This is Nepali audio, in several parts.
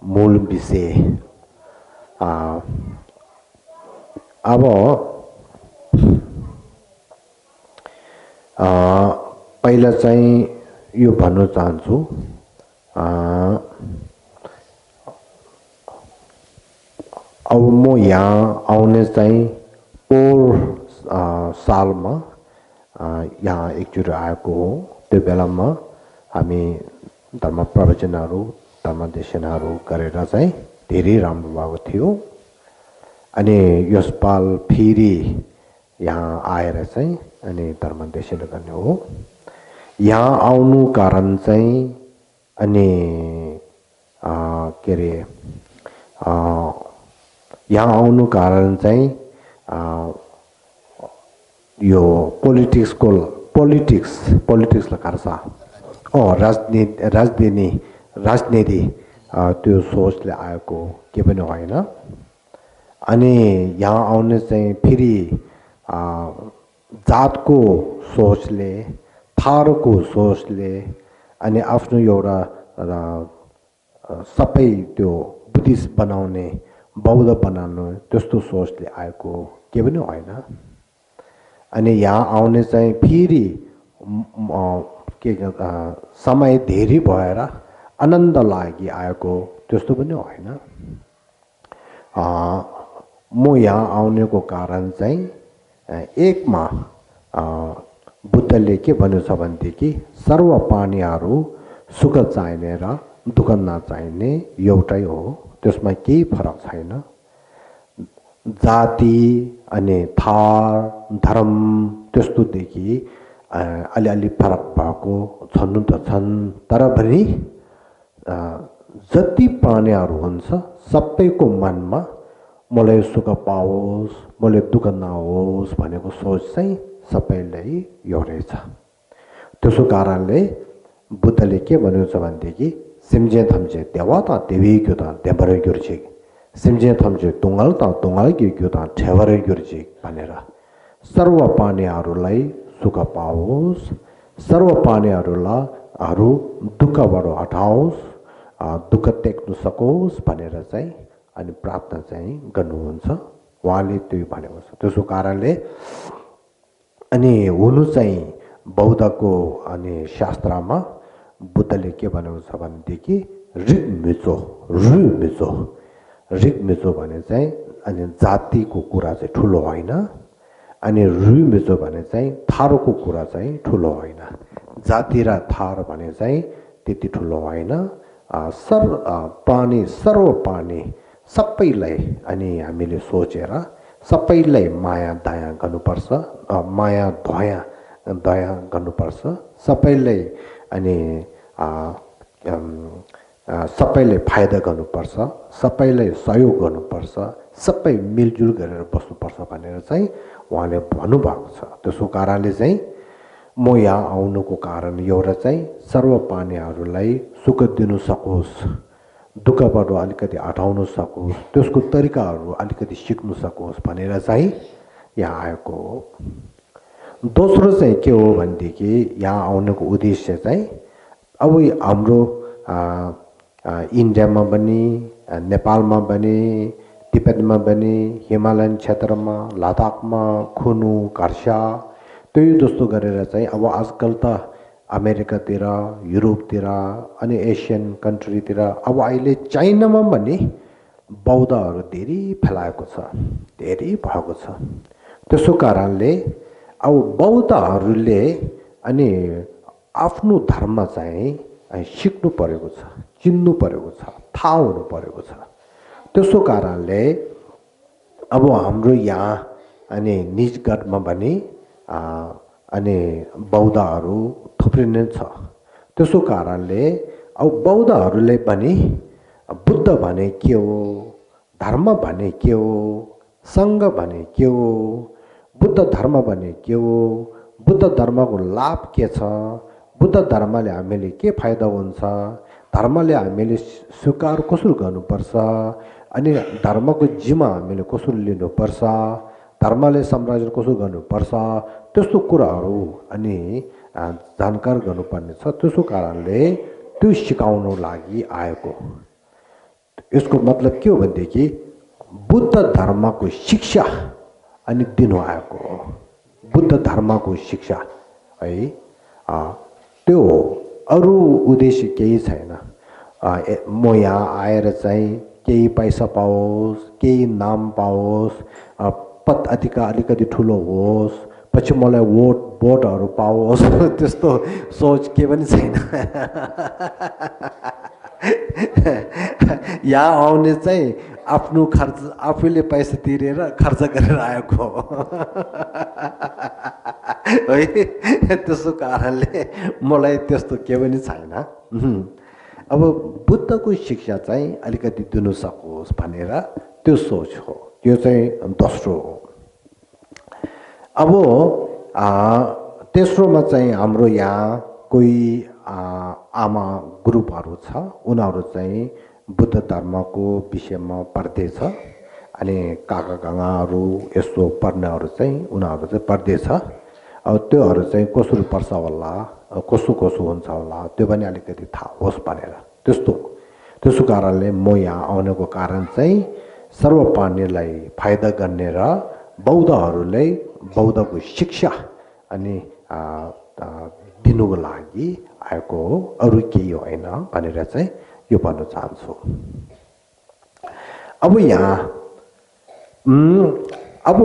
मूल विषय अब पहिला चाहिँ यो भन्न चाहन्छु अब म यहाँ आउने चाहिँ पोहोर सालमा यहाँ एकचोटि आएको हो। त्यो बेलामा हामी धर्म प्रवचनहरू धर्मदेशनहरू गरेर चाहिँ धेरै राम्रो भएको थियो। अनि यसपाल फेरि यहाँ आएर चाहिँ अनि धर्मदेशन गर्ने हो। यहाँ आउनु कारण चाहिँ अनि के अरे यहाँ आउनु कारण चाहिँ यो पोलिटिक्सलाई कर्छ राजनीति त्यो सोचले आएको के पनि होइन। अनि यहाँ आउने चाहिँ फेरि जातको सोचले थारूको सोचले अनि आफ्नो एउटा सबै त्यो बुद्धिस्ट बनाउने बौद्ध बनाउनु त्यस्तो सोचले आएको के पनि होइन। अनि यहाँ आउने चाहिँ फेरि के समय धेरै भएर आनन्द लागि आएको त्यस्तो पनि होइन। म यहाँ आउनेको कारण चाहिँ एकमा बुद्धले के भन्नु छ भनेदेखि सर्व प्राणीहरू सुख चाहिने र दुःख नचाहिने एउटै हो, त्यसमा केही फरक छैन। जाति अनि थार धर्म त्यस्तोदेखि अलिअलि फरक भएको छन् त छन्, तर पनि जति प्राणीहरू हुन्छ सबैको मनमा मलाई सुख पाओस् मलाई दुःख नहोस् भनेको सोच चाहिँ सबैलाई एउटै छ। त्यसो कारणले बुद्धले के भन्नु छ भनेदेखि सिम्जे थम्जे देवा त देवी क्यो त देवरै गिर्छे, सिम्जे थम्जे तुङ्गल त तुङ्गल क्यो त ठेवरै गिर्छे भनेर सर्व प्राणीहरूलाई सुख पाओस्, सर्व प्राणीहरू दुःखबाट हटाओस्, दुःख टेक्नु सकोस् भनेर चाहिँ अनि प्रार्थना चाहिँ गर्नुहुन्छ। उहाँले त्यो भनेको छ। त्यसो कारणले अनि हुनु चाहिँ बौद्धको अनि शास्त्रमा बुद्धले के भनेको छ भनेदेखि ऋग मिचो भने चाहिँ अनि जातिको कुरा चाहिँ ठुलो होइन, अनि मिचो भने चाहिँ थारूको कुरा चाहिँ ठुलो होइन। जाति र थार भने चाहिँ त्यति ठुलो होइन। सर्व प्राणी सबैलाई अनि हामीले सोचेर सबैलाई माया दया गर्नुपर्छ, माया दया गर्नुपर्छ, सबैलाई अनि सबैले फाइदा गर्नुपर्छ, सबैलाई सहयोग गर्नुपर्छ, सबै मिलजुल गरेर बस्नुपर्छ भनेर चाहिँ उहाँले भन्नुभएको छ। त्यसो कारणले चाहिँ म यहाँ आउनुको कारण एउटा चाहिँ सर्व प्राणीहरूलाई सुख दिनु सकोस्, दुःखबाट अलिकति हटाउन सकोस्, त्यसको तरिकाहरू अलिकति सिक्नु सकोस् भनेर चाहिँ यहाँ आएको हो। दोस्रो चाहिँ के हो भनेदेखि यहाँ आउनुको उद्देश्य चाहिँ अब हाम्रो इन्डियामा पनि नेपालमा पनि तिब्बतमा पनि हिमालयन क्षेत्रमा लद्दाखमा खुनु कर्सा त्यही जस्तो गरेर चाहिँ अब आजकल त अमेरिकातिर युरोपतिर अनि एसियन कन्ट्रीतिर अब अहिले चाइनामा पनि बौद्धहरू धेरै फैलाएको छ, धेरै भएको छ। त्यसो कारणले अब बौद्धहरूले अनि आफ्नो धर्म चाहिँ सिक्नु परेको छ, चिन्नु परेको छ, थाहा हुनु परेको छ। त्यसो कारणले अब हाम्रो यहाँ अनि निजगढमा पनि अनि बौद्धहरू थुप्रै नै छ। त्यसो कारणले अब बौद्धहरूले पनि बुद्ध भने के हो, धर्म भने के हो, सङ्घ भने के हो, बुद्ध धर्म भने के हो, बुद्ध धर्मको लाभ के छ, बुद्ध धर्मले हामीले के फाइदा हुन्छ, धर्मले हामीले स्वीकार कसरी गर्नुपर्छ, अनि धर्मको जिम्मा हामीले कसरी लिनुपर्छ, धर्मले संरक्षण कसो गर्नुपर्छ, त्यस्तो कुराहरू अनि जानकार गर्नुपर्ने छ। त्यसो कारणले त्यो सिकाउनु लागि आएको। यसको मतलब के हो भनेदेखि बुद्ध धर्मको शिक्षा अनि दिनुभएको हो। बुद्ध धर्मको शिक्षा है त्यो हो, अरू उद्देश्य केही छैन। म यहाँ आएर चाहिँ केही पैसा पाओस्, केही नाम पाओस्, पद अधिकार अलिकति ठुलो होस्, पछि मलाई भोटहरू पाओस्, त्यस्तो सोच के पनि छैन। यहाँ आउने चाहिँ आफ्नो खर्च आफूले पैसा तिरेर खर्च गरेर आएको है। त्यसो कारणले मलाई त्यस्तो के पनि छैन। अब बुद्धको शिक्षा चाहिँ अलिकति दिनु सकोस् भनेर त्यो सोच हो, त्यो चाहिँ दोस्रो हो। अब तेस्रोमा चाहिँ हाम्रो यहाँ कोही आमा ग्रुपहरू छ, उनीहरू चाहिँ बुद्ध धर्मको विषयमा पढ्दैछ, अनि काका काकाहरू यस्तो पढ्नेहरू चाहिँ उनीहरू चाहिँ पढ्दैछ। अब त्योहरू चाहिँ कसरी पर्छ होला, कसो कसो हुन्छ होला, त्यो पनि अलिकति थाहा होस् भनेर त्यसो कारणले म यहाँ आउनको कारण चाहिँ सर्वप्राणीलाई फाइदा गर्ने र बौद्धहरूलाई बौद्धको शिक्षा अनि दिनुको लागि आएको हो, अरू केही होइन भनेर चाहिँ यो भन्न चाहन्छु। अब यहाँ अब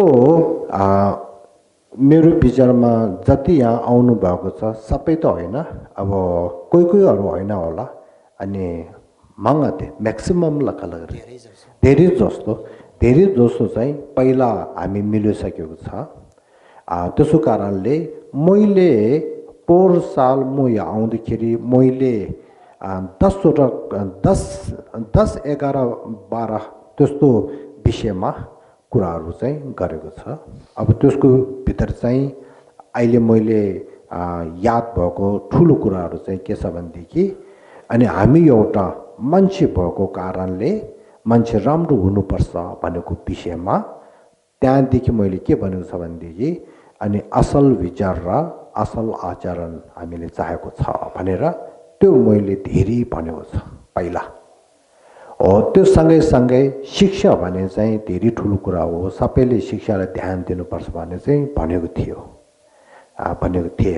मेरो विचारमा जति यहाँ आउनु भएको छ सबै त होइन, अब कोही कोहीहरू होइन होला, अनि मङ्गते म्याक्सिमम लगभग धेरै जस्तो चाहिँ पहिला हामी मिलिसकेको छ। त्यसो कारणले मैले पोहोर साल म यहाँ आउँदाखेरि मैले 10, 11, 12 त्यस्तो विषयमा कुराहरू चाहिँ गरेको छ। अब त्यसको भित्र चाहिँ अहिले मैले याद भएको ठुलो कुराहरू चाहिँ के छ भनेदेखि, अनि हामी एउटा मान्छे भएको कारणले मान्छे राम्रो हुनुपर्छ भनेको विषयमा त्यहाँदेखि मैले के भनेको छ भनेदेखि, अनि असल विचार र असल आचरण हामीले चाहेको छ भनेर त्यो मैले धेरै भनेको छ पहिला हो। त्यो सँगै शिक्षा भने चाहिँ धेरै ठुलो कुरा हो, सबैले शिक्षालाई ध्यान दिनुपर्छ भन्ने चाहिँ भनेको थिएँ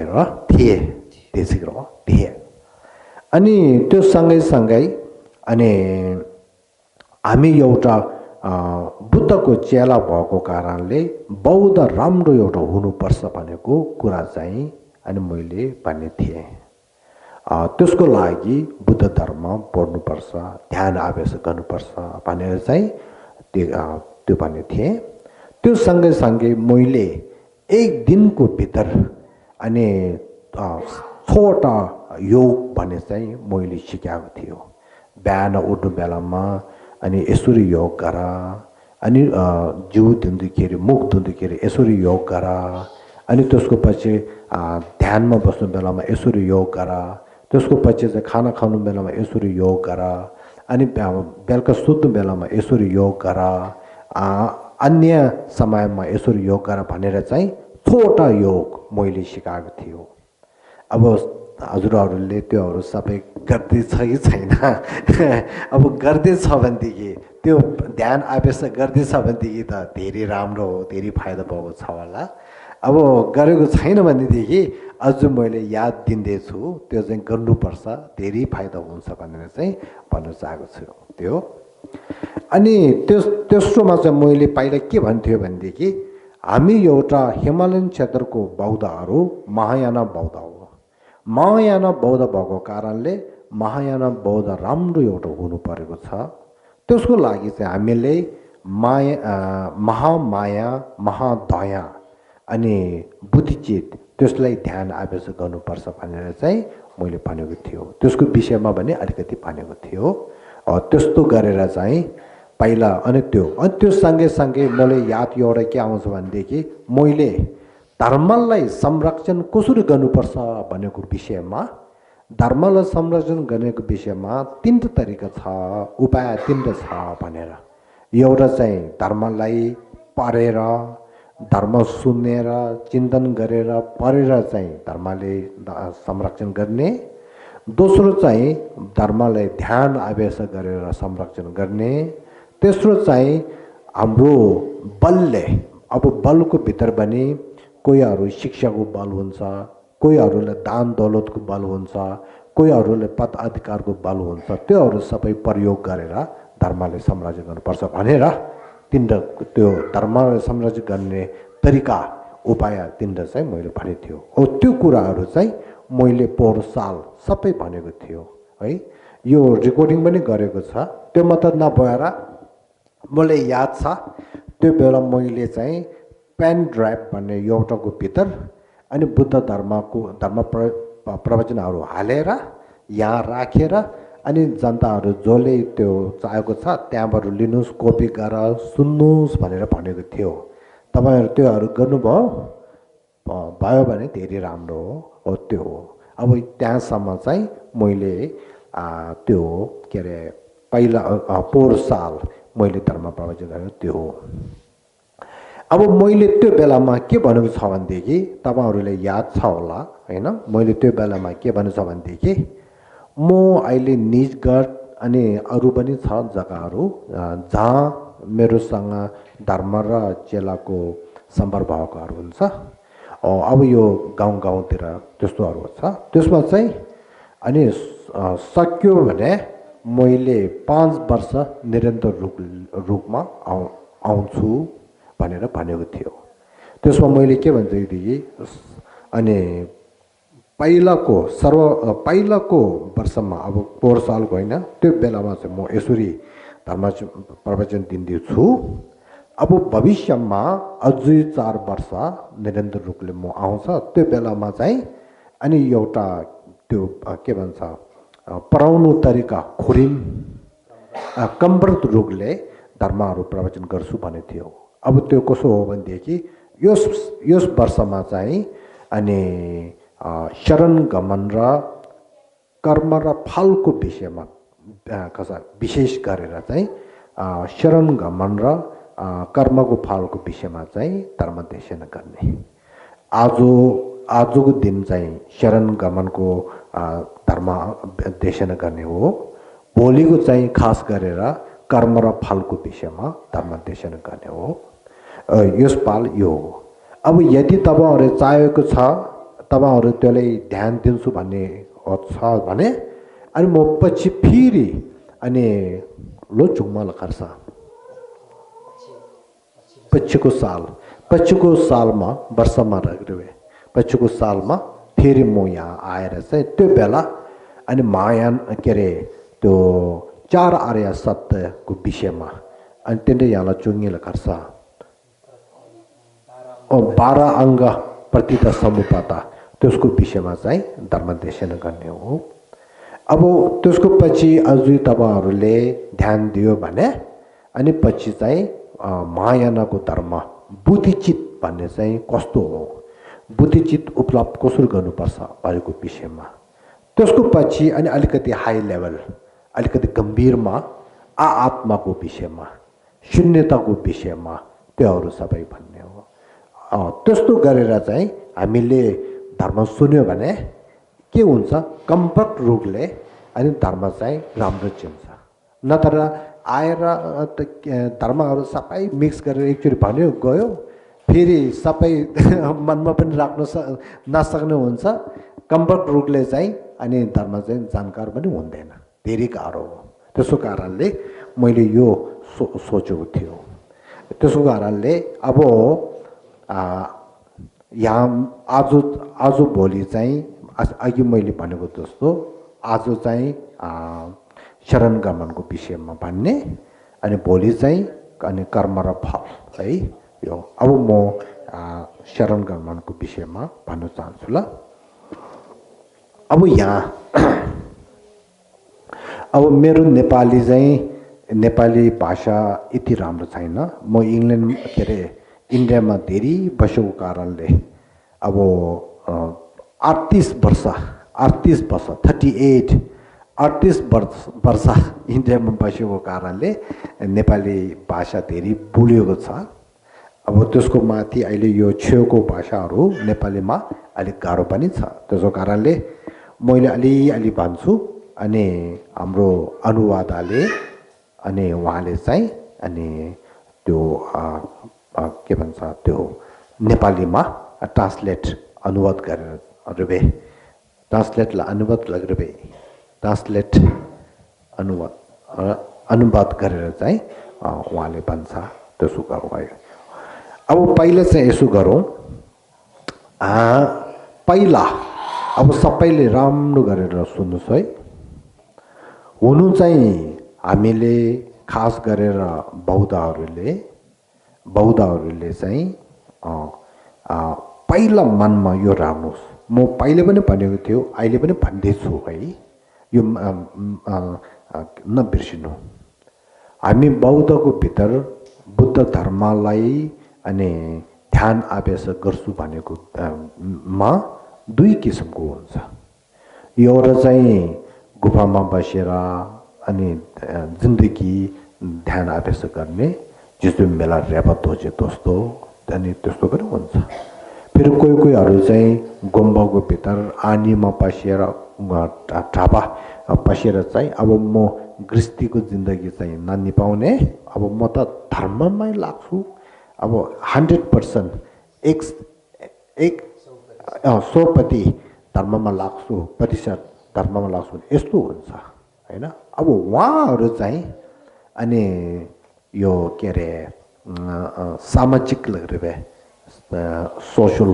र थिए। अनि त्यो सँगै अनि हामी एउटा बुद्धको चेला भएको कारणले बौद्ध राम्रो एउटा हुनुपर्छ भनेको कुरा चाहिँ अनि मैले भन्ने थिएँ। त्यसको लागि बुद्ध धर्म पढ्नुपर्छ, ध्यान अभ्यास गर्नुपर्छ भनेर चाहिँ त्यो भन्ने थिएँ। त्यो सँगै मैले एक दिनको भित्र अनि 6वटा योग भन्ने चाहिँ मैले सिकाएको थियो। बिहान उठ्नु बेलामा अनि यसरी योग गर, अनि जिउ धुँदाखेरि मुख धुँदाखेरि यसरी योग गर, अनि त्यसको पछि ध्यानमा बस्नु बेलामा यसरी योग गर, त्यसको पछि चाहिँ खाना खानु बेलामा यसरी योग गर, अनि बेलुका सुत्नु बेलामा यसरी योग गर, अन्य समयमा यसरी योग गर भनेर चाहिँ 6वटा योग मैले सिकाएको थियो। अब हजुरहरूले त्योहरू सबै गर्दैछ कि छैन? अब गर्दैछ भनेदेखि त्यो ध्यान अभ्यास गर्दैछ भनेदेखि त धेरै राम्रो हो, धेरै फाइदा भएको छ होला। अब गरेको छैन भनेदेखि अझ मैले याद दिँदैछु, त्यो चाहिँ गर्नुपर्छ, धेरै फाइदा हुन्छ भनेर चाहिँ भन्न चाहेको छु त्यो। अनि तेस्रोमा चाहिँ मैले पहिला के भन्थ्यो भनेदेखि, हामी एउटा हिमालयन क्षेत्रको बौद्धहरू महायान बौद्ध हो। महायान बौद्ध भएको कारणले महायान बौद्ध राम्रो एउटा हुनु परेको छ। त्यसको लागि चाहिँ हामीले महामाया, महादया अनि बुद्धिचित त्यसलाई ध्यान अभ्यास गर्नुपर्छ भनेर चाहिँ मैले भनेको थियो। त्यसको विषयमा पनि अलिकति भनेको थियो। त्यस्तो गरेर चाहिँ पहिला अनि त्यो सँगै मलाई याद एउटा के आउँछ भनेदेखि, मैले धर्मलाई संरक्षण कसरी गर्नुपर्छ भनेको विषयमा, धर्मलाई संरक्षण गर्नेको विषयमा 3 तरिका छ, उपाय 3 छ भनेर। एउटा चाहिँ धर्मलाई पढेर, धर्म सुनेर, चिन्तन गरेर, पढेर चाहिँ धर्मले संरक्षण गर्ने। दोस्रो चाहिँ धर्मलाई ध्यान आवेश गरेर संरक्षण गर्ने तेस्रो चाहिँ हाम्रो बलले अब बलको भित्र पनि कोहीहरू शिक्षाको बल हुन्छ कोहीहरूले दान दौलतको बल हुन्छ कोहीहरूले पद अधिकारको बल हुन्छ त्योहरू सबै प्रयोग गरेर धर्मले संरक्षण गर्नुपर्छ भनेर तिनवटा त्यो धर्मलाई संरक्षण गर्ने तरिका उपाय तिनवटा चाहिँ मैले भनेको थियो हो त्यो कुराहरू चाहिँ मैले पोहोर साल सबै भनेको थियो है यो रेकर्डिङ पनि गरेको छ त्यो मात्र नभएर मलाई याद छ त्यो बेला मैले चाहिँ पेन ड्राइभ भन्ने एउटाको भित्र अनि बुद्ध धर्म प्रवचनहरू हालेर यहाँ राखेर अनि जनताहरू जसले त्यो चाहेको छ त्यहाँबाट लिनुहोस् कपी गरेर सुन्नुहोस् भनेर भनेको थियो तपाईँहरू त्योहरू गर्नुभयो भयो भने धेरै राम्रो हो त्यो हो अब त्यहाँसम्म चाहिँ मैले त्यो के अरे पहिला पोहोर साल मैले धर्म प्रवचन गरेको त्यो हो अब मैले त्यो बेलामा के भनेको छ भनेदेखि तपाईँहरूलाई याद छ होला हैन मैले त्यो बेलामा के भनेको छ भनेदेखि म अहिले निजगढ अनि अरू पनि छ जग्गाहरू जहाँ मेरोसँग धर्म र चेलाको सम्पर्क भएकोहरू हुन्छ अब यो गाउँतिर त्यस्तोहरू छ त्यसमा चाहिँ अनि सक्यो भने मैले 5 वर्ष निरन्तर रूपमा आउँछु भनेर भनेको थियो त्यसमा मैले के भन्दैदेखि अनि पहिलाको वर्षमा अब पोहोर सालको होइन त्यो बेलामा चाहिँ म यसरी धर्म प्रवचन दिन्छु अब भविष्यमा अझै 4 वर्ष निरन्तर रूपले म आउँछ त्यो बेलामा चाहिँ अनि एउटा त्यो के भन्छ पढाउनु तरिका खोरिन कम्प्युटर रूपले धर्महरू प्रवचन गर्छु भनेको थियो अब त्यो कसो हो भनेदेखि यस वर्षमा चाहिँ अनि शरण गमन र कर्म र फलको विषयमा विशेष गरेर चाहिँ शरण गमन र कर्मको फलको विषयमा चाहिँ धर्मदेशन गर्ने आजको दिन चाहिँ शरण गमनको धर्म देशन गर्ने हो भोलिको चाहिँ खास गरेर कर्म र फलको विषयमा धर्म देशन गर्ने हो यस पाल यो हो अब यदि तपाईहरु चाहेको छ तपाईहरु त्यसलाई ध्यान दिन्छु भन्ने छ भने अनि म पछि फेरि अनि लो जुम्मा लखर्सा पछिको सालमा वर्षमा रहे पछिको सालमा फेरि म यहाँ आएर चाहिँ त्यो बेला अनि मायान के रे त्यो 4 आर्य सत्यको विषयमा अनि त्यसले यहाँलाई चुङ्गिल गर्छ 12 अङ्ग प्रतित समुपता त्यसको विषयमा चाहिँ धर्मदेशन गर्ने हो अब त्यसको पछि अझै तपाईहरुले ध्यान दियो भने अनि पछि चाहिँ महायानको धर्म बुद्धिचित भन्ने चाहिँ कस्तो हो बुद्धिचित उपलब्ध कसरी गर्नुपर्छ भनेको विषयमा त्यसको पछि अनि अलिकति हाई लेभल अलिकति गम्भीरमा आत्माको विषयमा शून्यताको विषयमा त्योहरू सबै भन्ने हो त्यस्तो गरेर चाहिँ हामीले धर्म सुन्यो भने के हुन्छ कम्पक्ट रूपले अनि धर्म चाहिँ राम्रो चिन्छ नत्र आएर धर्महरू सबै मिक्स गरेर एकचोटि भन्यो गयो फेरि सबै मनमा पनि राख्न नसक्ने हुन्छ कम्पक्ट रूपले चाहिँ अनि धर्म चाहिँ जानकार पनि हुँदैन धेरै गाह्रो हो त्यसो कारणले मैले यो सोचेको थियो त्यसो कारणले अब यहाँ आज भोलि चाहिँ अघि मैले भनेको जस्तो आज चाहिँ शरण गमनको विषयमा भन्ने अनि भोलि चाहिँ अनि कर्म र फल है यो अब म शरण गमनको विषयमा भन्न चाहन्छु ल अब यहाँ अब मेरो नेपाली चाहिँ नेपाली भाषा यति राम्रो छैन म इङ्ल्यान्ड के अरे इन्डियामा धेरै बसेको कारणले अब 38 वर्ष 38 वर्ष इन्डियामा बसेको कारणले नेपाली भाषा धेरै बोलिएको छ अब त्यसको माथि अहिले यो छेउको भाषाहरू नेपालीमा अलिक गाह्रो पनि छ त्यसो कारणले मैले अलि भन्छु अनि हाम्रो अनुवादले अनि उहाँले चाहिँ अनि त्यो के भन्छ त्यो नेपालीमा ट्रान्सलेट अनुवाद गरेर ट्रान्सलेटलाई अनुवाद गरेर ट्रान्सलेट अनुवाद गरेर चाहिँ उहाँले भन्छ त्यसो गरौँ है। अब पहिला चाहिँ यसो गरौँ पहिला अब सबैले राम्रो गरेर सुन्नुहोस् है। हुनु चाहिँ हामीले खास गरेर बौद्धहरूले चाहिँ पहिला मनमा यो राख्नुहोस्, म पहिले पनि भनेको थियो अहिले पनि भन्दैछु है, यो नबिर्सिनु। हामी बौद्धको भित्र बुद्ध धर्मलाई अनि ध्यान अभ्यास गर्छु भनेको मा दुई किसिमको हुन्छ। एउटा चाहिँ गुफामा बसेर अनि जिन्दगी ध्यान अभ्यास गर्ने जस्तो मेला रेपत हो जस्तो अनि त्यस्तो पनि हुन्छ। फेरि कोहीहरू चाहिँ गुम्बाको भित्र आनीमा बसेर ढापा बसेर चाहिँ अब म गृहस्थीको जिन्दगी चाहिँ ननिपाउने, अब म त धर्ममै लाग्छु, अब 100% एक 100% धर्ममा लाग्छु, प्रतिशत धर्ममा लाग्छु, यस्तो हुन्छ हैन। अब उहाँहरू चाहिँ अनि यो के अरे सामाजिक सोसल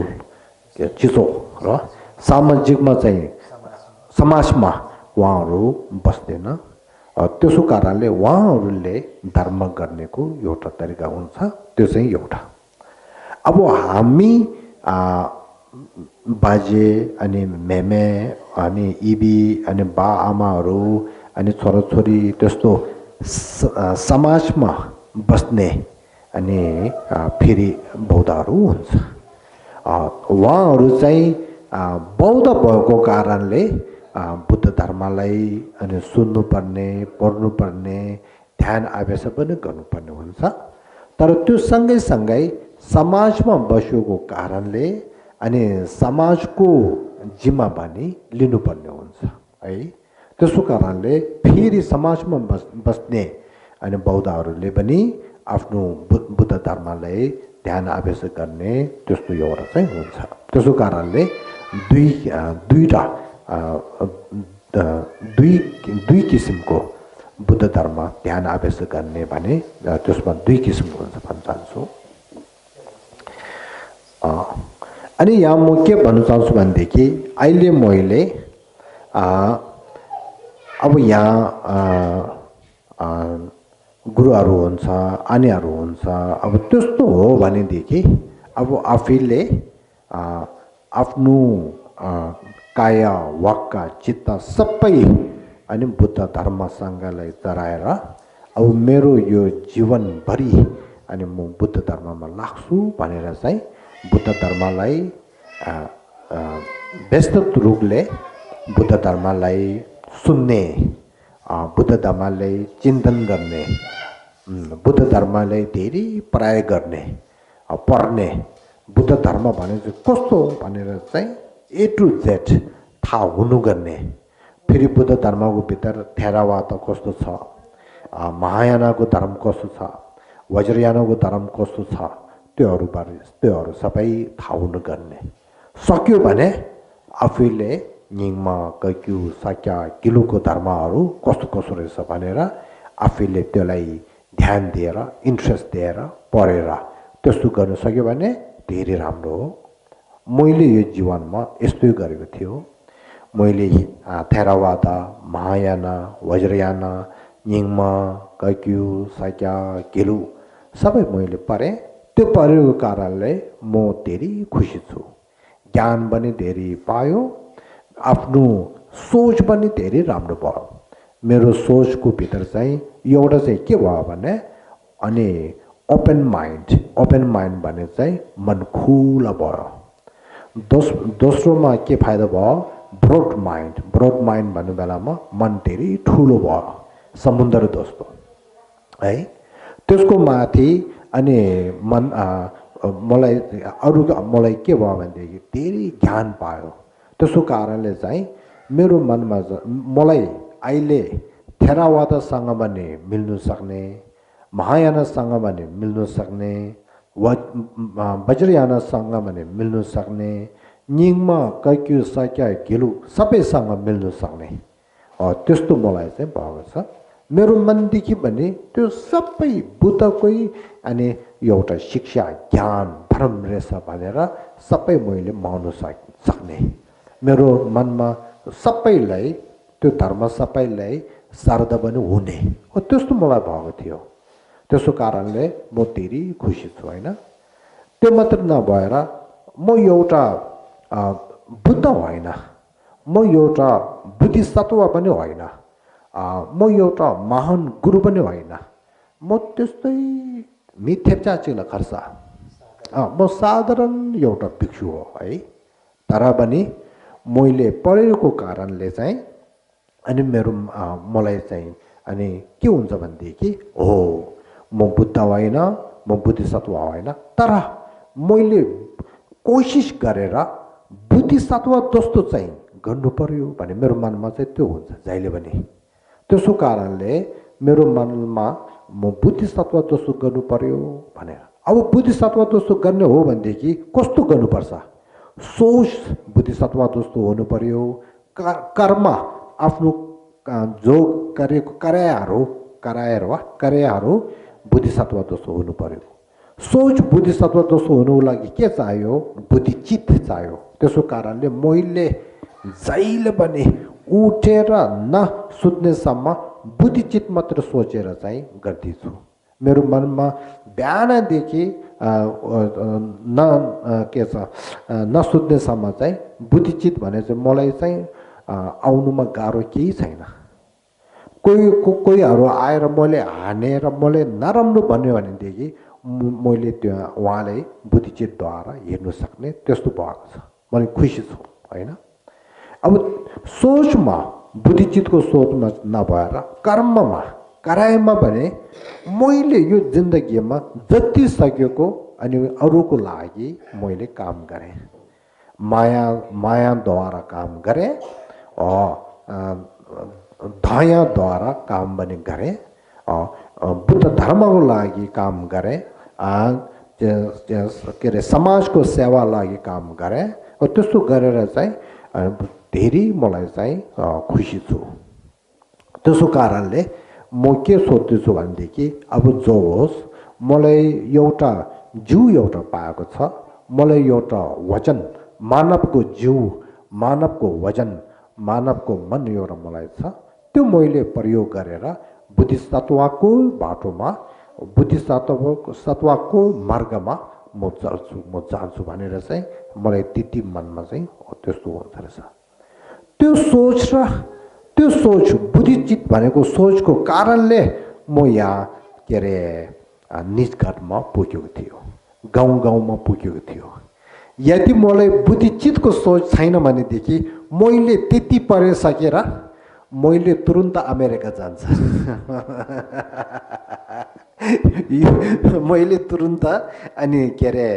चिसो र सामाजिकमा चाहिँ समाजमा उहाँहरू बस्दैन। त्यसो कारणले उहाँहरूले धर्म गर्नेको एउटा तरिका हुन्छ, त्यो चाहिँ एउटा। अब हामी बाजे अनि मेमे अनि इबी अनि बा आमाहरू अनि छोराछोरी त्यस्तो समाजमा बस्ने अनि फेरि बौद्धहरू हुन्छ। उहाँहरू चाहिँ बौद्ध भएको कारणले बुद्ध धर्मलाई अनि सुन्नुपर्ने, पढ्नुपर्ने, ध्यान अभ्यास पनि गर्नुपर्ने हुन्छ। तर त्यो सँगै समाजमा बसेको कारणले अनि समाजको जिम्मेवारी लिनुपर्ने हुन्छ है। त्यसो कारणले फेरि समाजमा बस्ने अनि बौद्धहरूले पनि आफ्नो बुद्ध धर्मलाई ध्यान अभ्यास गर्ने त्यस्तो एउटा चाहिँ हुन्छ। त्यसो कारणले दुई किसिमको बुद्ध धर्म ध्यान अभ्यास गर्ने भने त्यसमा दुई किसिमको हुन्छ भन्न चाहन्छु। अनि यहाँ म के भन्न चाहन्छु भनेदेखि अहिले मैले अब यहाँ गुरुहरू हुन्छ, आनीहरू हुन्छ। अब त्यस्तो हो भनेदेखि अब आफैले आफ्नो काय वाक्क चित्त सबै अनि बुद्ध धर्मसँगलाई चढाएर अब मेरो यो जीवनभरि अनि म बुद्ध धर्ममा लाग्छु भनेर चाहिँ बुद्ध धर्मलाई व्यस्त रूपले बुद्ध धर्मलाई सुन्ने, बुद्ध धर्मलाई चिन्तन गर्ने, बुद्ध धर्मलाई धेरै प्रयोग गर्ने, पढ्ने, बुद्ध धर्म भनेको कस्तो भनेर चाहिँ A to Z थाहा हुनु गर्ने। फेरि बुद्ध धर्मको भित्र थेरावाद कस्तो छ, महायानको धर्म कस्तो छ, वज्रयानको धर्म कस्तो छ, त्योहरू सबै थाहा हुनु गर्ने। सक्यो भने आफैले निङमा कैक्यु साक्या किलुको धर्महरू कस्तो रहेछ भनेर आफैले त्यसलाई ध्यान दिएर इन्ट्रेस्ट दिएर पढेर त्यस्तो गर्न सक्यो भने धेरै राम्रो हो। मैले यो जीवनमा यस्तै गरेको थियो। मैले थेरावाद, महायान, वज्रयान, निङमा कैक्यु साक्या किलु सबै मैले पढेँ। त्यो पढेको कारणले म धेरै खुसी छु। ज्ञान पनि धेरै पायो, आफ्नो सोच पनि धेरै राम्रो भयो। मेरो सोचको भित्र चाहिँ एउटा चाहिँ के भयो भने अनि ओपन माइन्ड भने चाहिँ मन खुला भयो। दोस्रोमा के फाइदा भयो, ब्रोड माइन्ड भन्ने बेलामा मन धेरै ठुलो भयो, समुद्र जस्तो है। त्यसको माथि अनि मलाई के भयो भनेदेखि धेरै ज्ञान पायो। त्यसो कारणले चाहिँ मेरो मनमा मलाई अहिले थेरावादासँग भने मिल्नु सक्ने, महायानसँग भने मिल्नु सक्ने, वज्रयानसँग भने मिल्नु सक्ने, निङमा कैक्यु सक्या घिलु सबैसँग मिल्नु सक्ने त्यस्तो मलाई चाहिँ भएको छ। मेरो मनदेखि भने त्यो सबै बुद्धकै अनि एउटा शिक्षा ज्ञान धर्म रहेछ भनेर सबै मैले मान्नु सक्ने, मेरो मनमा सबैलाई त्यो धर्म सबैलाई श्रद्धा पनि हुने हो, त्यस्तो मलाई भएको थियो। त्यसो कारणले म धेरै खुसी छु होइन। त्यो मात्र नभएर म एउटा बुद्ध होइन, म एउटा बुद्धिसत्व पनि होइन, म एउटा महान गुरु पनि होइन, म त्यस्तै मिथ्याचा चिल खर्च, म साधारण एउटा भिक्षु हो है। तर पनि मैले पढेको कारणले चाहिँ अनि मेरो मलाई चाहिँ अनि के हुन्छ भनेदेखि हो म बुद्ध होइन, म बुद्धिसत्व होइन, तर मैले कोसिस गरेर बुद्धिसत्व जस्तो चाहिँ गर्नु पर्यो भने मेरो मनमा चाहिँ त्यो हुन्छ जहिले पनि। त्यसो कारणले मेरो मनमा म बुद्धिसत्व जस्तो गर्नु पर्यो भनेर। अब बुद्धिसत्व जस्तो गर्ने हो भनेदेखि कस्तो गर्नुपर्छ? सोच बुद्धिसत्व जस्तो हुनु पर्यो, कर्म आफ्नो जो गरेको कार्यहरू बुद्धिसत्व जस्तो हुनु पर्यो। सोच बुद्धिसत्व जस्तो हुनुको लागि के चाहियो? बुद्धिचित्त चाहियो। त्यसो कारणले मैले जहिले पनि उठेर नसुत्नेसम्म बुद्धिचित्त मात्र सोचेर चाहिँ गर्दैछु। मेरो मनमा बिहानदेखि नसुत्नेसम्म चाहिँ बुद्धिचित्त भने चाहिँ मलाई चाहिँ आउनुमा गाह्रो केही छैन। कोहीहरू आएर मैले हानेर मैले नराम्रो भन्यो भनेदेखि मैले त्यो उहाँले बुद्धिचित्तद्वारा हेर्नु सक्ने त्यस्तो भएको छ। मैले खुसी छु होइन। अब सोचमा बुद्धिचित्तको सोचमा नभएर कर्ममा कराएमा भने मैले यो जिन्दगीमा जति सकेको अनि अरूको लागि मैले काम गरेँ, मायाद्वारा काम गरेँ, दयाद्वारा काम पनि गरेँ, बुद्ध धर्मको लागि काम गरेँ, के अरे समाजको सेवा लागि काम गरेँ। त्यस्तो गरेर चाहिँ धेरै मलाई चाहिँ खुसी छु। त्यसो कारणले म के सोच्दैछु भनेदेखि अब जो होस् मलाई एउटा जिउ एउटा पाएको छ, मलाई एउटा वचन मानवको जिउ, मानवको वजन, मानवको मन एउटा मलाई छ। त्यो मैले प्रयोग गरेर बुद्धिसत्वको बाटोमा, बुद्धिसत्वको मार्गमा म जान्छु भनेर चाहिँ मलाई त्यति मनमा चाहिँ त्यस्तो हुन्छ रहेछ। त्यो सोच बुद्धिचित्त भनेको सोचको कारणले म यहाँ के अरे निजगढमा पुगेको थियो, गाउँमा पुगेको थियो। यदि मलाई बुद्धिचित्तको सोच छैन भनेदेखि मैले त्यति पढिसकेर मैले तुरुन्त अमेरिका जान्छ मैले तुरुन्त अनि के अरे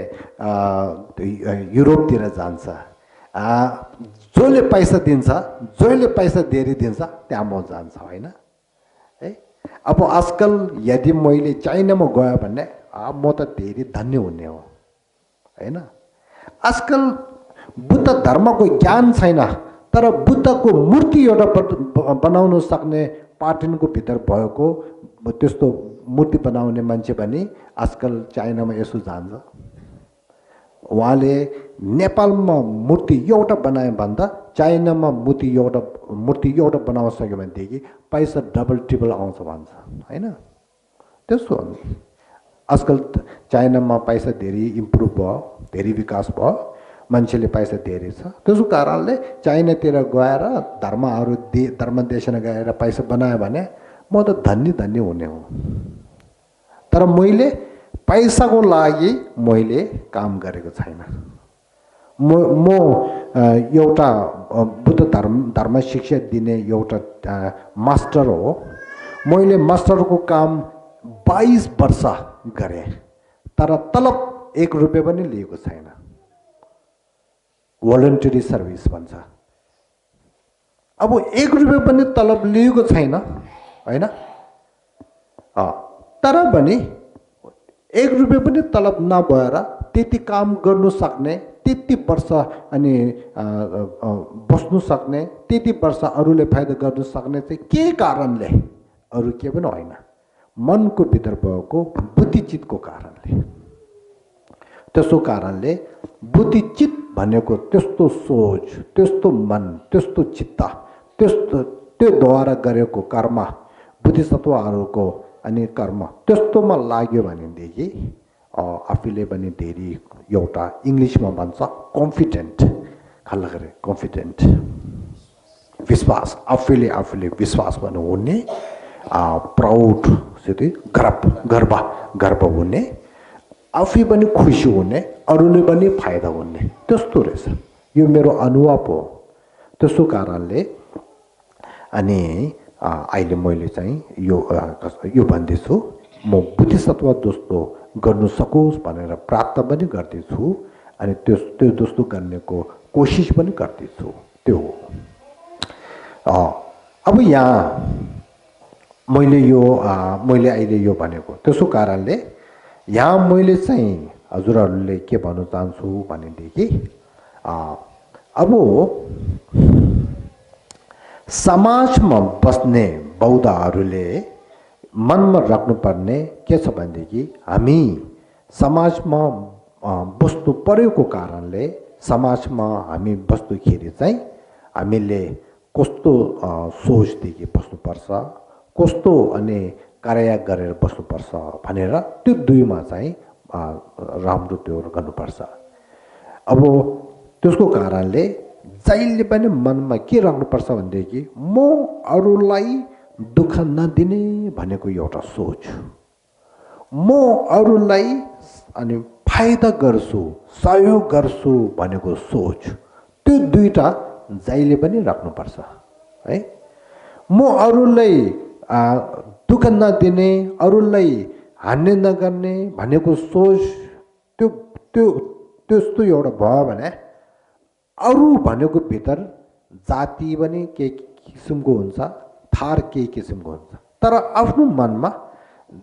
युरोपतिर जान्छ। जसले पैसा दिन्छ, जसले पैसा धेरै दिन्छ त्यहाँ म जान्छ होइन है। अब आजकल यदि मैले चाइनामा गयो भने म त धेरै धन्य हुने हो होइन। आजकल बुद्ध धर्मको ज्ञान छैन, तर बुद्धको मूर्ति एउटा बनाउन सक्ने पाटनको भित्र भएको त्यस्तो मूर्ति बनाउने मान्छे पनि आजकल चाइनामा यसो जान्छ। उहाँले नेपालमा मूर्ति एउटा बनायो भन्दा चाइनामा मूर्ति एउटा बनाउन सक्यो भनेदेखि पैसा डबल ट्रिपल आउँछ भन्छ होइन। त्यसो हो नि, आजकल चाइनामा पैसा धेरै इम्प्रुभ भयो, धेरै विकास भयो, मान्छेले पैसा धेरै छ। त्यसो कारणले चाइनातिर गएर धर्म देशमा गएर पैसा बनायो भने म त धन्य हुने हो। तर मैले पैसाको लागि मैले काम गरेको छैन। म एउटा बुद्ध धर्म शिक्षा दिने एउटा मास्टर हो। मैले मास्टरको काम 22 वर्ष गरेँ, तर तलब 1 रुपियाँ पनि लिएको छैन। भोलन्टरी सर्भिस भन्छ। अब 1 रुपैयाँ पनि तलब लिएको छैन हैन तर पनि 1 रुपैयाँ पनि तलब नभएर त्यति काम गर्नु सक्ने त्यति वर्ष अनि बस्नु सक्ने त्यति वर्ष अरूले फाइदा गर्नु सक्ने चाहिँ के कारणले अरू के पनि होइन मनको भित्र भएको बुद्धिचितको कारणले त्यसो कारणले बुद्धिचित भनेको त्यस्तो सोच त्यस्तो मन त्यस्तो चित्त त्यस्तो त्यो द्वारा गरेको कर्म बुद्धिसत्वहरूको अनि कर्म त्यस्तोमा लाग्यो भनेदेखि आफूले पनि धेरै एउटा इङ्ग्लिसमा भन्छ कन्फिडेन्ट खल्ला गरे कन्फिडेन्ट विश्वास आफूले विश्वास गर्नु हुने प्राउड गर्व हुने आफै पनि खुसी हुने अरूले पनि फाइदा हुने त्यस्तो रहेछ यो मेरो अनुभव हो त्यसो कारणले अनि अहिले मैले चाहिँ यो भन्दैछु म बुद्धिसत्व जस्तो गर्नु सकोस् भनेर प्राप्त पनि गर्दैछु अनि त्यो जस्तो गर्नेको कोसिस पनि गर्दैछु त्यो हो अब यहाँ मैले अहिले यो भनेको त्यसो कारणले यहाँ मैले चाहिँ हजुरहरूले के भन्न चाहन्छु भनेदेखि अब समाजमा बस्ने बौद्धहरूले मनमा राख्नुपर्ने के छ भनेदेखि हामी समाजमा बस्नु परेको कारणले समाजमा हामी बस्दाखेरि चाहिँ हामीले कस्तो सोचदेखि बस्नुपर्छ कस्तो अनि कार्य गरेर बस्नुपर्छ भनेर त्यो दुईमा चाहिँ राम्रो त्यो गर्नुपर्छ अब त्यसको कारणले जहिले पनि मनमा के राख्नुपर्छ भनेदेखि म अरूलाई दुःख नदिने भनेको एउटा सोच म अरूलाई अनि फाइदा गर्छु सहयोग गर्छु भनेको सोच त्यो दुईटा जहिले पनि राख्नुपर्छ है म अरूलाई दुःख नदिने अरूलाई हान्ने नगर्ने भनेको सोच त्यस्तो एउटा भयो भने अरू भनेको भित्र जाति पनि के किसिमको हुन्छ थार के किसिमको हुन्छ तर आफ्नो मनमा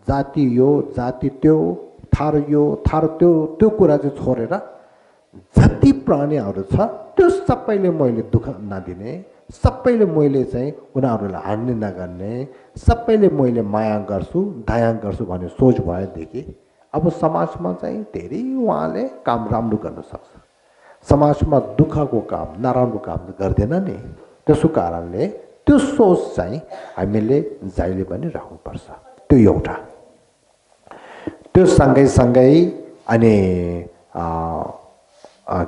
जाति यो जाति त्यो थार यो थार त्यो कुरा चाहिँ छोडेर जति प्राणीहरू छ त्यो सबैले मैले दुःख नदिने सबैले मैले चाहिँ उनीहरूलाई हान्ने नगर्ने सबैले मैले माया गर्छु दया गर्छु भन्ने सोच भएदेखि अब समाजमा चाहिँ धेरै उहाँले काम राम्रो गर्न सक्छ समाजमा दुःखको काम नराम्रो काम गर्दैन नि त्यसो कारणले त्यो सोच चाहिँ हामीले जहिले पनि राख्नुपर्छ त्यो एउटा त्यो सँगै अनि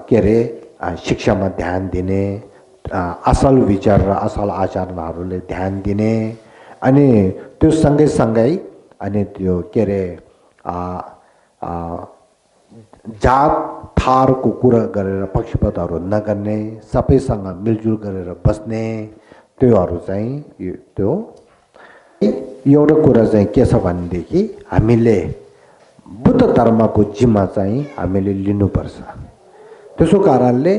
के अरे शिक्षामा ध्यान दिने असल विचार र असल आचरणहरूले ध्यान दिने अनि त्यो सँगै अनि त्यो के अरे जात थारको कुरा गरेर पक्षपातहरू नगर्ने सबैसँग मिलजुल गरेर बस्ने त्योहरू चाहिँ त्यो एउटा कुरा चाहिँ के छ भनेदेखि हामीले बुद्ध धर्मको जिम्मा चाहिँ हामीले लिनुपर्छ त्यसो कारणले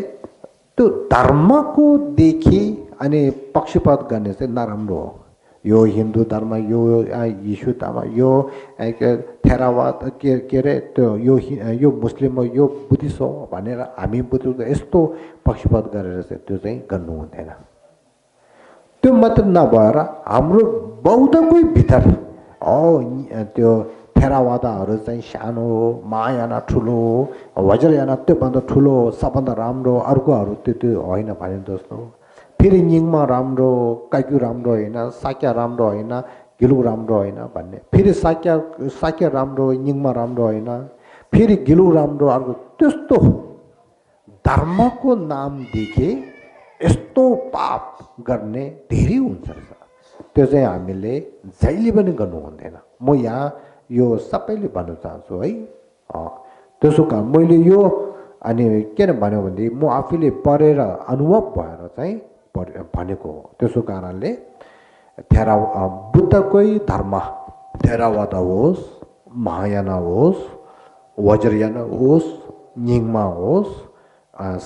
त्यो धर्मको देखि अनि पक्षपात गर्ने चाहिँ नराम्रो हो यो हिन्दू धर्म यो यीशु धर्म यो थेरावाद के अरे त्यो यो मुस्लिम हो यो बुद्धिस्ट हो भनेर हामी बुद्धिस्ट यस्तो पक्षपात गरेर चाहिँ त्यो चाहिँ गर्नु हुँदैन त्यो मात्र नभएर हाम्रो बौद्धकै भित्र त्यो थेरावादाहरू चाहिँ सानो हो महायाना ठुलो वज्रयाना त्योभन्दा ठुलो सबभन्दा राम्रो अर्कोहरू त्यो होइन भने जस्तो फेरि निङमा राम्रो काइक्यु राम्रो होइन साक्या राम्रो होइन गिलु राम्रो होइन भन्ने फेरि साक्या राम्रो निङमा राम्रो होइन फेरि गिलु राम्रो अर्को त्यस्तो धर्मको नामदेखि यस्तो पाप गर्ने धेरै हुन्छ त्यो चाहिँ हामीले जहिले पनि गर्नु हुँदैन म यहाँ यो सबैले भन्न चाहन्छु है त्यसो कारण मैले यो अनि किन भन्यो भने म आफैले पढेर अनुभव भएर चाहिँ भनेको हो त्यसो कारणले बुद्धकै धर्म थेरावाद होस् महायाना होस् वज्रयाना होस् निङमा होस्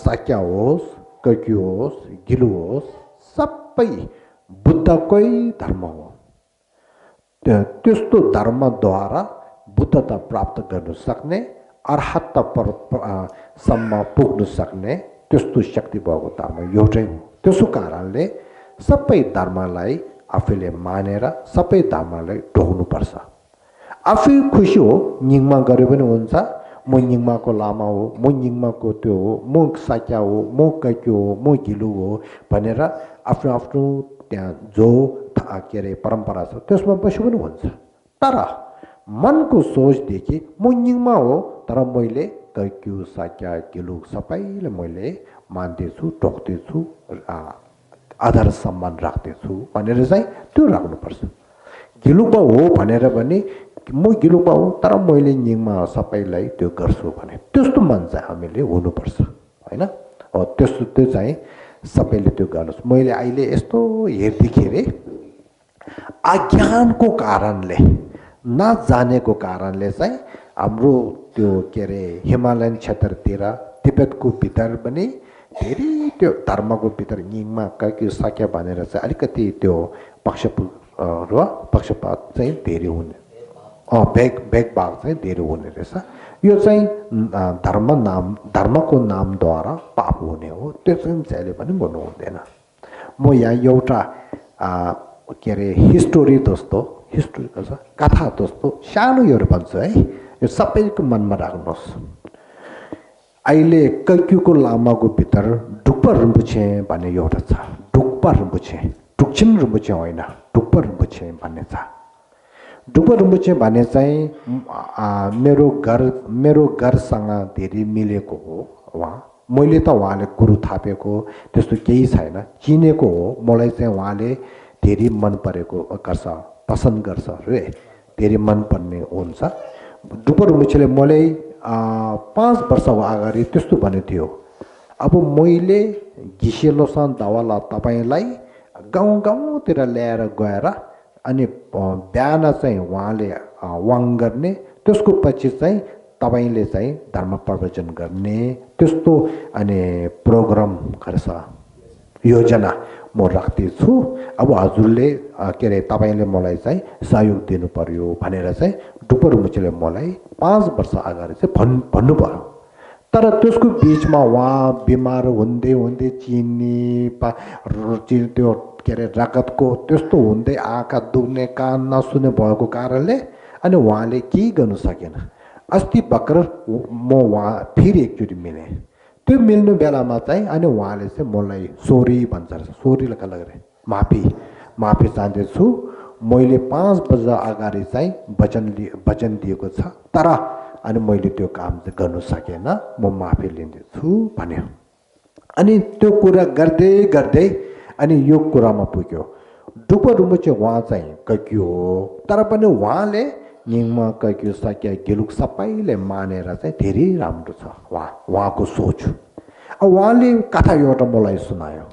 साक्या होस् कक्यु होस् गिलु होस् सब सबै बुद्धकै धर्म हो त्यस्तो धर्मद्वारा बुद्धता प्राप्त गर्न सक्ने अर्हत सम्म पुग्न सक्ने त्यस्तो शक्ति भएको धर्म एउटै हो त्यसो कारणले सबै धर्मलाई आफूले मानेर सबै धर्मलाई ढोग्नुपर्छ आफै खुसी हो निङमा गरे पनि हुन्छ म निङमाको लामा हो म निङमाको त्यो हो म साक्या हो म कैक्यो हो म गिलु हो भनेर आफ्नो आफ्नो त्यहाँ जो के अरे परम्परा छ त्यसमा बस्यो पनि हुन्छ तर मनको सोचदेखि म निङमा हो तर मैले कैक्यो साक्या गिलु सबैले मैले मान्दैछु ढोग्दैछु आदर सम्मान राख्दैछु भनेर चाहिँ त्यो राख्नुपर्छ गिलुबा हो भनेर भने म गिलुबा हो तर मैले निङमा सबैलाई त्यो गर्छु भने त्यस्तो मन चाहिँ हामीले हुनुपर्छ होइन त्यस्तो त्यो चाहिँ सबैले त्यो गर्नुहोस् मैले अहिले यस्तो हेर्दाखेरि अज्ञानको कारणले नजानेको कारणले चाहिँ हाम्रो त्यो के अरे हिमालयन क्षेत्रतिर तिब्बतको भित्र पनि धेरै त्यो धर्मको भित्र निङमा के सक्यो भनेर चाहिँ अलिकति त्यो पक्षपात चाहिँ धेरै हुने भेगभाग चाहिँ धेरै हुने रहेछ यो चाहिँ धर्मको नामद्वारा पाप हुने हो त्यो चाहिँ अहिले पनि भन्नु हुँदैन म यहाँ एउटा के अरे हिस्टोरी जस्तो कथा जस्तो सानो एउटा भन्छु है यो सबैको मनमा राख्नुहोस् अहिले कैक्युको लामाको भित्र डुक्पा रिम्पुछे भन्ने एउटा छ डुक्पा रिम्पुछे डुक्छिन रिम्पुछे होइन डुक्पा रिम्पुछे भन्ने छ डुक्पा रिम्पुछे भन्ने चाहिँ मेरो घरसँग धेरै मिलेको हो उहाँ मैले त उहाँले गुरु थापेको त्यस्तो केही छैन चिनेको हो मलाई चाहिँ उहाँले धेरै मन परेको गर्छ पसन्द गर्छ रे धेरै मन पर्ने हुन्छ डुक्पा रिम्पुछेले मलाई 5 वर्ष अगाडि त्यस्तो भनेको थियो अब मैले घिसेलोसँग दवाला तपाईँलाई गाउँतिर ल्याएर गएर अनि बिहान चाहिँ उहाँले वाङ गर्ने त्यसको पछि चाहिँ तपाईँले चाहिँ धर्म प्रवचन गर्ने त्यस्तो अनि प्रोग्राम गर्छ योजना म राख्दैछु अब हजुरले के अरे तपाईँले मलाई चाहिँ सहयोग दिनु पर्यो भनेर चाहिँ डुक्पा रिम्पुछेले मलाई 5 वर्ष अगाडि चाहिँ भन्नुभयो तर त्यसको बिचमा उहाँ बिमार हुँदै चिनी त्यो के अरे रगतको त्यस्तो हुँदै आँखा दुख्ने कान नसुन्ने भएको कारणले अनि उहाँले केही गर्नु सकेन अस्ति भर्खर म उहाँ फेरि एकचोटि मिलेँ त्यो मिल्नु बेलामा चाहिँ अनि उहाँले चाहिँ मलाई सोरी भन्छ सोरीलाई लगेर माफी चाहन्छु मैले 5 वर्ष अगाडि चाहिँ वचन दिएको छ तर अनि मैले त्यो काम चाहिँ गर्नु सकेन म माफी लिँदैछु भन्यो अनि त्यो कुरा गर्दै गर्दै अनि यो कुरामा पुग्यो डुक्पा रिम्पुछे उहाँ चाहिँ कैक्यो हो तर पनि उहाँले निङमा कैक्यो सक्या गिलुक सबैले मानेर चाहिँ धेरै राम्रो छ उहाँको सोच अब उहाँले कथा एउटा मलाई सुनायो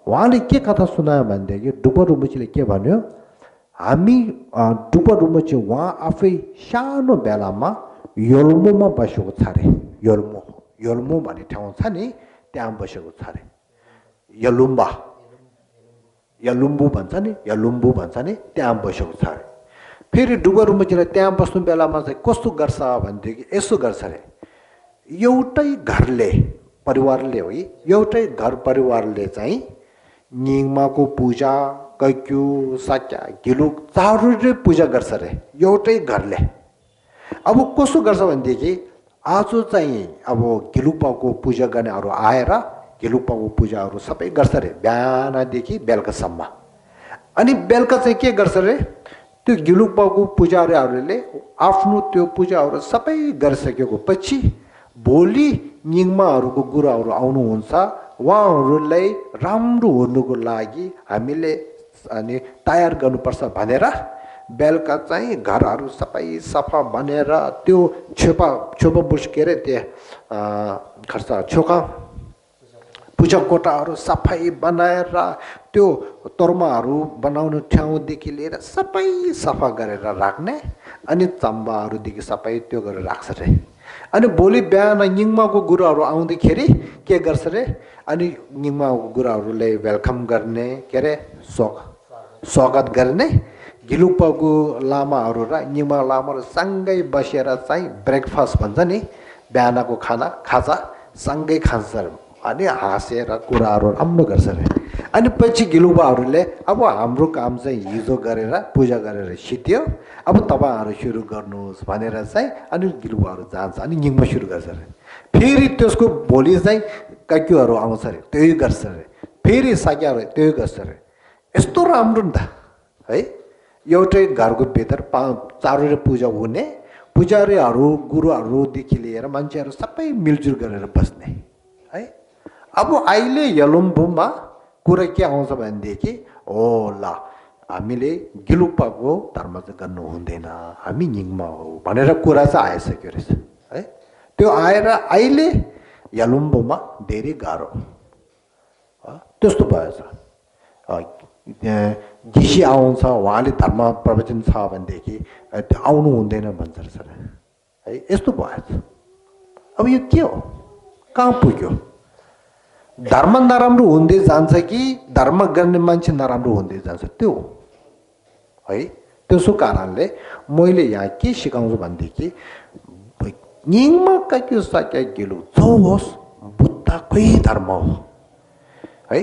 उहाँले के कथा सुनायो भनेदेखि डुक्पा रिम्पुछेले के भन्यो हामी डुक्पा रिम्पुछे उहाँ आफै सानो बेलामा योल्मोमा बसेको छ अरे योल्मो भन्ने ठाउँ छ नि त्यहाँ बसेको छ अरे यलुम्बु भन्छ नि त्यहाँ बसेको छ अरे फेरि डुक्पा रिम्पुछेले त्यहाँ बस्नु बेलामा चाहिँ कस्तो गर्छ भनेदेखि यसो गर्छ अरे एउटै परिवारले है एउटै घर परिवारले चाहिँ निङमाको पूजा कैक्यु साक्या गिलुक चारवटै पूजा गर्छ अरे एउटै घरले अब कसो गर्छ भनेदेखि आज चाहिँ अब गिलुकपाको पूजा गर्नेहरू आएर गिलुकपाको पूजाहरू सबै गर्छ अरे बिहानदेखि बेलुकासम्म अनि बेलुका चाहिँ के गर्छ अरे त्यो गिलुकपाको पुजारीहरूले आफ्नो त्यो पूजाहरू सबै गरिसकेको पछि भोलि निङमाहरूको गुरुहरू आउनुहुन्छ उहाँहरूलाई राम्रो हुनुको लागि हामीले अनि तयार गर्नुपर्छ भनेर बेलुका चाहिँ घरहरू सबै सफा बनेर त्यो छोपा बुस्केर त्यहाँ खर्च छोका पूजा कोठाहरू सफाइ बनाएर त्यो तोर्माहरू बनाउने ठाउँदेखि लिएर सबै सफा गरेर राख्ने अनि चम्बाहरूदेखि सबै त्यो गरेर राख्छ रे अनि भोलि बिहान निङमाको गुरुहरू आउँदाखेरि के गर्छ रे अनि निङमाको गुरुहरूले वेलकम गर्ने के अरे स्वागत गर्ने गिलुपाको लामाहरू र निङमा लामाहरू सँगै बसेर चाहिँ ब्रेकफास्ट भन्छ नि बिहानको खाजा सँगै खान्छ अनि हाँसेर कुराहरू राम्रो गर्छ रे अनि पछि गिलुबाहरूले अब हाम्रो काम चाहिँ हिजो गरेर पूजा गरेर सिद्धियो अब तपाईँहरू सुरु गर्नुहोस् भनेर चाहिँ अनि गिलुबाहरू जान्छ अनि निङमा सुरु गर्छ रे फेरि त्यसको भोलि चाहिँ काक्युहरू आउँछ रे त्यही गर्छ रे फेरि साक्याहरू त्यही गर्छ रे यस्तो राम्रो नि त है एउटै घरको भित्र चारवटा पूजा हुने पुजारीहरू गुरुहरूदेखि लिएर मान्छेहरू सबै मिलजुल गरेर बस्ने है अब अहिले यलुम्बुमा कुरा के आउँछ भनेदेखि हो ल हामीले गिलुपाको धर्म चाहिँ गर्नु हुँदैन हामी निङमा हो भनेर कुरा चाहिँ आइसक्यो रहेछ है त्यो आएर अहिले यलुम्बुमा धेरै गाह्रो त्यस्तो भएछ घिसी आउँछ उहाँले धर्म प्रवचन छ भनेदेखि आउनु हुँदैन भन्छ रहेछ है यस्तो भएछ अब यो के हो कहाँ पुग्यो धर्म नराम्रो हुँदै जान्छ कि धर्म गर्ने मान्छे नराम्रो हुँदै जान्छ त्यो है त्यसो कारणले मैले यहाँ के सिकाउँछु भनेदेखि निङमा काक्यो साक्या गेलु जो होस् बुद्धकै धर्म हो है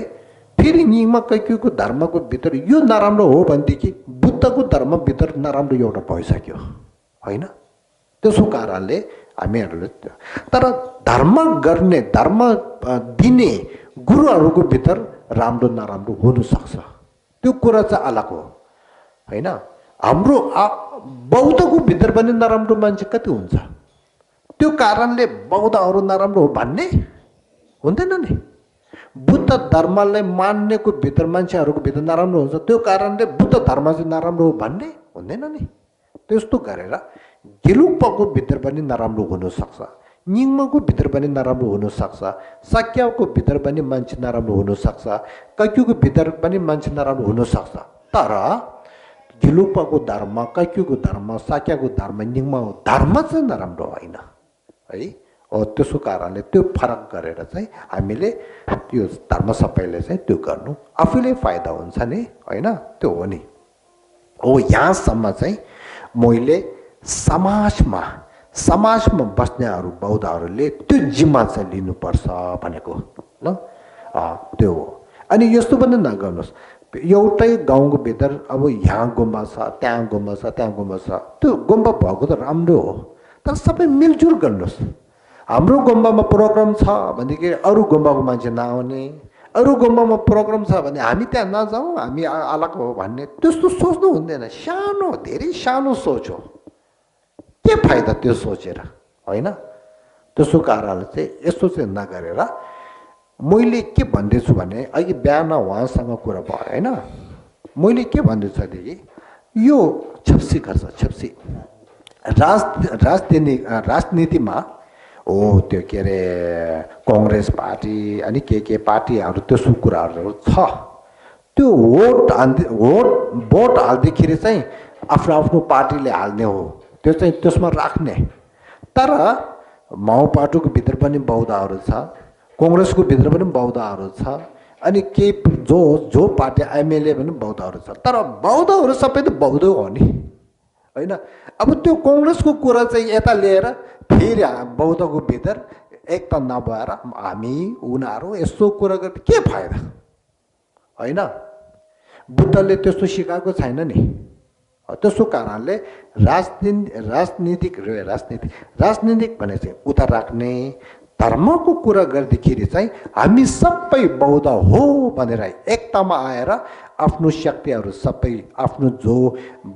फेरि निङमा काक्योको धर्मको भित्र यो नराम्रो हो भनेदेखि बुद्धको धर्मभित्र नराम्रो एउटा भइसक्यो होइन त्यसो कारणले हामीहरूले तर धर्म गर्ने धर्म दिने गुरुहरूको भित्र राम्रो नराम्रो हुनसक्छ त्यो कुरा चाहिँ अलग हो होइन हाम्रो बौद्धको भित्र पनि नराम्रो मान्छे कति हुन्छ त्यो कारणले बौद्धहरू नराम्रो हो भन्ने हुँदैन नि बुद्ध धर्मलाई मान्नेको भित्र मान्छेहरूको भित्र नराम्रो हुन्छ त्यो कारणले बुद्ध धर्म चाहिँ नराम्रो हो भन्ने हुँदैन नि त्यस्तो गरेर गिलुपाको भित्र पनि नराम्रो हुनसक्छ निङमाको भित्र पनि नराम्रो हुनसक्छ साक्याको भित्र पनि मान्छे नराम्रो हुनसक्छ काक्युको भित्र पनि मान्छे नराम्रो हुनसक्छ तर गिलुपाको धर्म काक्युको धर्म साक्याको धर्म निङमाको धर्म चाहिँ नराम्रो होइन है त्यसो कारणले त्यो फरक गरेर चाहिँ हामीले त्यो धर्म सबैले चाहिँ त्यो गर्नु आफूले फाइदा हुन्छ नि होइन त्यो हो नि हो यहाँसम्म चाहिँ मैले समाजमा बस्नेहरू बौद्धहरूले त्यो जिम्मा चाहिँ लिनुपर्छ भनेको ल त्यो हो अनि यस्तो पनि नगर्नुहोस् एउटै गाउँको भित्र अब यहाँ गुम्बा छ त्यहाँ गुम्बा छ त्यहाँ गुम्बा छ त्यो गुम्बा भएको त राम्रो हो तर सबै मिलजुल गर्नुहोस् हाम्रो गुम्बामा प्रोग्राम छ भनेदेखि अरू गुम्बाको मान्छे नआउने अरू गुम्बामा प्रोग्राम छ भने हामी त्यहाँ नजाउँ हामी अलग हो भन्ने त्यस्तो सोच्नु हुँदैन सानो धेरै सानो सोच हो के फाइदा त्यो सोचेर होइन त्यसो कारणले चाहिँ यस्तो चाहिँ नगरेर मैले के भन्दैछु भने अघि बिहान उहाँसँग कुरा भयो होइन मैले के भन्दैछु भनेदेखि यो छेप्सी गर्छ छेप्सी राजनीतिमा हो त्यो के अरे कङ्ग्रेस पार्टी अनि के पार्टीहरू त्यस्तो कुराहरू छ त्यो भोट हाल्दाखेरि चाहिँ आफ्नो आफ्नो पार्टीले हाल्ने हो त्यो चाहिँ त्यसमा राख्ने तर माओवादीको भित्र पनि बौद्धहरू छ कङ्ग्रेसको भित्र पनि बौद्धहरू छ अनि के जो पार्टी एमएलए पनि बौद्धहरू छ तर बौद्धहरू सबै त बौद्ध हो नि होइन अब त्यो कङ्ग्रेसको कुरा चाहिँ यता लिएर फेरि बौद्धको भित्र एकता नभएर हामी उनीहरू यस्तो कुरा गर्दा के फाइदा होइन बुद्धले त्यस्तो सिकाएको छैन नि त्यसो कारणले राजनीतिक भने चाहिँ उता राख्ने धर्मको कुरा गर्दाखेरि चाहिँ हामी सबै बौद्ध हो भनेर एकतामा आएर आफ्नो शक्तिहरू सबै आफ्नो जो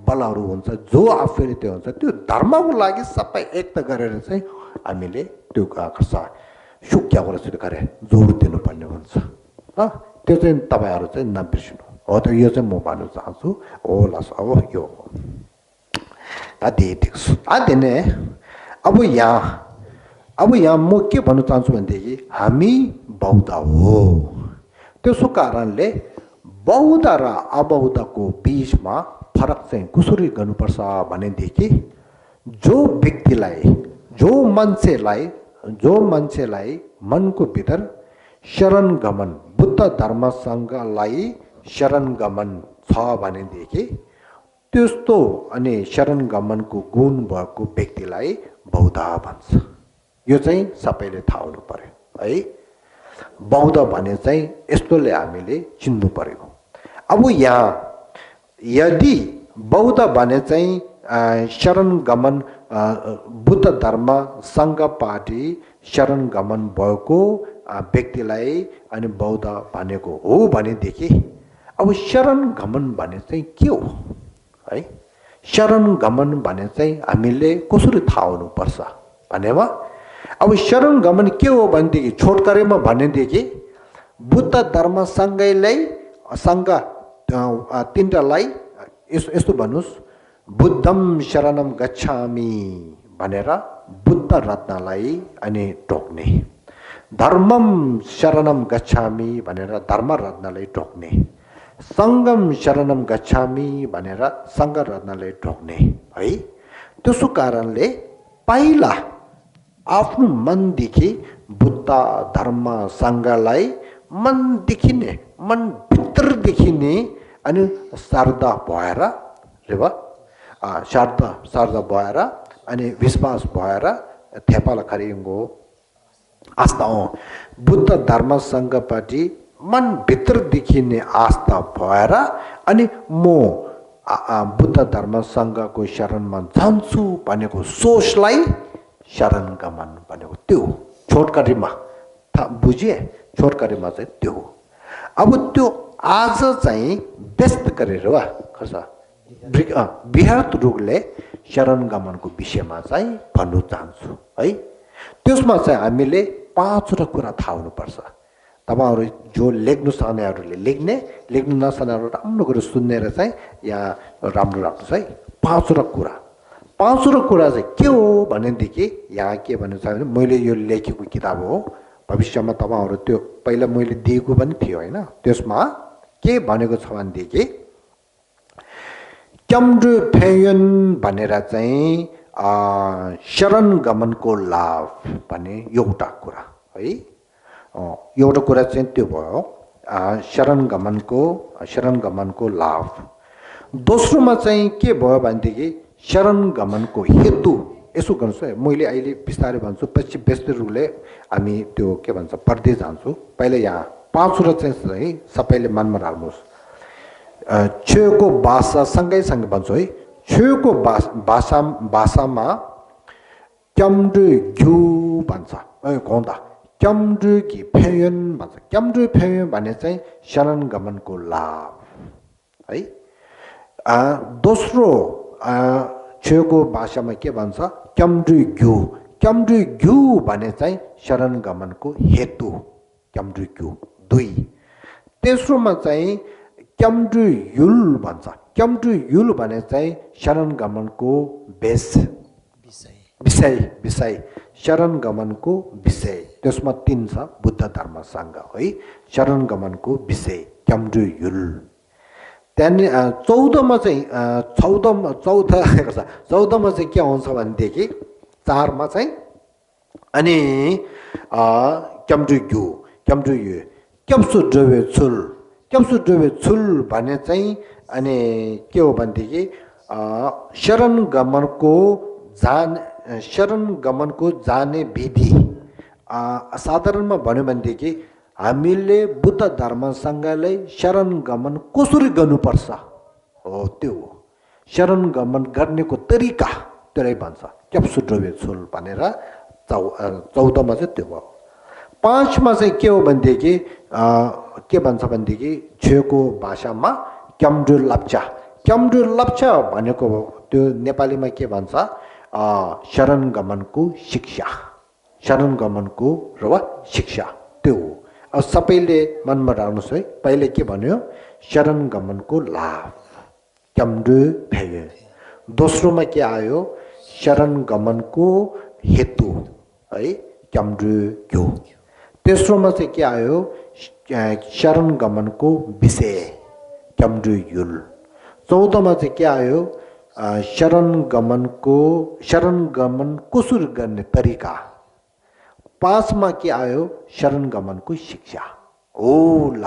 बलहरू हुन्छ जो आफूले त्यो हुन्छ त्यो धर्मको लागि सबै एकता गरेर चाहिँ हामीले त्यो सुक्या कुरा सुरु गरे जोड दिनुपर्ने हुन्छ त्यो चाहिँ तपाईँहरू चाहिँ नबिर्सिनु हो त यो चाहिँ म भन्न चाहन्छु हो लस अब यो दिने अब यहाँ म के भन्न चाहन्छु भनेदेखि हामी बौद्ध हो त्यसो कारणले बौद्ध र अबौद्धको बीचमा फरक चाहिँ कसरी गर्नुपर्छ भनेदेखि जो जो मान्छेलाई मनको भित्र शरण गमन बुद्ध धर्म संघलाई शरण गमन छ भनेदेखि त्यस्तो अनि शरण गमनको गुण भएको व्यक्तिलाई बौद्ध भन्छ। यो चाहिँ सबैले थाहा हुनु पर्यो है। बौद्ध भने चाहिँ यस्तोले हामीले चिन्नु पर्यो। अब यहाँ यदि बौद्ध भने चाहिँ शरण गमन बुद्ध धर्म संघपाटी शरण गमन भएको व्यक्तिलाई अनि बौद्ध भनेको हो भनेदेखि अब शरण गमन भने चाहिँ के हो है? शरण गमन भने चाहिँ हामीले कसरी थाहा हुनुपर्छ भनेमा अब शरण गमन के हो भनेदेखि छोटकरीमा भनेदेखि बुद्ध धर्म संघ तीनटालाई यस्तो भन्नुस्, बुद्धम शरणम गच्छामि भनेर बुद्ध रत्नलाई अनि टोक्ने, धर्मम शरणम गच्छामि भनेर धर्म रत्नलाई टोक्ने, संगम शरणम गच्छामि भनेर संघ रत्नलाई टोक्ने है। त्यसो कारणले पहिला आफ्नो मनदेखि बुद्ध धर्म संघलाई मनदेखि नै मनभित्रदेखि नै अनि श्रद्धा भएर श्रद्धा भएर अनि विश्वास भएर थेपाला खरिङ्गो आस्था बुद्ध धर्म संघपाटी मनभित्रदेखि नै आस्था भएर अनि म बुद्ध धर्म संघको शरणमा जान्छु भनेको सोचलाई शरण गमन भनेको त्यो छोटकरीमा बुझे, छोटकरीमा चाहिँ त्यो हो। अब त्यो आज चाहिँ व्यस्त गरेर वा खर्च बृहत रूपले शरण गमनको विषयमा चाहिँ भन्नु चाहन्छु है। त्यसमा चाहिँ हामीले 5वटा कुरा थाहा हुनुपर्छ। तपाईहरु जो लेख्नु सक्नेहरूले लेख्नु नसक्नेहरू राम्रो कुरा सुनेर चाहिँ यहाँ राम्रो राख्नुस् है। 5वटा कुरा चाहिँ के हो भनेदेखि यहाँ के भन्नु छ भने मैले यो लेखेको किताब हो, भविष्यमा तपाईहरु त्यो पहिला मैले दिएको पनि थियो हैन। त्यसमा के भनेको छ भनेदेखि क्याम्ड्रु फेयन भनेर चाहिँ शरण गमनको लाभ भन्ने एउटा कुरा है। एउटा कुरा चाहिँ त्यो भयो शरण गमनको लाभ। दोस्रोमा चाहिँ के भयो भनेदेखि शरण गमनको हेतु। यसो गर्नुहोस् है, मैले अहिले बिस्तारै भन्छु, पछि व्यस्त रूपले हामी त्यो के भन्छ पढ्दै जान्छु। पहिला यहाँ 5वटा चाहिँ सबैले मनमा राख्नुहोस्। छेउको भाषा सँगै भन्छु है। छेउको भाषामा क्याम्ड्रु ग्यु भन्छ गौँदा, क्याम्ड्रु कि फेयन भन्छ। क्याम्ड्रु फेयन भने चाहिँ शरण गमनको लाभ है। दोस्रो छेउको भाषामा के भन्छ क्याम्ड्रु ग्यु भने चाहिँ शरण गमनको हेतु, क्याम्ड्रु ग्यु 2। तेस्रोमा चाहिँ क्याम्ड्रु युल भन्छ। क्याम्ड्रु युल भने चाहिँ शरण गमनको विषय शरण गमनको विषय। त्यसमा 3 छ, बुद्ध धर्म संघ है, शरण गमनको विषय क्याम्ड्रु युल। त्यहाँदेखि 14मा चाहिँ 14मा चाहिँ के आउँछ भनेदेखि 4मा चाहिँ अनि क्याम्ड्रु यु क्याप्सु ड्रवे छुल भने चाहिँ अनि के हो भनेदेखि शरण गमनको जाने विधि। साधारणमा भन्यो भनेदेखि हामीले बुद्ध धर्म संघलाई शरण गमन कसरी गर्नुपर्छ हो, त्यो हो शरण गमन गर्नेको तरिका, त्यसलाई भन्छ क्याप्सु ड्रवे छुल भनेर। 14मा चाहिँ त्यो भयो। 5मा चाहिँ के हो भनेदेखि के भन्छ भनेदेखि छेउको भाषामा क्याम्ड्रु लप्चा भनेको त्यो नेपालीमा के भन्छ शरण गमनको शिक्षा त्यो हो। अब सबैले मनमा राख्नुहोस् है। पहिले के भन्यो शरण गमनको लाभ क्याम्ड्रु फेय। दोस्रोमा के आयो शरण गमनको हेतु है क्याम्ड्रु ग्यु। तेस्रोमा चाहिँ के आयो शरण गमनको विषय क्याम्ड्रु युल। 14मा चाहिँ के आयो शरण गमन कसरी गर्ने तरिका 5 मा के आयो शरण गमनको शिक्षा हो ल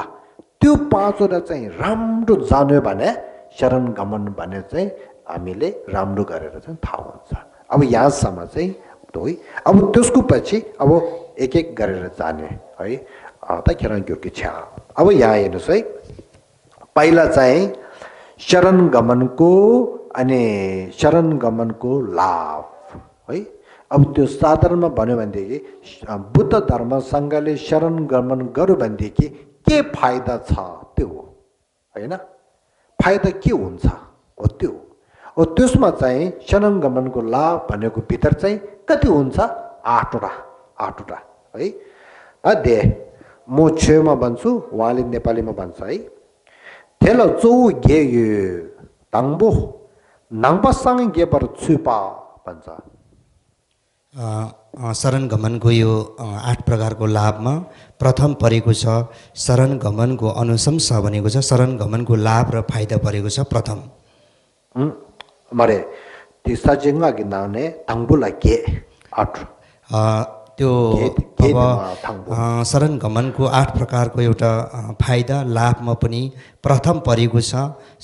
त्यो 5 वटा चाहिँ राम्रो जान्यो भने शरण गमन भने चाहिँ हामीले राम्रो गरेर चाहिँ थाहा हुन्छ अब यहाँसम्म चाहिँ है अब त्यसको पछि अब एक एक गरेर जाने है त केरा ग्योकी छ अब यहाँ हेर्नुस् है पहिला चाहिँ शरण गमनको लाभ है अब त्यो साधारणमा भन्यो भनेदेखि बुद्ध धर्म संघले शरण गमन गर्यो भनेदेखि के फाइदा छ त्यो हो हैन फाइदा के हुन्छ हो त्यो हो त्यसमा चाहिँ शरण गमनको लाभ भनेको भित्र चाहिँ कति हुन्छ 8 वटा है अदे म छेउमा भन्छु उहाँले नेपालीमा भन्छ है थेलो चौ गे तंबो नङबसँग गेबर छुपा भन्छ शरण गमनको यो 8 प्रकारको लाभमा प्रथम परेको छ शरण गमनको अनुशंसा भनेको छ शरण गमनको लाभ र फाइदा परेको छ प्रथम मरे तिसा जिंगा गिनाउने तंबुला के 8 त्यो अब शरण गमनको 8 प्रकारको एउटा फाइदा लाभमा पनि प्रथम परेको छ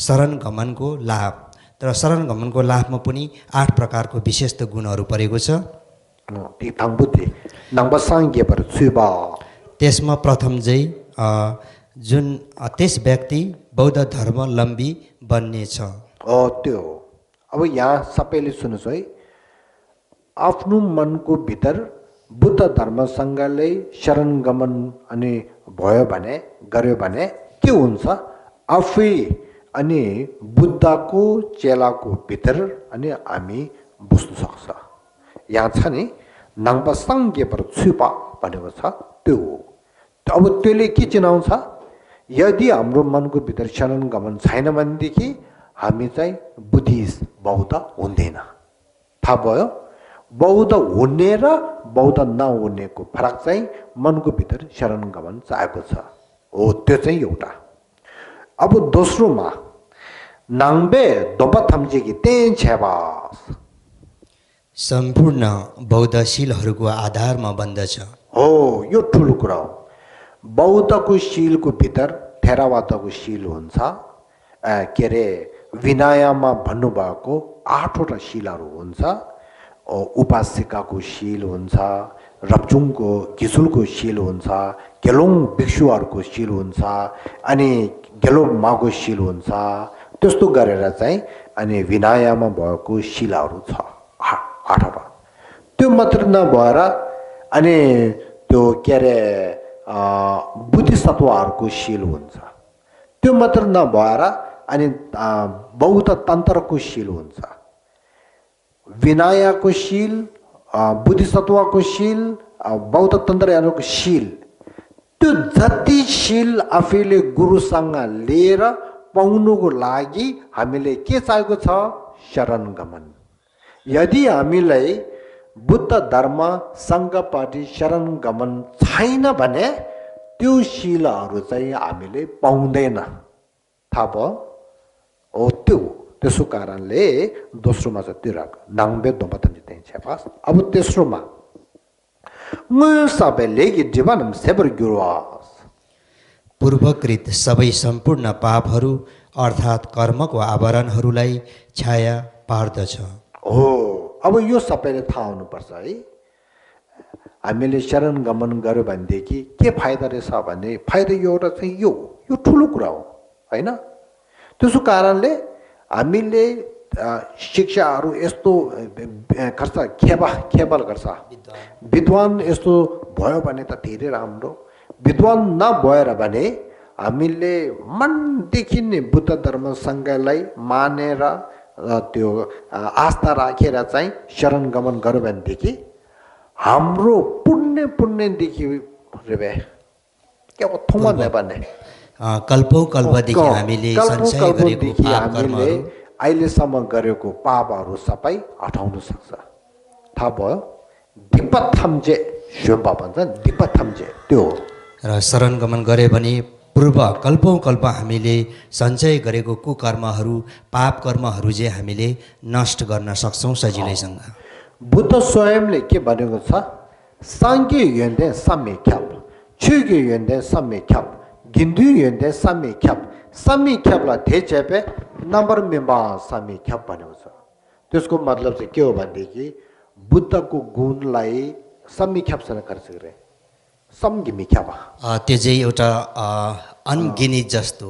शरण गमनको लाभ तर शरण गमनको लाभमा पनि 8 प्रकारको विशेषता गुणहरू परेको छ त्यसमा प्रथम चाहिँ जुन त्यस व्यक्ति बौद्ध धर्मावलम्बी बन्ने छ त्यो अब यहाँ सबैले सुन्नुस् है आफ्नो मनको भित्र बुद्ध धर्मसँगले शरण गमन अनि भयो भने गर्यो भने के हुन्छ आफै अनि बुद्धको चेलाको भित्र अनि हामी बुझ्न सक्छ यहाँ छ नि नङबसङ्गे पर छुपा भनेको छ त्यो अब त्यसले के चिनाउँछ यदि हाम्रो मनको भित्र शरण गमन छैन भनेदेखि हामी चाहिँ बुद्धिस्ट बौद्ध हुँदैन थाहा भयो बौद्ध हुने र बौद्ध नहुनेको फरक चाहिँ मनको भित्र शरण गमन चाहेको छ हो त्यो चाहिँ एउटा अब दोस्रोमा नाङबे दोबथम्जेकी तेन छेबास सम्पूर्ण बौद्ध शीलहरूको आधारमा बन्दछ हो यो ठुलो कुरा हो बौद्धको शीलको भित्र थेरावादको शील हुन्छ के अरे विनयमा भन्नुभएको 8 वटा शीलहरू हुन्छ उपासिकाको शील हुन्छ रप्चुङको घिसुलको शील हुन्छ गेलोङ भिक्षुहरूको शील हुन्छ अनि गेलो माको शील हुन्छ त्यस्तो गरेर चाहिँ अनि विनयमा भएको शीलहरू छ 8 वटा त्यो मात्र नभएर अनि त्यो के अरे बुद्धिसत्वहरूको शील हुन्छ त्यो मात्र नभएर अनि बौद्ध तन्त्रको शील हुन्छ विनयको शील बुद्धिसत्वको शील बौद्ध तन्त्रहरूको शील त्यो जति शील आफैले गुरुसँग लिएर पाउनुको लागि हामीले के चाहिएको छ शरण गमन यदि हामीलाई बुद्ध धर्म संघपाटी शरण गमन छैन भने त्यो शीलहरू चाहिँ हामीले पाउँदैन थाहा भयो हो त्यो त्यसो कारणले दोस्रोमा चाहिँ त्यो राख नाङबे दोबथन्जी त्यही छेपास अब तेस्रोमा म सबैले जीवनम सेबर गुरुवास पूर्वकृत सबै सम्पूर्ण पापहरू अर्थात् कर्मको आवरणहरूलाई छाया पार्दछ हो अब यो सबैले थाहा हुनुपर्छ है हामीले शरण गमन गर्यो भनेदेखि के फाइदा रहेछ भने फाइदा एउटा चाहिँ यो ठुलो कुरा हो हैन त्यसो कारणले हामीले शिक्षाहरू यस्तो गर्छ खेबल गर्छ विद्वान यस्तो भयो भने त धेरै राम्रो विद्वान नभएर भने हामीले मनदेखि नै बुद्ध धर्म संघलाई मानेर त्यो आस्था राखेर चाहिँ शरण गमन गर्यो भनेदेखि हाम्रो पुण्यदेखि रेबे के हो थुमा नै भन्ने कल्पौं कल्पदेखि हामीले सञ्चय गरेको पाप कर्महरू अहिलेसम्म गरेको पापहरू सबै हटाउन सक्छ थाहा भयो दिपथम्जे श्योम्बा भन्छ दिपथम्जे त्यो र शरण गमन गरे भने पूर्व कल्पौँ कल्प हामीले सञ्चय गरेको कुकर्महरू पाप कर्महरू चाहिँ हामीले नष्ट गर्न सक्छौँ सजिलैसँग। बुद्ध स्वयंले के भनेको छ सांगे यन्दे समे ख्याप छुगे यन्दे समे ख्याप गिन्दु यन्दे समे ख्याप समे ख्यापलाई धेचेपे नम्बर मेम्बा समे ख्याप भनेको छ। त्यसको मतलब चाहिँ के हो भनेदेखि बुद्धको गुणलाई समीख्यापसँग गरिसके सम्झिमिख्याप त्यो चाहिँ एउटा अनगिनित जस्तो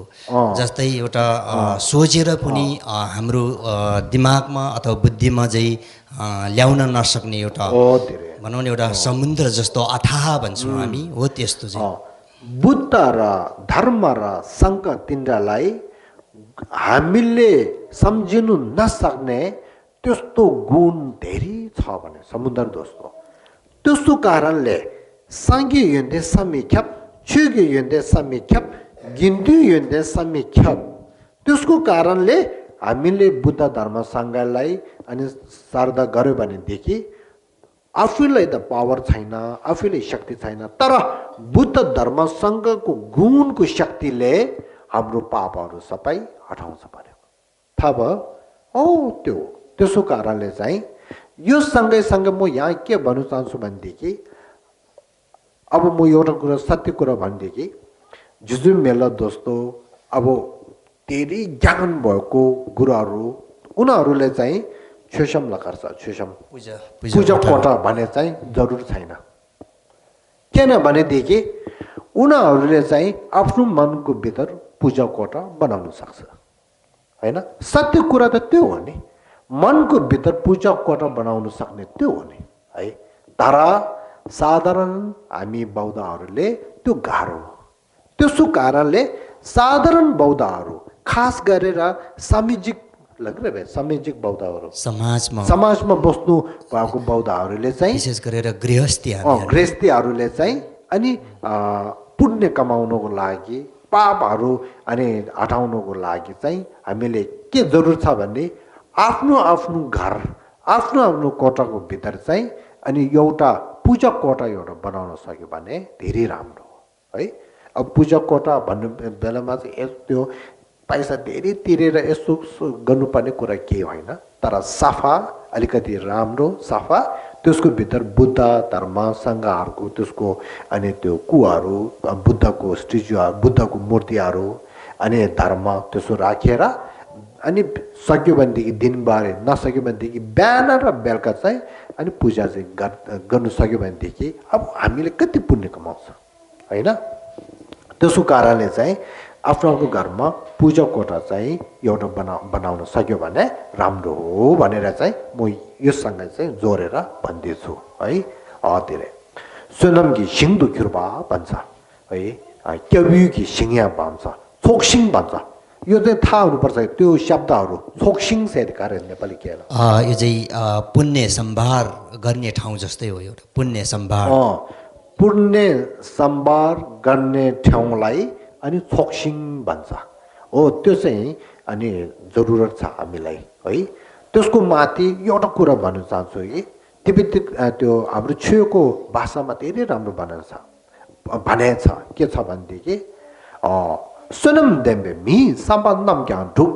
जस्तै एउटा सोचेर पनि हाम्रो दिमागमा अथवा बुद्धिमा चाहिँ ल्याउन नसक्ने एउटा भनौँ न एउटा समुद्र जस्तो अथाह भन्छौँ हामी हो त्यस्तो चाहिँ। बुद्ध र धर्म र सङ्घ तिनलाई हामीले सम्झिनु नसक्ने त्यस्तो गुण धेरै छ भने समुद्र दोस्तो। त्यस्तो कारणले सांगे यन्दे समीख्याप छुगे यन्दे समीख्याप गिन्दु यन्दे समीख्याप त्यसको कारणले हामीले बुद्ध धर्म सङ्घलाई अनि श्रद्धा गर्यो भनेदेखि आफूलाई त पावर छैन आफूलाई शक्ति छैन तर बुद्ध धर्म सङ्घको गुणको शक्तिले हाम्रो पापहरू सबै हटाउँछ भनेको थाहा भयो। त्यसो कारणले चाहिँ यो सँगैसँगै म यहाँ के भन्न चाहन्छु भनेदेखि अब म एउटा कुरा सत्य कुरा भनेदेखि जुजु मेला दोस्तो अब धेरै ज्ञान भएको गुरुहरू उनीहरूले चाहिँ छेसम लगार्छ छेसम पूजा कोठा भने चाहिँ जरुर छैन। किनभनेदेखि उनीहरूले चाहिँ आफ्नो मनको भित्र पूजा कोठा बनाउन सक्छ होइन। सत्य कुरा त त्यो हो नि मनको भित्र पूजा कोठा बनाउन सक्ने त्यो हो नि है। तर साधारण हामी बौद्धहरूले त्यो गाह्रो हो। त्यसो कारणले साधारण बौद्धहरू खास गरेर सामाजिक सामाजिक बौद्धहरू समाजमा बस्नु भएको बौद्धहरूले चाहिँ विशेष गरेर गृहस्थीहरूले चाहिँ अनि पुण्य कमाउनको लागि पापहरू अनि हटाउनको लागि चाहिँ हामीले के जरुर छ भने आफ्नो आफ्नो घर आफ्नो आफ्नो कोठाको भित्र चाहिँ अनि एउटा पूजा कोठा एउटा बनाउन सक्यो भने धेरै राम्रो हो है। अब पूजा कोठा भन्ने बेलामा चाहिँ त्यो पैसा धेरै तिरेर यसो गर्नुपर्ने कुरा केही होइन तर सफा अलिकति राम्रो सफा त्यसको भित्र बुद्ध धर्म सङ्घहरूको त्यसको अनि त्यो कुवाहरू बुद्धको स्ट्याचुहरू बुद्धको मूर्तिहरू अनि धर्म त्यसो राखेर अनि सक्यो भनेदेखि दिनभरि नसक्यो भनेदेखि बिहान र बेलुका चाहिँ अनि पूजा चाहिँ गर्नु सक्यो भनेदेखि अब हामीले कति पुण्य कमाउँछ होइन। त्यसो कारणले चाहिँ आफ्नो आफ्नो घरमा पूजा कोठा चाहिँ एउटा बनाउन सक्यो भने राम्रो हो भनेर चाहिँ म योसँग चाहिँ जोडेर भन्दैछु है। धेरै सोनमकी सिङदु खिर्बा भन्छ है क्याब्युकी सिङिया भन्छ छोकसिङ भन्छ यो चाहिँ थाहा हुनुपर्छ त्यो शब्दहरू छोकसिङ सेदकार नेपाली के हो यो चाहिँ पुण्य सम्भार गर्ने ठाउँ जस्तै हो एउटा पुण्य सम्भार गर्ने ठाउँलाई अनि छोकसिङ भन्छ हो। त्यो चाहिँ अनि जरुरत छ हामीलाई है। त्यसको माथि एउटा कुरा भन्न चाहन्छु कि तिब्बती त्यो हाम्रो छेउको भाषामा धेरै राम्रो भनेको छ के छ भनेदेखि सोनम देम्बे मी सम्बन्धम ज्ञान ढुक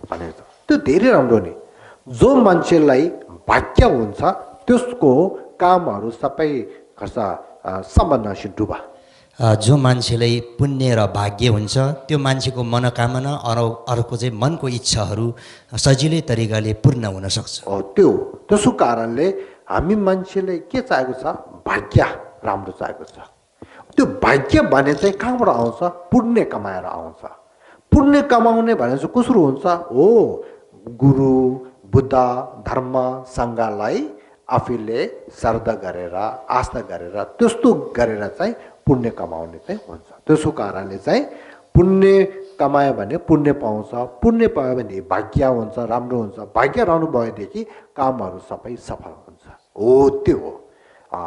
भनेको छ त्यो धेरै राम्रो नि। जो मान्छेलाई भाग्य हुन्छ त्यसको कामहरू सबै खर्च सम्बन्ध डुबा। जो मान्छेलाई पुण्य र भाग्य हुन्छ त्यो मान्छेको मनोकामना अर्को चाहिँ मनको इच्छाहरू सजिलै तरिकाले पूर्ण हुन सक्छ। त्यसो कारणले हामी मान्छेलाई के चाहेको छ भाग्य राम्रो चाहेको छ। त्यो भाग्य भने चाहिँ कहाँबाट आउँछ पुण्य कमाएर आउँछ। पुण्य कमाउने भने चाहिँ कसरी हुन्छ हो गुरु बुद्ध धर्म सङ्घलाई आफूले श्रद्धा गरेर आस्था गरेर त्यस्तो गरेर चाहिँ पुण्य कमाउने चाहिँ हुन्छ। त्यसो कारणले चाहिँ पुण्य कमायो भने पुण्य पाउँछ पुण्य पायो भने भाग्य हुन्छ राम्रो हुन्छ भाग्य रहनु भएदेखि कामहरू सबै सफल हुन्छ हो त्यो हो।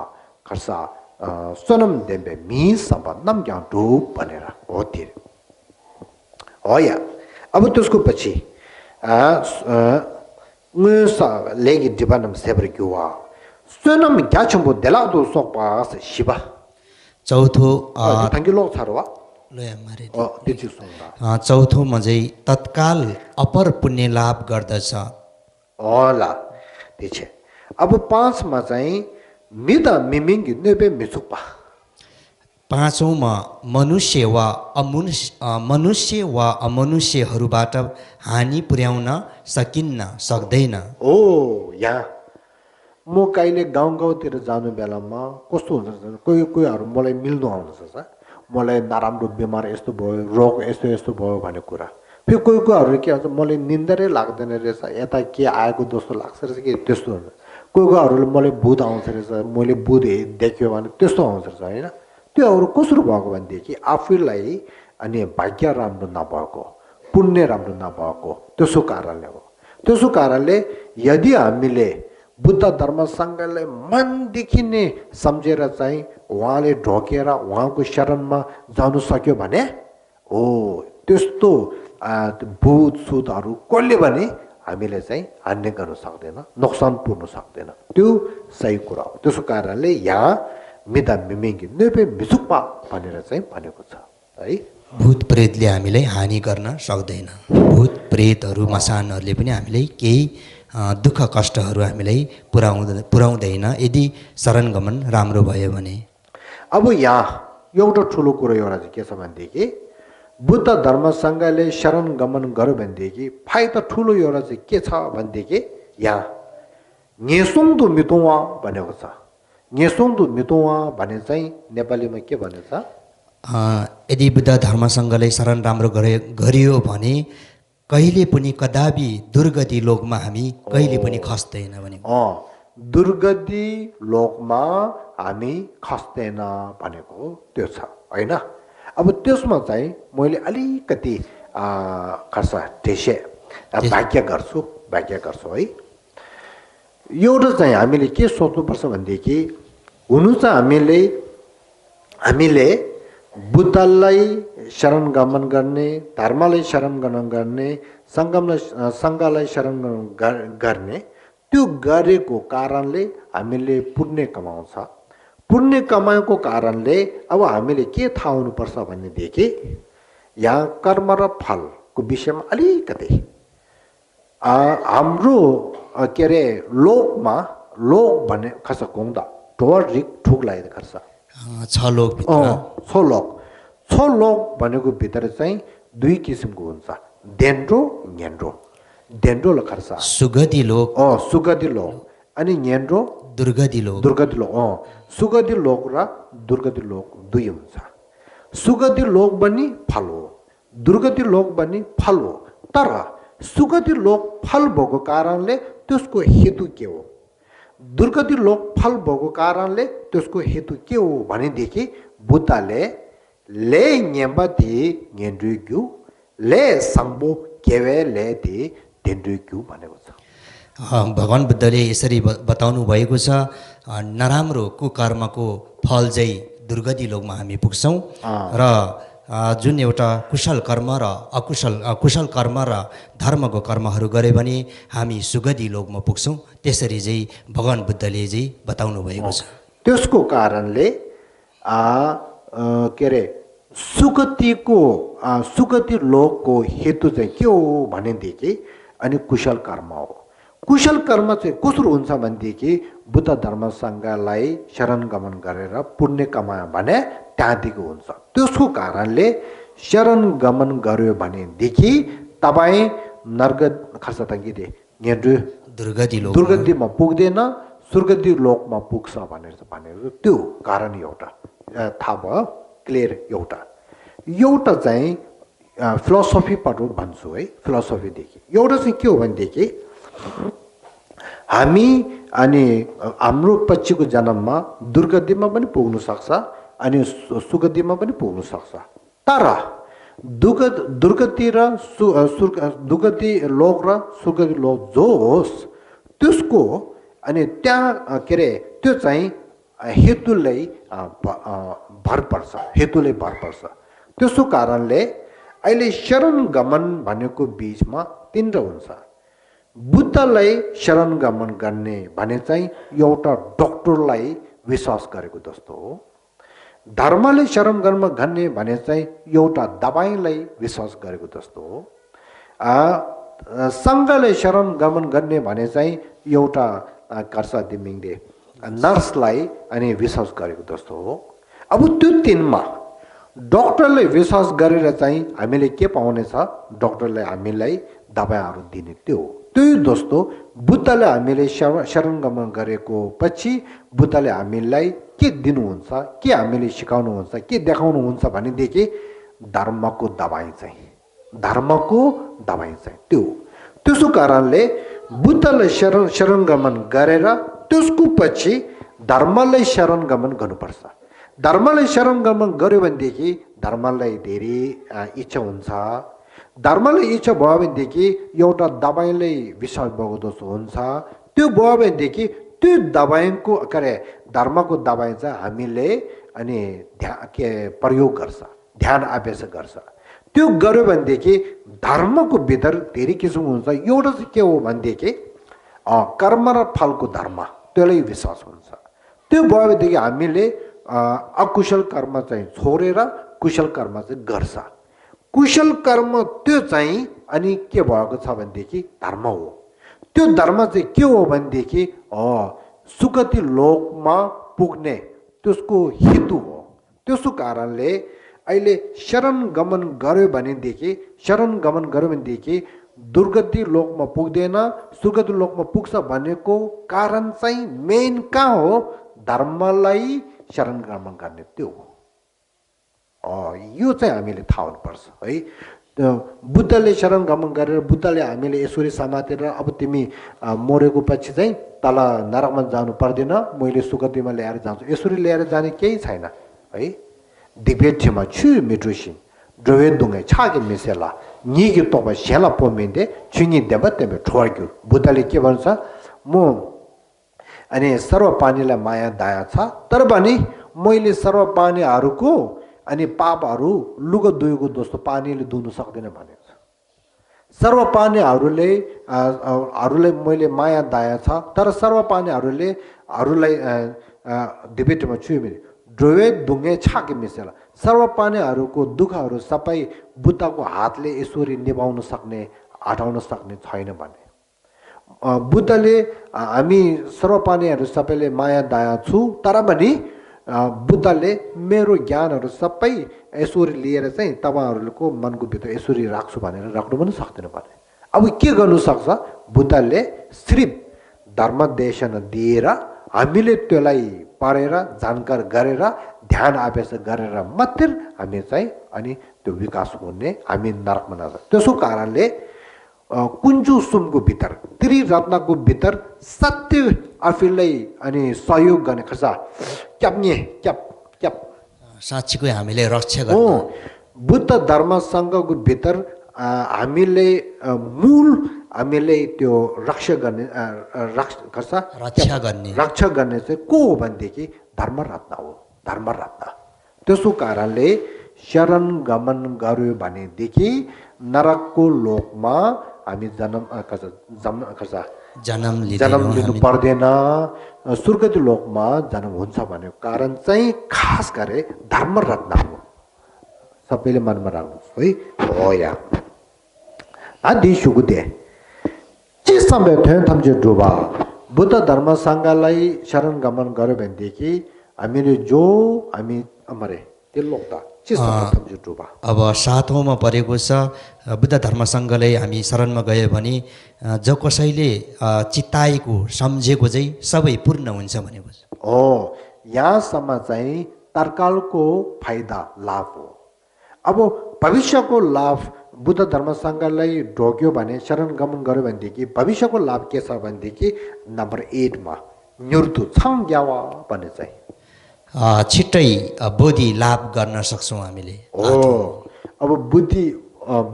खर्च सोनम देम्बे मी सम्बन्धम ज्ञान ढुप भनेर हो त्यो हो या। अब त्यसको पछि लेगी डिपानम सेबर क्युवा सोनम ग्याचम्बो देलादो सोपास शिवा चौथो थ्याङ्क यू लो छारवा लोयामारे त्यति सुन्दा चौथोमा चाहिँ तत्काल अपर पुण्य लाभ गर्दछ होला त्यसै अब 5 मा चाहिँ मिदा मिमिङ नेबे मिसुपा पाँचौँमा मनुष्य वा अमनुष्यहरूबाट हानि पुर्याउन सकिन्न सक्दैन ओ यहाँ म कहिले गाउँतिर जानु बेलामा कस्तो हुन्छ कोही कोहीहरू मलाई मिल्नु आउँछ मलाई नराम्रो बिमार यस्तो भयो रोग यस्तो भयो भन्ने कुरा फेरि कोही कोहीहरू के हुन्छ मलाई निन्दरै लाग्दैन रहेछ यता के आएको जस्तो लाग्छ रहेछ कि त्यस्तो हुन्छ कोही कोहीहरूले मलाई भूत आउँछ रहेछ मैले भूत देख्यो भने त्यस्तो आउँछ रहेछ होइन त्योहरू कसरी भएको भनेदेखि आफैलाई अनि भाग्य राम्रो नभएको पुण्य राम्रो नभएको त्यसो कारणले हो त्यसो कारणले यदि हामीले बुद्ध धर्म सङ्घलाई मनदेखि नै सम्झेर चाहिँ उहाँले ढोकेर उहाँको शरणमा जानु सक्यो भने हो त्यस्तो भूत सुतहरू कसले भने हामीले चाहिँ हान्ने गर्न सक्दैन नोक्सान पुर्न सक्दैन त्यो सही कुरा हो त्यसो कारणले यहाँ मिदा मिमिङ्गी नेपे मिसुक्पा भनेर चाहिँ भनेको छ है भूत प्रेतले हामीलाई हानि गर्न सक्दैन भूत प्रेतहरू मसानहरूले पनि हामीलाई केही दुःख कष्टहरू हामीलाई पुर्याउँदैन यदि शरणगमन राम्रो भयो भने अब यहाँ एउटा ठुलो कुरो एउटा चाहिँ के छ भनेदेखि बुद्ध धर्म सङ्घले शरणगमन गर्यो भनेदेखि फाइदा ठुलो एउटा चाहिँ के छ भनेदेखि यहाँ न्येसोङदो मितोवा भनेको छ न्येसोङदो मितोवा भने चाहिँ नेपालीमा के भनेछ यदि बुद्ध धर्मसँगले शरण राम्रो गरियो भने कहिले पनि कदापि दुर्गति लोकमा हामी कहिले पनि खस्दैन भनेको दुर्गति लोकमा हामी खस्दैन भनेको त्यो छ होइन अब त्यसमा चाहिँ मैले अलिकति खर्च ढेसे व्याख्या गर्छु है एउटा चाहिँ हामीले के सोच्नुपर्छ भनेदेखि हुनु चाहिँ हामीले बुद्धलाई शरणगमन गर्ने धर्मलाई शरणगमन गर्ने सङ्घलाई शरणगमन गर्ने त्यो गरेको कारणले हामीले पुण्य कमाउँछ पुण्य कमाएको कारणले अब हामीले के थाहा हुनुपर्छ भनेदेखि यहाँ कर्म र फलको विषयमा अलिकति हाम्रो के अरे लोक भन्ने खस हुँदा ढोर रिक ठुक लागेको खर्च छ लोक भनेको भित्र चाहिँ दुई किसिमको हुन्छ डेन्ड्रो न्यान्ड्रो डेन्ड्रो खर्च सुगति लोक अनि न्यान्ड्रो दुर्गति लोक सुगति लोक र दुर्गति लोक दुई हुन्छ सुगति लोक पनि फल हो दुर्गति लोक पनि फल हो तर सुगति लोक फल भएको कारणले त्यसको हेतु के हो दुर्गति लोक फल भएको कारणले त्यसको हेतु के हो भनेदेखि बुद्धले ले न्याम्बति न्यान्ड्रिग्यु ले सङ्बो केवे ले दि डेन्ड्रिग्यु भनेको छ भगवान् बुद्धले यसरी बताउनु भएको छ नराम्रो कुकर्मको फल चाहिँ दुर्गति लोकमा हामी पुग्छौँ र जुन एउटा कुशल कर्म र कुशल कर्म र धर्मको कर्महरू गरे भने हामी सुगति लोकमा पुग्छौँ त्यसरी चाहिँ भगवान् बुद्धले चाहिँ बताउनु भएको छ त्यसको कारणले के अरे सुगति लोकको हेतु चाहिँ के हो भनेदेखि अनि कुशल कर्म हो कुशल कर्म चाहिँ कसरी हुन्छ भनेदेखि बुद्ध धर्म सङ्घलाई शरणगमन गरेर पुण्य कमायो भने त्यहाँदेखि हुन्छ त्यसको कारणले शरणगमन गर्यो भनेदेखि तपाईँ नर्ग खर्च तङ्गिदे दुर्गतिमा पुग्दैन सुर्गति लोकमा पुग्छ भनेर त्यो कारण एउटा थाहा भयो क्लियर एउटा चाहिँ फिलोसफीबाट भन्छु है फिलोसफीदेखि एउटा चाहिँ के हो भनेदेखि हामी अनि हाम्रो पछिको जन्ममा दुर्गतिमा पनि पुग्नु सक्छ अनि सुगतिमा पनि पुग्नु सक्छ तर दुर्गति लोक र सुगति लोक जो होस् त्यसको अनि त्यहाँ के अरे त्यो चाहिँ हेतुले भर पर्छ त्यसो कारणले अहिले शरणगमन भनेको बिचमा तीनवटा हुन्छ बुद्धलाई शरणगमन गर्ने भने चाहिँ एउटा डक्टरलाई विश्वास गरेको जस्तो हो धर्मले शरण गर्न गर्ने भने चाहिँ एउटा दबाईलाई विश्वास गरेको जस्तो हो। सङ्घले शरण गमन गर्ने भने चाहिँ एउटा कर्सा दिमिङले नर्सलाई अनि विश्वास गरेको जस्तो हो। अब त्यो तिनमा डक्टरले विश्वास गरेर चाहिँ हामीले के पाउनेछ, डक्टरले हामीलाई दबाईहरू दिने त्यो हो। त्यही जस्तो बुद्धले हामीले शरण गमन गरेको पछि बुद्धले हामीलाई के दिनुहुन्छ, के हामीले सिकाउनुहुन्छ, के देखाउनुहुन्छ भनेदेखि धर्मको दबाई चाहिँ, धर्मको दबाई चाहिँ त्यो। त्यसो कारणले बुद्धले शरण गमन गरेर त्यसको पछि धर्मलाई शरण गमन गर्नुपर्छ। धर्मलाई शरण गमन गर्यो भनेदेखि धर्मलाई धेरै इच्छा हुन्छ। धर्मलाई इच्छा भयो भनेदेखि एउटा दबाईलाई विश्वास भएको जस्तो हुन्छ। त्यो भयो भनेदेखि त्यो दबाईको धर्मको दबाई चाहिँ हामीले अनि प्रयोग गर्छ, ध्यान अभ्यास गर्छ। त्यो गर्यो भनेदेखि धर्मको भित्र धेरै किसिमको हुन्छ। एउटा चाहिँ के हो भनेदेखि कर्म र फलको धर्म, त्यसलाई विश्वास हुन्छ। त्यो भयो भनेदेखि हामीले अकुशल कर्म चाहिँ छोडेर कुशल कर्म चाहिँ गर्छ। कुशल कर्म त्यो चाहिँ अनि के भएको छ भनेदेखि धर्म हो। त्यो धर्म चाहिँ के हो भनेदेखि सुगति लोकमा पुग्ने त्यसको हेतु हो। त्यसो कारणले अहिले शरण गमन गर्यो भनेदेखि दुर्गति लोकमा पुग्दैन, सुगति लोकमा पुग्छ भनेको कारण चाहिँ मेन कहाँ हो, धर्मलाई शरण गमन गर्ने त्यो हो। यो चाहिँ हामीले थाहा हुनुपर्छ है। बुद्धले शरण गमन गरेर बुद्धले हामीले यसरी समातेर अब तिमी मरेको पछि चाहिँ तल नरकमा जानु पर्दैन, मैले सुगतिमा ल्याएर जान्छु, यसरी ल्याएर जाने केही छैन है। दिव्यमा छु मिट्रुसिन ड्रवे दुङ्गे छागे मिसेला निगे तब सेला पोमेन्डे छुङी देव तेमे ठोर्क्यो। बुद्धले के भन्छ, म अनि सर्व प्राणीलाई माया दया छ, तर पनि मैले सर्व प्राणीहरूको अनि पापहरू लुगा धुएको जस्तो पानीले धुन सक्दैन भनेको छ। सर्व प्राणीहरूले मैले माया दया छ, तर सर्व प्राणीहरूलाई दिव्यमा छु ड्रोवे दुङ्गे छाके मिसेला सर्व प्राणीहरूको दुःखहरू सबै बुद्धको हातले यसरी निभाउन सक्ने, हटाउन सक्ने छैन भने। बुद्धले हामी सर्व प्राणीहरू सबैले माया दया छु, तर पनि बुद्धले मेरो ज्ञानहरू सबै यसरी लिएर चाहिँ तपाईँहरूको मनको भित्र यसरी राख्छु भनेर राख्नु पनि सक्दैन भने। अब के गर्नु सक्छ, बुद्धले सिर्फ धर्मदेशन दिएर हामीले त्यसलाई पढेर जानकार गरेर ध्यान अभ्यास गरेर मात्र हामी चाहिँ अनि त्यो विकास हुने, हामी नरकमा नजान्छ। त्यसो कारणले कुञ्जु सुमको भित्र त्रिरत्नको भित्र सत्य आफूलाई अनि सहयोग गर्ने खर्च क्याप साँच्चीकै हामीले रक्षा गर्नु। बुद्ध धर्मसँगको भित्र हामीले मूल हामीले त्यो रक्षा गर्ने चाहिँ को हो भनेदेखि धर्मरत्न हो, धर्मरत्न। त्यसो कारणले शरण गमन गर्यो भनेदेखि नरकको लोकमा हामी जन्म लिनु पर्दैन, सुर्गति लोकमा जन्म हुन्छ भनेको कारण चाहिँ खास गरे धर्मरत्न हो। सबैले मनमा राख्नुहोस् है। हो या दिसुगुदे जे समय थम्जे डुबा बुद्ध धर्मसँगलाई शरण गमन गर्यो भनेदेखि हामीले हामी अमरे त्यो लोकता अब 7औँमा परेको छ, बुद्ध धर्मसँगले हामी शरणमा गयो भने जो कसैले चिताएको सम्झेको चाहिँ सबै पूर्ण हुन्छ भनेको छ। यहाँसम्म चाहिँ तर्कालको फाइदा लाभ हो। अब भविष्यको लाभ बुद्ध धर्मसँगलाई ढोक्यो भने, शरण गमन गर्यो भनेदेखि भविष्यको लाभ के छ भनेदेखि नम्बर 8 मा मृत्यु छङ्ग्यावा भन्ने चाहिँ छिट्टै बोधि लाभ गर्न सक्छौँ हामीले। अब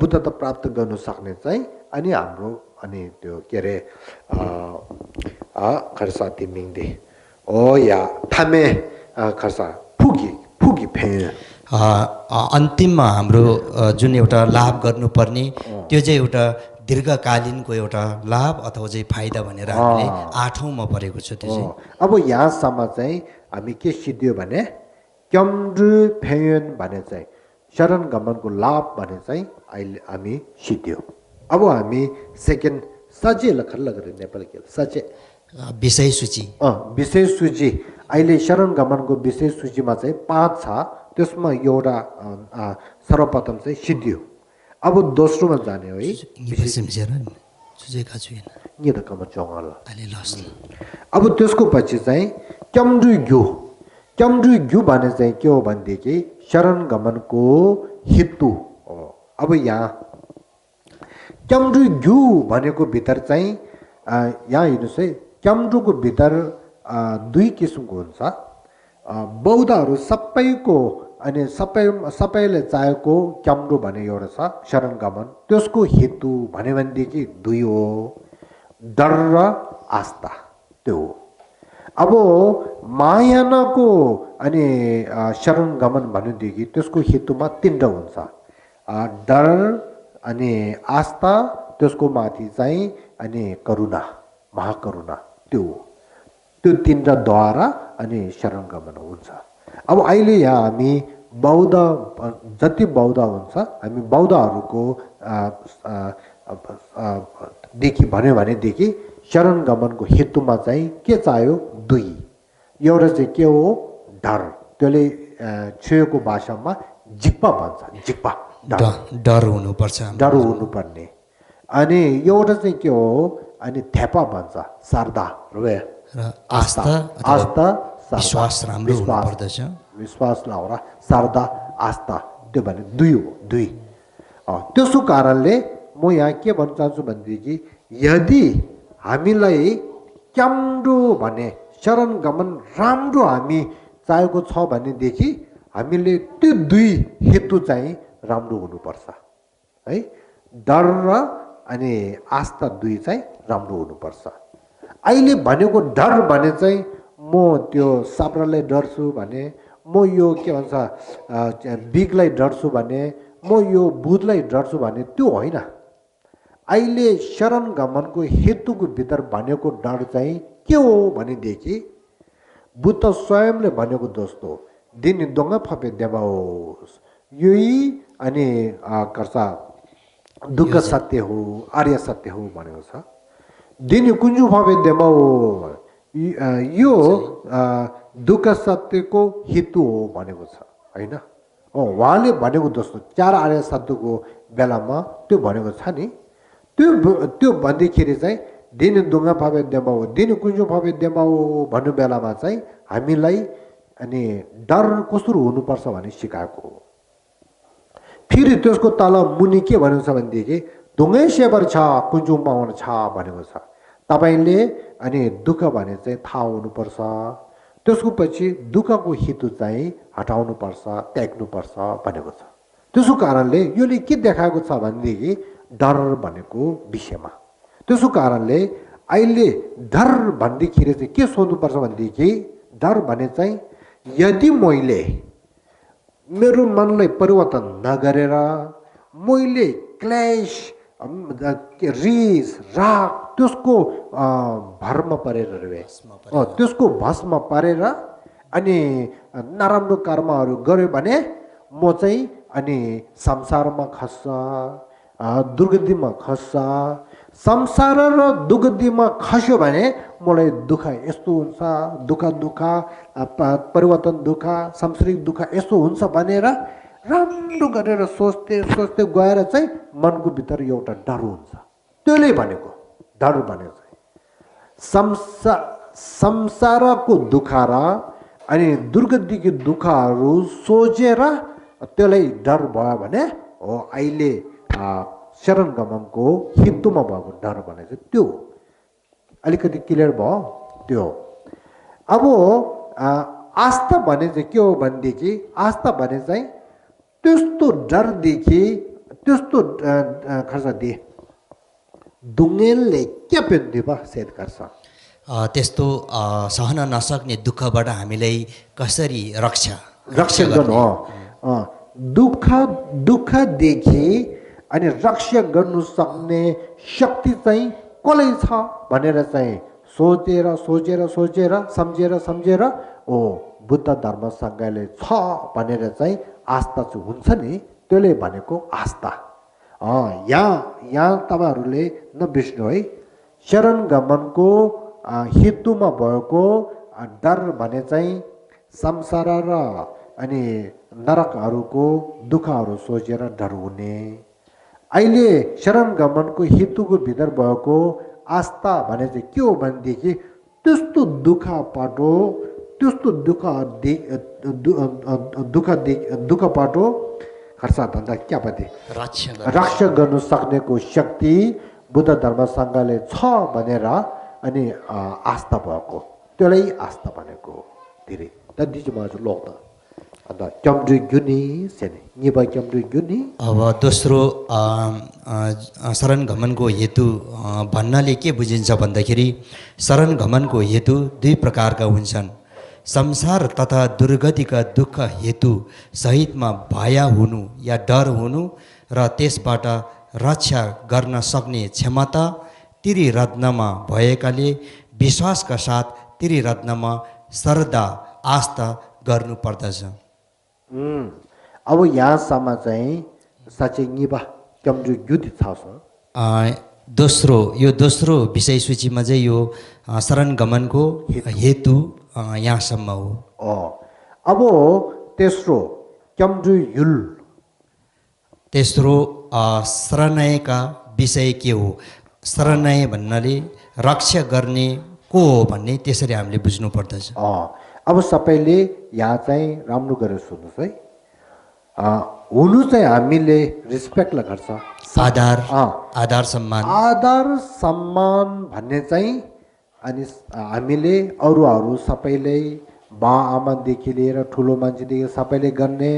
बुद्धता प्राप्त गर्न सक्ने चाहिँ अनि हाम्रो अनि त्यो के अरे खर्सा तिमिङदे या थामे खर्सा फुगी फे अन्तिममा हाम्रो जुन एउटा लाभ गर्नुपर्ने त्यो चाहिँ एउटा दीर्घकालीनको एउटा लाभ अथवा चाहिँ फाइदा भनेर हामीले 8औँमा परेको छ। त्यो चाहिँ अब यहाँसम्म चाहिँ हामी के सिद्धियो भने क्याम्ड्रु फेयन भने चाहिँ शरण गमनको लाभ भने चाहिँ अहिले हामी सिद्धियो अब हामी सेकेन्ड सचे लखन लगरे नेपाली के सचे विषय सूची विषय सूची अहिले शरण गमनको विषय सूचीमा चाहिँ 5 छ त्यसमा एउटा सर्वप्रथम चाहिँ सिद्धियो अब दोस्रोमा जाने हो है नि त कम चौंगाल अब त्यसको पछि चाहिँ क्याम्ड्रु ग्यु भने चाहिँ के हो भनेदेखि शरण गमनको हेतु हो अब यहाँ क्याम्ड्रु ग्यु भनेको भित्र चाहिँ यहाँ हेर्नुहोस् है क्याम्ड्रुको भित्र दुई किसिमको हुन्छ बौद्धहरू सबैको अनि सबैले चाहेको क्याम्ड्रु भने एउटा छ शरण गमन त्यसको हेतु भन्यो भनेदेखि दुई हो डर र आस्था त्यो हो अब महायानको अनि शरण गमन भनेदेखि त्यसको हेतुमा तीनवटा हुन्छ डर अनि आस्था त्यसको माथि चाहिँ अनि करुणा महाकरुणा त्यो तीनवटा द्वारा अनि शरण गमन हुन्छ अब अहिले यहाँ हामी बौद्ध जति बौद्ध हुन्छ हामी बौद्धहरूको देखि भन्यो भनेदेखि शरण गमनको हेतुमा चाहिँ के चाहियो दुई एउटा चाहिँ के हो डर त्यसले छोएको भाषामा जिप्पा भन्छ जिप्पा डर हुनुपर्ने अनि एउटा चाहिँ के हो अनि थेपा भन्छ श्रद्धा र आस्था विश्वास राम्रो हुनुपर्दछ विश्वास लाउरा श्रद्धा आस्था त्यो भने दुई त्यसो कारणले म यहाँ के भन्न चाहन्छु भनेदेखि यदि हामीलाई क्याम्रो भने शरण गमन राम्रो हामी चाहेको छ भनेदेखि हामीले त्यो दुई हेतु चाहिँ राम्रो हुनुपर्छ है डर र अनि आस्था दुई चाहिँ राम्रो हुनुपर्छ अहिले भनेको डर भने चाहिँ म त्यो साप्रालाई डर्छु भने म यो के भन्छ बिगलाई डर्छु भने म यो बुधलाई डर्छु भने त्यो होइन अहिले शरण गमनको हेतुको भित्र भनेको डर चाहिँ के हो भनेदेखि बुद्ध स्वयंले भनेको दोस्तो दिन दोङ्गा फपे देवाओस् यही अनि कर्सा दुःख सत्य हो आर्य सत्य हो भनेको छ दिन कुन्जु फपे देवाओ यो दुःख सत्यको हेतु हो भनेको छ होइन उहाँले भनेको दोस्तो चार आर्य सत्यको बेलामा त्यो भनेको छ नि त्यो भन्दाखेरि चाहिँ दिन दुङ्गा फापे देमाओ दिन कुन्जु फापे देमाओ भन्नु बेलामा चाहिँ हामीलाई अनि डर कसरी हुनुपर्छ भने सिकाएको हो फेरि त्यसको तल मुनि के भनेको छ भनेदेखि ढुङ्गै सेवर छ कुन्जु पाउन छ भनेको छ तपाईँले अनि दुःख भने चाहिँ थाहा हुनुपर्छ त्यसको पछि दुःखको हेतु चाहिँ हटाउनुपर्छ त्याग्नुपर्छ भनेको छ त्यसो कारणले योले के देखाएको छ भनेदेखि डर भनेको विषयमा त्यसो कारणले अहिले डर भन्दाखेरि चाहिँ के सोध्नुपर्छ भनेदेखि डर भने चाहिँ यदि मैले मेरो मनलाई परिवर्तन नगरेर मैले क्लेश रिस राग त्यसको भरमा परेर त्यसको भस्म पारेर अनि नराम्रो कर्महरू गर्यो भने म चाहिँ अनि संसारमा खस्छ दुर्गतिमा खस्छ संसार र दुर्गतिमा खस्यो भने मलाई दुःख यस्तो हुन्छ दुःख परिवर्तन दुःख सांसारिक दुःख यस्तो हुन्छ भनेर राम्रो गरेर सोच्दै गएर चाहिँ मनको भित्र एउटा डर हुन्छ त्यसले भनेको डर भनेको चाहिँ संसारको दुःख र अनि दुर्गतिको दुःखहरू सोचेर त्यसलाई डर भयो भने हो अहिले शरण गमनको हेतुमा भएको डर भने चाहिँ त्यो अलिकति क्लियर भयो त्यो अब आस्था भने चाहिँ के हो भनेदेखि आस्था भने चाहिँ त्यस्तो डरदेखि त्यस्तो खर्च दिए दुङ्गेलले के पेन्दिबा सेट गर्छ त्यस्तो सहन नसक्ने दुःखबाट हामीलाई कसरी रक्षा गर्नु हो दुःखदेखि अनि रक्षा गर्नु सक्ने शक्ति चाहिँ कसलाई छ भनेर चाहिँ सोचेर सम्झेर बुद्ध धर्म सङ्घले छ भनेर चाहिँ आस्था चाहिँ हुन्छ नि, त्यसले भनेको आस्था। यहाँ तपाईँहरूले नबिर्स्नु है, शरण गमनको हेतुमा भएको डर भने चाहिँ संसार र अनि नरकहरूको दुःखहरू सोचेर डर हुने। अहिले शरण गमनको हेतुको भित्र भएको आस्था भने चाहिँ के हो भनेदेखि त्यस्तो दुःख पाटो, त्यस्तो दुःख पाटो खर्सा धन्दा क्या पति रक्षा गर्नु सक्नेको शक्ति बुद्ध धर्म सङ्घले छ भनेर अनि आस्था भएको, त्यसलाई आस्था भनेको धेरै त दिजुमा लोक्दा अन्त क्याम्ड्री गुनी सेने निबा क्याम्ड्री गुनी। अब दोस्रो शरण गमनको हेतु भन्नाले के बुझिन्छ भन्दाखेरि शरण गमनको हेतु दुई प्रकारका हुन्छन्। संसार तथा दुर्गतिका दुःख हेतु सहितमा भया हुनु या डर हुनु र त्यसबाट रक्षा गर्न सक्ने क्षमता त्रिरत्नमा भएकाले विश्वासका साथ त्रिरत्नमा श्रद्धा आस्था गर्नु पर्दछ। अब यहाँसम्म चाहिँ साँच्चै निबा क्याम्ड्री युद्ध छ। दोस्रो विषय सूचीमा चाहिँ यो शरण गमनको हेतु यहाँसम्म हो। अब तेस्रो क्याम्ड्री युल, तेस्रो शरणयका विषय के हो? शरणय भन्नाले रक्षा गर्ने को हो भन्ने त्यसरी हामीले बुझ्नु पर्दछ। अब सबैले यहाँ चाहिँ राम्रो गरेर सुन्नुहोस् है। हुनु चाहिँ हामीले रिस्पेक्टलाई गर्छ, आधार सम्मान भन्ने चाहिँ अनि हामीले अरूहरू सबैले बा आमादेखि लिएर ठुलो मान्छेदेखि सबैले गर्ने,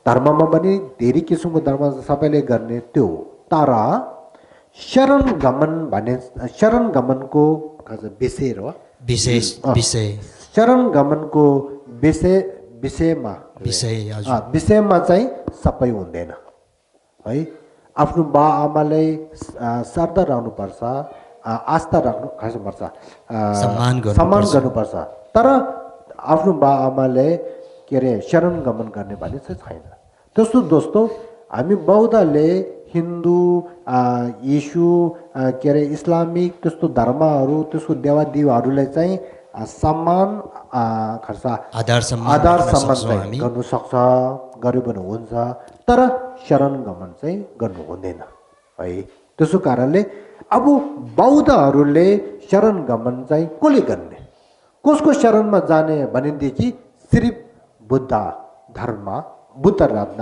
धर्ममा पनि धेरै किसिमको धर्म सबैले गर्ने त्यो। तर शरण गमनको विषय र शरण गमनको विषयमा चाहिँ सबै हुँदैन है। आफ्नो बा आमालाई श्रद्धा राख्नुपर्छ, आस्था राख्नुपर्छ, सम्मान गर्नुपर्छ। तर आफ्नो बा आमाले के अरे शरण गमन गर्ने भन्ने चाहिँ छैन। त्यस्तो दोस्तो हामी बौद्धले हिन्दू यीशु के अरे इस्लामिक त्यस्तो धर्महरू त्यसको देवादेवीहरूलाई चाहिँ सम्मान आधार सम्मान चाहिँ गर्नु सक्छ, गरे पनि हुन्छ। तर शरण गमन चाहिँ गर्नु हुँदैन है। त्यसो कारणले अब बौद्धहरूले शरण गमन चाहिँ कसले गर्ने, कसको शरणमा जाने भनेदेखि सिर्फ बुद्ध रत्न,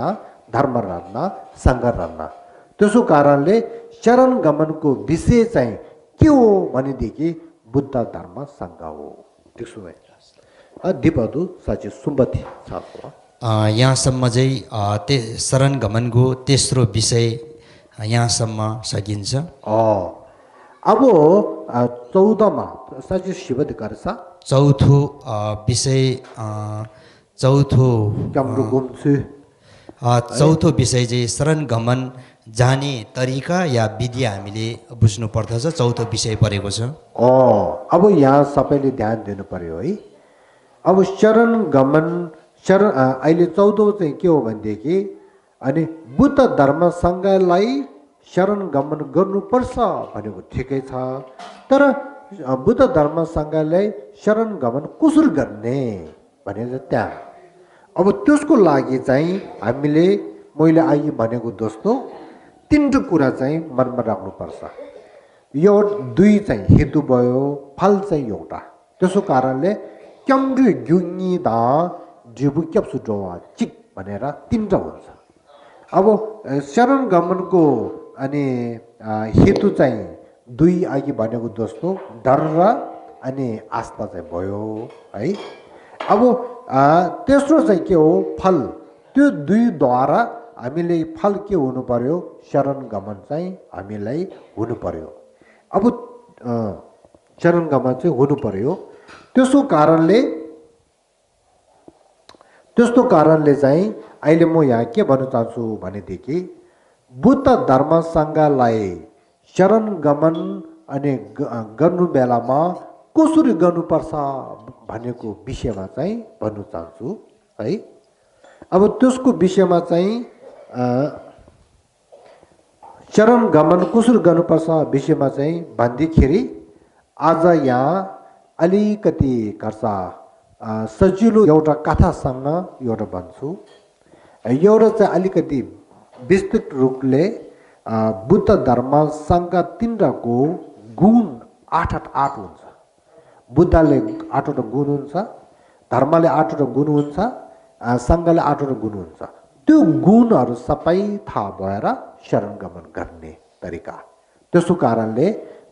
धर्म रत्न, सङ्घ रत्न। त्यसो कारणले शरण गमनको विषय चाहिँ के हो भनेदेखि बुद्ध धर्म सङ्घ हो। त्यसो भए दिपहरू साँच्चै सुम्बती छ। यहाँसम्म चाहिँ शरण गमनको तेस्रो विषय यहाँसम्म सकिन्छ। अब 14मा साँच्चै शिवद गर्छ। चौथो विषय चौथो विषय चाहिँ शरण गमन जाने तरिका या विधि हामीले बुझ्नु पर्दछ। चौथो विषय परेको छ। अब यहाँ सबैले ध्यान दिनु पर्यो है। अब शरण गमन अहिले 14 चाहिँ के हो भनेदेखि अनि बुद्ध धर्म सङ्घलाई शरण गमन गर्नुपर्छ भनेको ठिकै छ। तर बुद्ध धर्म सङ्घलाई शरण गमन कसरी गर्ने भनेर त्यहाँ अब त्यसको लागि चाहिँ हामीले मैले अहिले भनेको दोस्तो तीनवटा कुरा चाहिँ मनमा राख्नुपर्छ। यो दुई चाहिँ हेतु भयो, फल चाहिँ एउटा। त्यसो कारणले क्याम्ड्री ग्युङ्गी दा जिबु क्याप्सु डोवा चिक भनेर तीनवटा हुन्छ। अब शरण गमनको अनि हेतु चाहिँ दुई अघि भनेको दोस्तो डर र अनि आस्था चाहिँ भयो है। अब तेस्रो चाहिँ के हो फल, त्यो दुईद्वारा हामीले फल के हुनु पर्यो, शरण गमन चाहिँ हामीलाई हुनु पर्यो। अब शरण गमन चाहिँ हुनु पर्यो। त्यस्तो कारणले चाहिँ अहिले म यहाँ के भन्न चाहन्छु भनेदेखि बुद्ध धर्म सङ्घलाई शरण गमन अनि गर्नु बेलामा कसरी गर्नुपर्छ भनेको विषयमा चाहिँ भन्नु चाहन्छु है। अब त्यसको विषयमा चाहिँ शरण गमन कसरी गर्नुपर्छ विषयमा चाहिँ भन्दाखेरि आज यहाँ अलिकति खर्चा सजिलो एउटा कथासँग एउटा भन्छु। एउटा चाहिँ अलिकति विस्तृत रूपले बुद्ध धर्मसँग तिनवटाको गुण 8 हुन्छ। बुद्धले 8वटा गुण हुन्छ, धर्मले 8वटा गुण हुन्छ, सङ्घले 8वटा गुण हुन्छ। त्यो गुणहरू सबै थाहा भएर शरण गमन गर्ने तरिका, त्यसो कारणले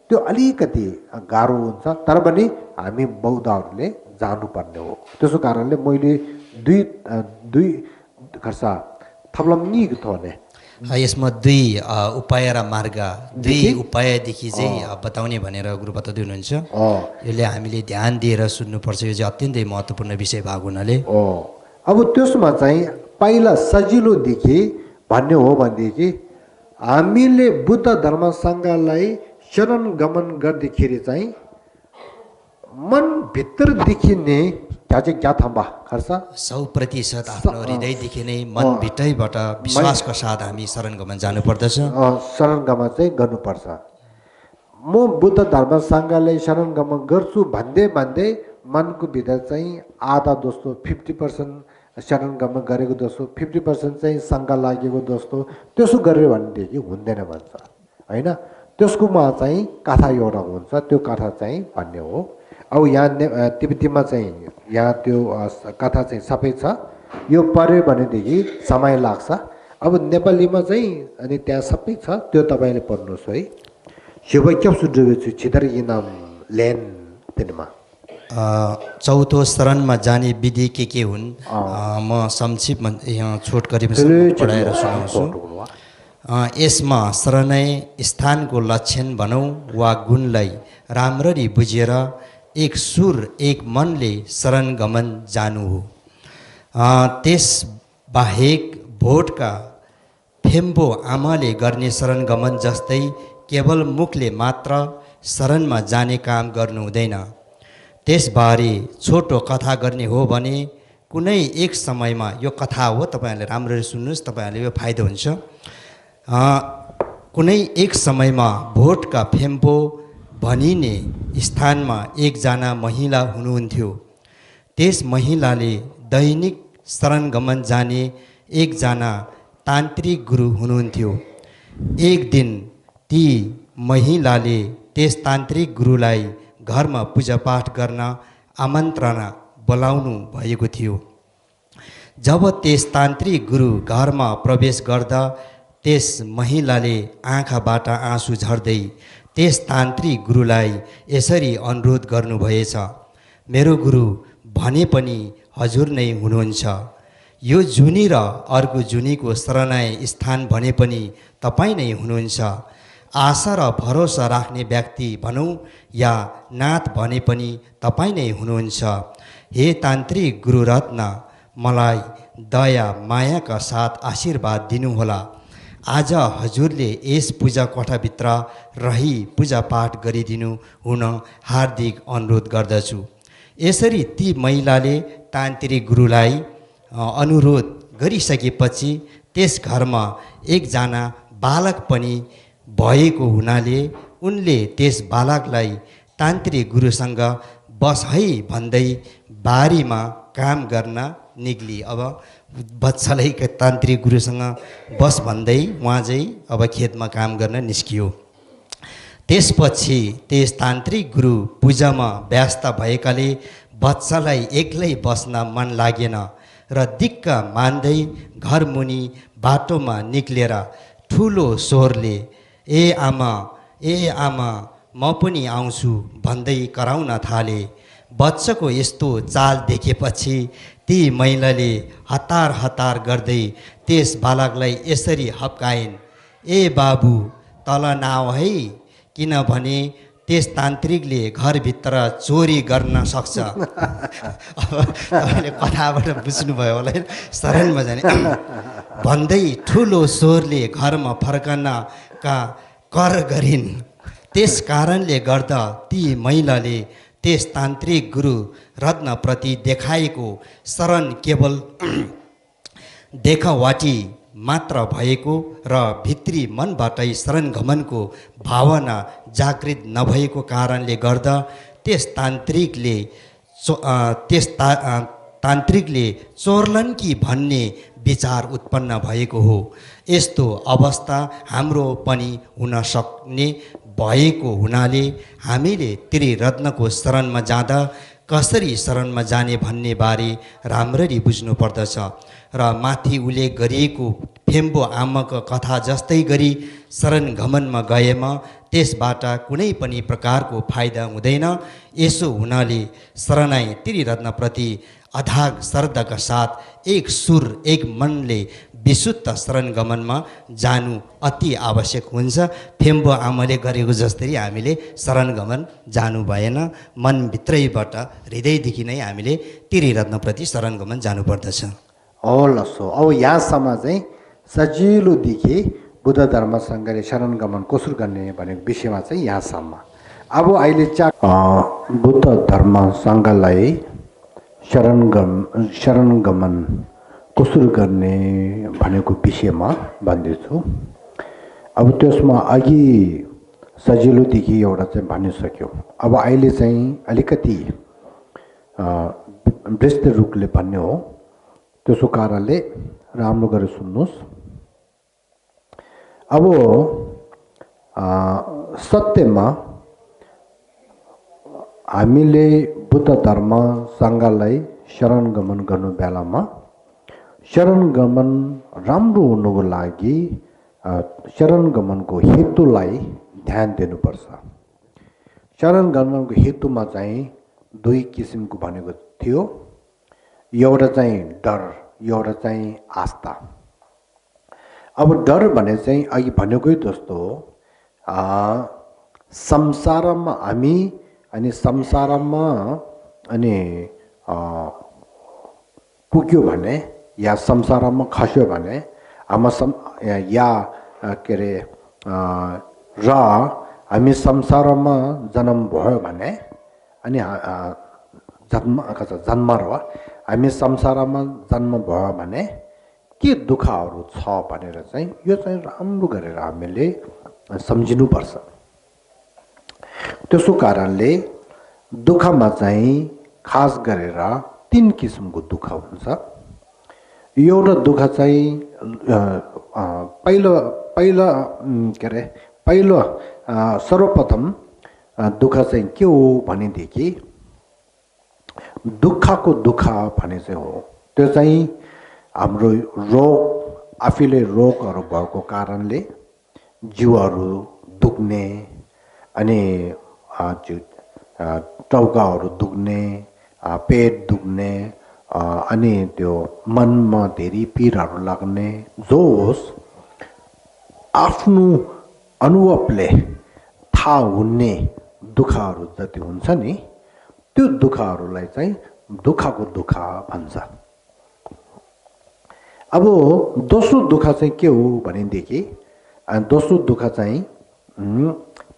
त्यो अलिकति गाह्रो हुन्छ, तर पनि हामी बौद्धहरूले जानुपर्ने हो। त्यसो कारणले मैले दुई खर्च थप्लम्नी थोने यसमा दुई उपाय र मार्ग, दुई उपायदेखि चाहिँ बताउने भनेर गुरु बताउँदै हुनुहुन्छ। यसले हामीले ध्यान दिएर सुन्नुपर्छ, यो चाहिँ अत्यन्तै महत्त्वपूर्ण विषय भएको हुनाले। अब त्यसमा चाहिँ पहिला सजिलोदेखि भन्ने हो भनेदेखि हामीले बुद्ध धर्मसँगलाई शरण गमन गर्दाखेरि चाहिँ मनभित्रदेखि नै क्या थम्बा खर्च 100% आफ्नो हृदयदेखि नै मनभित्रैबाट विश्वासको साथ हामी शरण गमन जानुपर्दछ। शरण गमन चाहिँ गर्नुपर्छ। म बुद्ध धर्मसँगलाई शरण गमन गर्छु भन्दै भन्दै मनको भित्र चाहिँ आधा दोस्तो 50% शरण गमन गरेको दोस्तो 50% चाहिँ सङ्घ लागेको दोस्तो, त्यसो गर्यो भनेदेखि हुँदैन भन्छ होइन। त्यसकोमा चाहिँ कथा एउटा हुन्छ, त्यो कथा चाहिँ भन्ने हो। अब यहाँ तिब्बतीमा चाहिँ यहाँ त्यो कथा चाहिँ सबै छ, यो पढ्यो भनेदेखि समय लाग्छ। अब नेपालीमा चाहिँ अनि त्यहाँ सबै छ, त्यो तपाईँले पढ्नुहोस् है। शिव क्याप्सु डुबेछु छिदर इनाम लेन तिनमा चौथो शरणमा जाने विधि के हुन् म संक्षिप्तमा यहाँ छोट गरेपछि पढाएर सुनाउँछु। यसमा शरणै स्थानको लक्षण भनौँ वा गुणलाई राम्ररी बुझेर एक सुर एक मनले शरण गमन जानु हो। त्यस बाहेक भोटका फेम्बो आमाले गर्ने शरण गमन जस्तै केवल मुखले मात्र शरणमा जाने काम गर्नु हुँदैन। त्यसबारे छोटो कथा गर्ने हो भने कुनै एक समयमा, यो कथा हो तपाईँहरूले राम्ररी सुन्नुहोस्, तपाईँहरूले यो फाइदा हुन्छ। कुनै एक समयमा भोटका फेम्बो भनिने स्थानमा एकजना महिला हुनुहुन्थ्यो। त्यस महिलाले दैनिक शरण गमन जाने एकजना तान्त्रिक गुरु हुनुहुन्थ्यो। एक दिन ती महिलाले त्यस तान्त्रिक गुरुलाई घरमा पूजापाठ गर्न आमन्त्रणा बोलाउनु भएको थियो। जब त्यस तान्त्रिक गुरु घरमा प्रवेश गर्दा त्यस महिलाले आँखाबाट आँसु झर्दै त्यस तान्त्रिक गुरुलाई यसरी अनुरोध गर्नुभएछ, मेरो गुरु भने पनि हजुर नै हुनुहुन्छ। यो जुनी र अर्को जुनीको शरणाई स्थान भने पनि तपाईँ नै हुनुहुन्छ। आशा र भरोसा राख्ने व्यक्ति भनौँ या नाथ भने पनि तपाईँ नै हुनुहुन्छ। हे तान्त्रिक गुरु रत्न, मलाई दया मायाका साथ आशीर्वाद दिनुहोला। आज हजुरले यस पूजा कोठाभित्र रही पूजापाठ गरिदिनु हुन हार्दिक अनुरोध गर्दछु। यसरी ती महिलाले तान्त्रिक गुरुलाई अनुरोध गरिसकेपछि त्यस घरमा एकजना बालक पनि भएको हुनाले उनले त्यस बालकलाई तान्त्रिक गुरुसँग बस है भन्दै बारीमा काम गर्न निक्ली। अब बच्चालाई तान्त्रिक गुरुसँग बस भन्दै उहाँ चाहिँ अब खेतमा काम गर्न निस्कियो। त्यसपछि त्यस तान्त्रिक गुरु पूजामा व्यस्त भएकाले बच्चालाई एक्लै बस्न मन लागेन र दिक्क मान्दै घरमुनि बाटोमा निक्लेर ठुलो स्वरले ए आमा म पनि आउँछु भन्दै कराउन थाले। बच्चाको यस्तो चाल देखेपछि ती महिलाले हतार हतार गर्दै त्यस बालकलाई यसरी हप्काइन्, ए बाबु तल नआऊ है, किनभने त्यस तान्त्रिकले घरभित्र चोरी गर्न सक्छ। तपाईँले कथाबाट बुझ्नुभयो होला, शरणमा जाने भन्दै ठुलो स्वरले घरमा फर्कनका कर गरिन्। त्यस कारणले गर्दा ती महिलाले त्यस तान्त्रिक गुरु रत्नप्रति देखाएको शरण केवल देखावाटी मात्र भएको र भित्री मनबाटै शरण गमनको भावना जागृत नभएको कारणले गर्दा त्यस तान्त्रिकले चोर्लन कि भन्ने विचार उत्पन्न भएको हो। यस्तो अवस्था हाम्रो पनि हुन सक्ने भएको हुनाले हामीले त्रिरत्नको शरणमा जाँदा कसरी शरणमा जाने भन्ने बारे राम्ररी बुझ्नु पर्दछ र माथि उल्लेख गरिएको फेम्बो आमाको कथा जस्तै गरी शरण गमनमा गएमा त्यसबाट कुनै पनि प्रकारको फाइदा हुँदैन। यसो हुनाले शरणाई त्रिरत्नप्रति अथाग श्रद्धाका साथ एक सुर एक मनले विशुद्ध शरण गमनमा जानु अति आवश्यक हुन्छ। फेम्बो आमाले गरेको जस्तै हामीले शरण गमन जानु भएन। मनभित्रैबाट हृदयदेखि नै हामीले त्रिरत्नप्रति शरण गमन जानुपर्दछ। लसो अब यहाँसम्म चाहिँ सजिलो देखे बुद्ध धर्मसँगले शरण गमन कसरी गर्ने भनेको विषयमा चाहिँ यहाँसम्म। अब अहिले चाहिँ बुद्ध धर्मसँगलाई शरण गमन कसरी गर्ने भनेको विषयमा भन्दैछु। अब त्यसमा अघि सजिलोदेखि एउटा चाहिँ भनिसक्यो। अब अहिले चाहिँ अलिकति विस्तृत रूपले भन्ने हो। त्यसो कारणले राम्रो गरेर सुन्नुहोस्। अब सत्यमा हामीले बुद्ध धर्म सङ्घलाई शरण गमन गर्नु बेलामा शरण गमन राम्रो हुनुको लागि शरण गमनको हेतुलाई ध्यान दिनुपर्छ। शरण गमनको हेतुमा चाहिँ दुई किसिमको भनेको थियो। एउटा चाहिँ डर, एउटा चाहिँ आस्था। अब डर भने चाहिँ अघि भनेकै जस्तो संसारमा हामी अनि संसारमा अनि पुग्यो भने या संसारमा खस्यो भने या के अरे र हामी संसारमा जन्म भयो भने अनि जन्म र हामी संसारमा जन्म भयो भने के दुःखहरू छ भनेर चाहिँ यो चाहिँ राम्रो गरेर हामीले सम्झिनुपर्छ। त्यसो कारणले दुःखमा चाहिँ खास गरेर 3 किसिमको दुःख हुन्छ। एउटा दुःख चाहिँ पहिलो सर्वप्रथम दुःख चाहिँ के हो भनेदेखि दुःखको दुःख भने चाहिँ हो त्यो चाहिँ हाम्रो रोग, आफैले रोगहरू भएको कारणले जिउहरू दुख्ने अनि टाउकाहरू दुख्ने, पेट दुख्ने अनि त्यो मनमा धेरै पीडाहरू लाग्ने, जो होस् आफ्नो अनुभवले थाहा हुने दुःखहरू जति हुन्छ नि त्यो दुःखहरूलाई चाहिँ दुःखको दुःख भन्छ। अब दोस्रो दुःख चाहिँ के हो भनेदेखि दोस्रो दुःख चाहिँ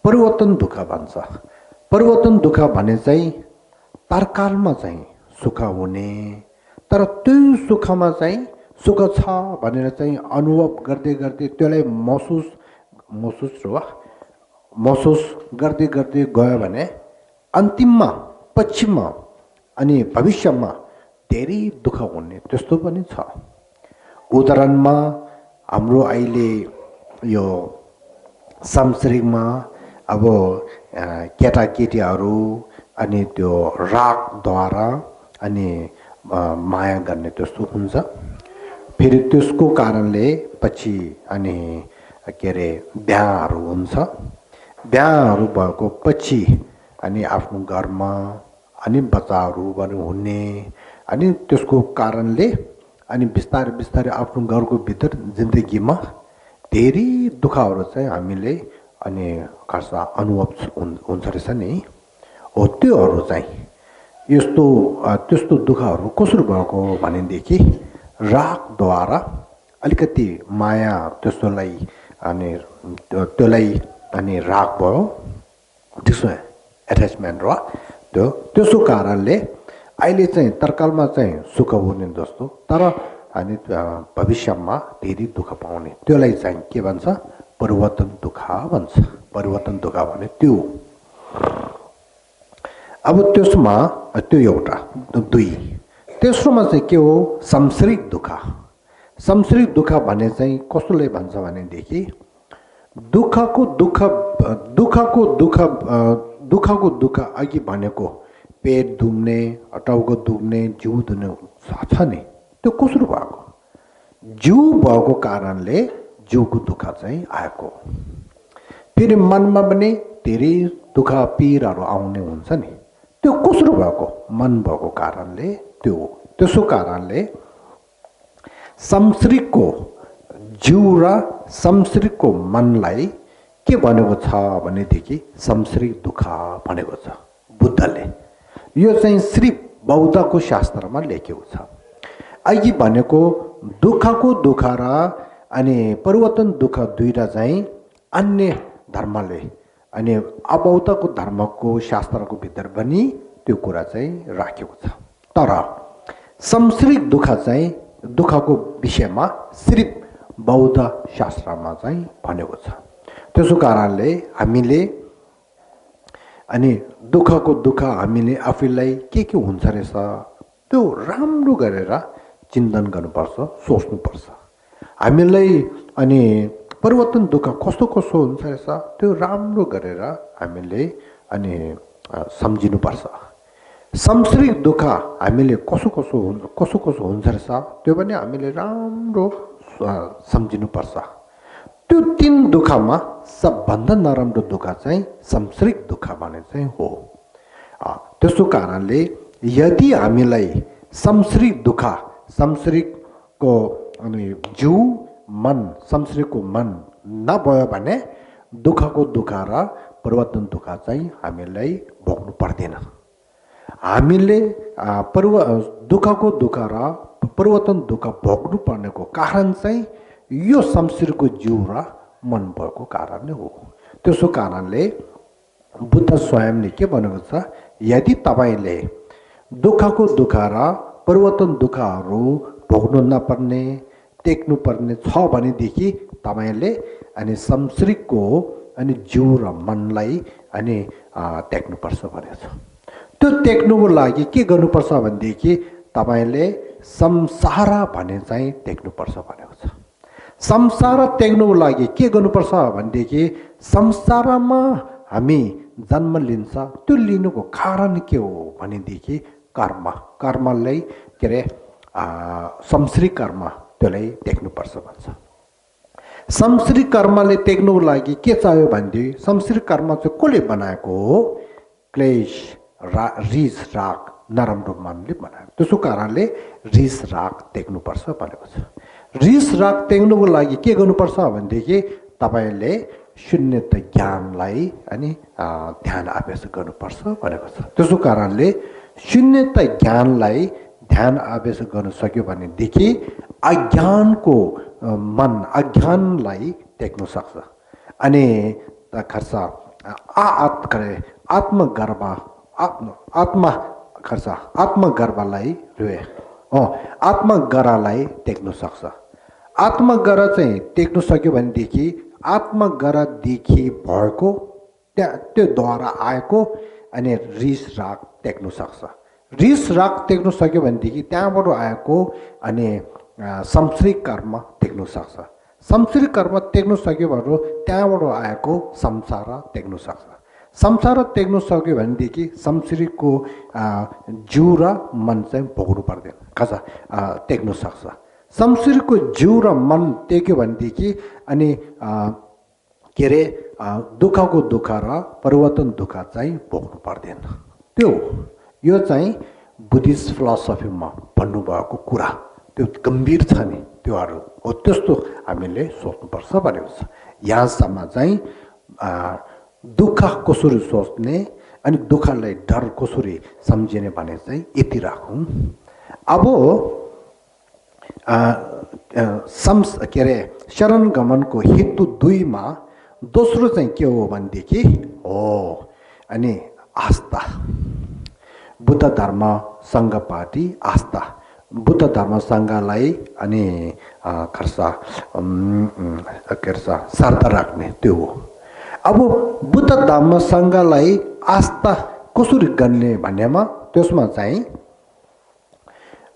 परिवर्तन दुःख भन्छ। परिवर्तन दुःख भने चाहिँ तत्कालमा चाहिँ सुख हुने, तर त्यो सुखमा चाहिँ सुख छ भनेर चाहिँ अनुभव गर्दै गर्दै त्यसलाई महसुस गर्दै गर्दै गयो भने अन्तिममा पछिमा अनि भविष्यमा धेरै दुःख हुने त्यस्तो पनि छ। उदाहरणमा हाम्रो अहिले यो सांसारिकमा अब केटाकेटीहरू अनि त्यो रागद्वारा अनि माया गर्ने त्यस्तो हुन्छ। फेरि त्यसको कारणले पछि अनि के अरे बिहाहरू हुन्छ। बिहाहरू भएको पछि अनि आफ्नो घरमा अनि बच्चाहरू पनि हुने अनि त्यसको कारणले अनि बिस्तारै बिस्तारै आफ्नो घरको भित्र जिन्दगीमा धेरै दुःखहरू चाहिँ हामीले अनि खासमा अनुभव हुन्छ रहेछ नि। हो त्योहरू चाहिँ त्यस्तो दुःखहरू कसरी भएको भनेदेखि रागद्वारा अलिकति माया त्यसलाई अनि राग भयो, त्यसो एट्याचमेन्ट र त्यसो कारणले अहिले चाहिँ तर्कालमा चाहिँ सुख हुने जस्तो तर अनि भविष्यमा धेरै दुःख पाउने त्यसलाई चाहिँ के भन्छ परिवर्तन दुःख भन्छ परिवर्तन दुःख भने त्यो अब त्यसमा त्यो एउटा दुई तेस्रोमा चाहिँ के हो सांसारिक दुःख सांसारिक दुःख भने चाहिँ कसले भन्छ भनेदेखि दुःखको दुःख अघि भनेको पेट दुख्ने टाउको दुख्ने जिउ दुख्ने छ नि त्यो कसरी भएको जिउ भएको कारणले जिउको दुःख चाहिँ आएको फेरि मनमा पनि धेरै दुःख पीडहरू आउने हुन्छ नि त्यो कसरी भएको मन भएको कारणले त्यो त्यसो कारणले सांसारिकको जिउ र सांसारिकको मनलाई के भनेको छ भनेदेखि सांसारिक दुःख भनेको छ बुद्धले यो चाहिँ सिर्फ बौद्धको शास्त्रमा लेखेको छ अघि भनेको दुःखको दुःख र अनि परिवर्तन दुःख दुईटा चाहिँ अन्य धर्मले अनि अबौद्धको धर्मको शास्त्रको भित्र पनि त्यो कुरा चाहिँ राखेको छ तर सांसारिक दुःख चाहिँ दुःखको विषयमा सिर्फ बौद्ध शास्त्रमा चाहिँ भनेको छ त्यसो कारणले हामीले अनि दुःखको दुःख हामीले आफूलाई के हुन्छ रहेछ त्यो राम्रो गरेर चिन्तन गर्नुपर्छ सोच्नुपर्छ हामीलाई अनि परिवर्तन दुःख कस्तो कस्तो हुन्छ रहेछ त्यो राम्रो गरेर हामीले अनि सम्झिनुपर्छ सांसारिक दुःख हामीले कसो कसो हुन्छ रहेछ त्यो पनि हामीले राम्रो सम्झिनुपर्छ त्यो तीन दुःखमा सबभन्दा नराम्रो दुःख चाहिँ सांसारिक दुःख भने चाहिँ हो त्यसो कारणले यदि हामीलाई सांसारिक दुःख सांसारिकको अनि जिउ मन सांसारिकको मन नभयो भने दुःखको दुःख र परिवर्तन दुःख चाहिँ हामीलाई भोग्नु पर्दैन हामीले दुःखको दुःख र परिवर्तन दुःख भोग्नु पर्नेको कारण चाहिँ यो सांसारिकको जिउ र मन भएको कारणले हो त्यसो कारणले बुद्ध स्वयंले के भनेको छ यदि तपाईले दुःखको दुःख र परिवर्तन दुःखहरू भोग्नु नपर्ने टेक्नु पर्ने छ भनेदेखि तपाईले अनि सांसारिकको अनि जिउ र मनलाई अनि टेक्नुपर्छ भनेको छ त्यो टेक्नुको लागि के गर्नुपर्छ भनेदेखि तपाईले संसार भने चाहिँ टेक्नुपर्छ भनेको छ संसार टेक्नुको लागि के गर्नुपर्छ भनेदेखि संसारमा हामी जन्म लिन्छ त्यो लिनुको कारण के हो भनेदेखि कर्मलाई के अरे सांसारिक कर्म त्यसलाई टेक्नुपर्छ भन्छ सांसारिक कर्मले टेक्नुको लागि के चाहियो भनेदेखि सांसारिक कर्म चाहिँ कसले बनाएको हो क्लेश रिस राग नराम्रो मनले बनाएको त्यसो कारणले रिस राग टेक्नुपर्छ भनेको छ रिस राग टेक्नुको लागि के गर्नुपर्छ भनेदेखि तपाईले शून्यता ज्ञानलाई अनि ध्यान अभ्यास गर्नुपर्छ भनेको छ त्यसो कारणले शून्यता ज्ञानलाई ध्यान अभ्यास गर्न सक्यो भनेदेखि अज्ञानको मन अज्ञानलाई टेक्न सक्छ अनि खर्च आत्मगर्भलाई आत्मगरालाई टेक्न सक्छ आत्मगर चाहिँ टेक्न सक्यो भनेदेखि आत्मगरदेखि भएको त्योद्वारा आएको अनि रिस राग टेक्न सक्छ रिस राग टेक्न सक्यो भनेदेखि त्यहाँबाट आएको अनि सांसारिक कर्म टेक्न सक्छ सांसारिक कर्म टेक्न सक्यो भने त्यहाँबाट आएको संसार टेक्न सक्छ संसार टेक्न सक्यो भनेदेखि सांसारिकको जिउ र मन चाहिँ भोग्नु पर्दैन कसा टेक्न सक्छ सांसारिकको जिउ र मन टेक्यो भनेदेखि अनि के अरे दुःखको दुःख र परिवर्तन दुःख चाहिँ भोग्नु पर्दैन त्यो यो चाहिँ बुद्धिस्ट फिलोसफीमा भन्नुभएको कुरा त्यो गम्भीर छ नि त्योहरू हो त्यस्तो हामीले सोच्नुपर्छ भनेको छ यहाँसम्म चाहिँ दुःख कसरी सोच्ने अनि दुःखलाई डर कसरी सम्झिने भने चाहिँ यति राखौँ अब के अरे शरण गमनको हेतु 2 मा दोस्रो चाहिँ के हो भनेदेखि हो अनि आस्था बुद्ध धर्म संघ पार्टी आस्था बुद्ध धर्म संघलाई अनि खर्सा सरदर राख्ने त्यो हो अब बुद्ध धर्म संघलाई आस्था कसरी गर्ने भन्नेमा त्यसमा चाहिँ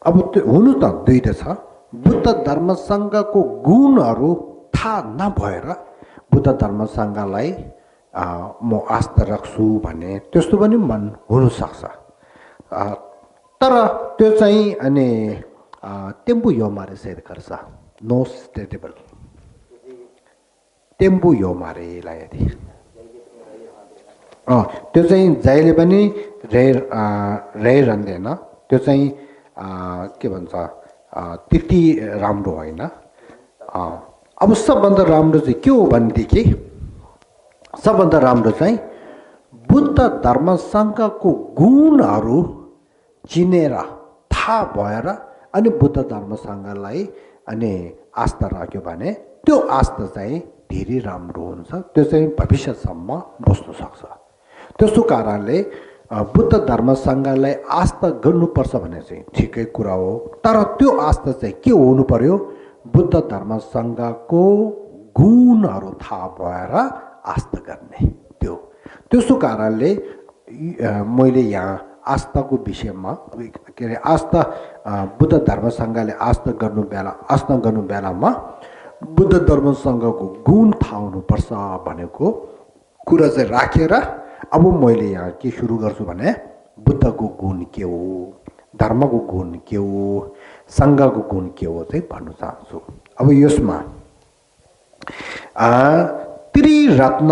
अब हुनु त दुईटा छ बुद्ध धर्म संघको गुणहरू थाहा नभएर बुद्ध धर्म संघलाई म आस्था राख्छु भन्ने त्यस्तो पनि मन हुनसक्छ तर त्यो चाहिँ अनि टेम्पु यो मारे सेट गर्छ नो स्टेटेबल टेम्पु यो मारे लायथि त्यो चाहिँ जहिले पनि रहिरहँदैन त्यो चाहिँ के भन्छ त्यति राम्रो होइन अब सबभन्दा राम्रो चाहिँ के हो भनेदेखि सबभन्दा राम्रो चाहिँ बुद्ध धर्म संघको गुणहरू चिनेर थाहा भएर अनि बुद्ध धर्म संघलाई अनि आस्था राख्यो भने त्यो आस्था चाहिँ धेरै राम्रो हुन्छ त्यो चाहिँ भविष्यसम्म बस्न सक्छ त्यसो कारणले बुद्ध धर्म संघलाई आस्था गर्नुपर्छ भने चाहिँ ठिकै कुरा हो तर त्यो आस्था चाहिँ के हुनु पर्यो बुद्ध धर्म संघको गुणहरू थाहा भएर आस्था गर्ने त्यो त्यसो कारणले मैले यहाँ आस्थाको विषयमा के अरे आस्था बुद्ध धर्म संघले आस्था गर्नु बेलामा बुद्ध धर्म संघको गुण थाहा हुनुपर्छ भनेको कुरा चाहिँ राखेर अब मैले यहाँ के सुरु गर्छु भने बुद्धको गुण के हो धर्मको गुण के हो संघको गुण के हो चाहिँ भन्न चाहन्छु अब यसमा त्रिरत्न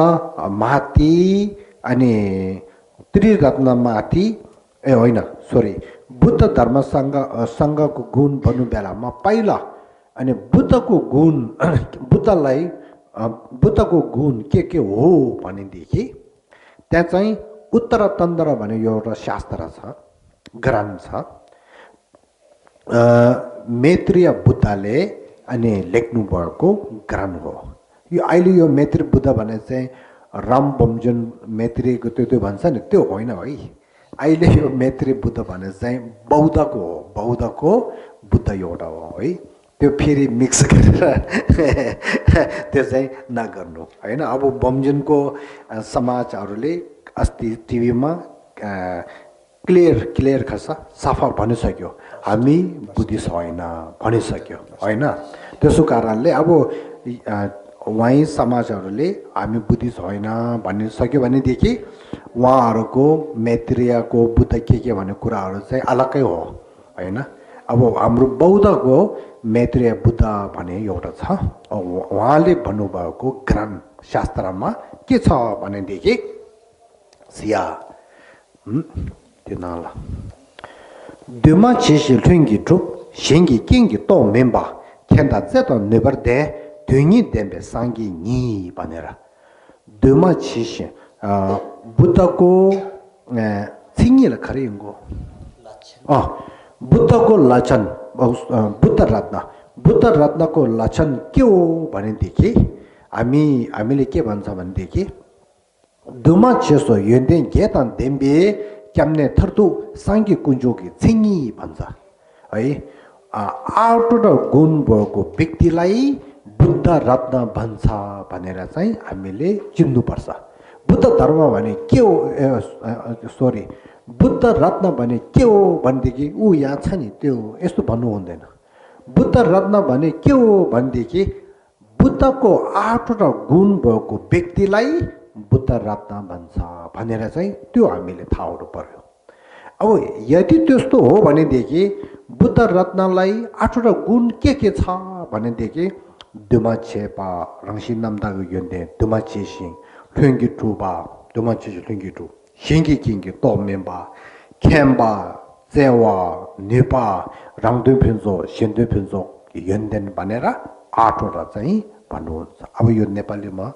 माथि अनि त्रिरत्न माथि होइन सरी बुद्ध धर्म संघको गुण भन्नु बेलामा पहिला अनि बुद्धको गुण के हो भनेदेखि त्यहाँ चाहिँ उत्तरतन्त्र भन्ने यो एउटा शास्त्र छ ग्रन्थ छ मैत्रेय बुद्धले अनि लेख्नु भएको ग्रन्थ हो यो अहिले यो मैत्री बुद्ध भने चाहिँ राम बमजन मैत्रीको त्यो भन्छ नि त्यो होइन है अहिले यो मैत्री बुद्ध भने चाहिँ बौद्धको बुद्ध एउटा हो है त्यो फेरि मिक्स गरेर त्यो चाहिँ नगर्नु होइन अब बमजनको समाजहरूले अस्ति टिभीमा क्लियर खस सफा भनिसक्यो हामी बुद्धिस्ट होइन भनिसक्यो होइन त्यसो कारणले अब वहीँ समाजहरूले हामी बुद्धिस्ट होइन भनिसक्यो भनेदेखि उहाँहरूको मैत्रेयको बुद्ध के भन्ने कुराहरू चाहिँ अलग्गै हो होइन अब हाम्रो बौद्धको मैत्रेय बुद्ध भने एउटा छ उहाँले भन्नुभएको ग्रन्थ शास्त्रमा के छ भनेदेखि सिया त्यो नाला दुमा छिसी लुङ्गी ट्रुप सिङ्गी किङ्गी तो मेम्बा खेन्दा चाहिँ त नेबर्दे दुङ्गी देम्बे साङ्गी नि भनेर दुमा छिसी बुद्धको छिङ्गीलाई खरै हिँगो बुद्धको लक्षण बुद्ध रत्नको लक्षण के हो भनेदेखि हामीले के भन्छ भनेदेखि दुमा छेसो यन्दे गेतन देम्बे क्याम्ने थर्तु साङ्गी कुञ्जोकी छिङ्गी भन्छ है आउट गुण भएको व्यक्तिलाई बुद्ध रत्न भन्छ भनेर चाहिँ हामीले चिन्नुपर्छ बुद्ध धर्म भने के हो सरी बुद्ध रत्न भने के हो भनेदेखि ऊ यहाँ छ नि त्यो यस्तो भन्नु हुँदैन बुद्ध रत्न भने के हो भनेदेखि बुद्धको 8वटा गुण भएको व्यक्तिलाई बुद्ध रत्न भन्छ भनेर चाहिँ त्यो हामीले थाहा हुनु पर्यो अब यदि त्यस्तो हो भनेदेखि बुद्ध रत्नलाई 8वटा गुण के छ भनेदेखि दुमा छेपा रङ्सी नामदाको योन्दे दुमा छेसिङ लुङ्गी टुबा दुमा छेसि लुङ्गी टु सिङ्गी किङ्गी तो मेम्बा खेम्बा चेवा निपा राङदुई फिन्जो सिन्दुई फिन्जो योन्देन भनेर 8वटा चाहिँ भन्नुहुन्छ अब यो नेपालीमा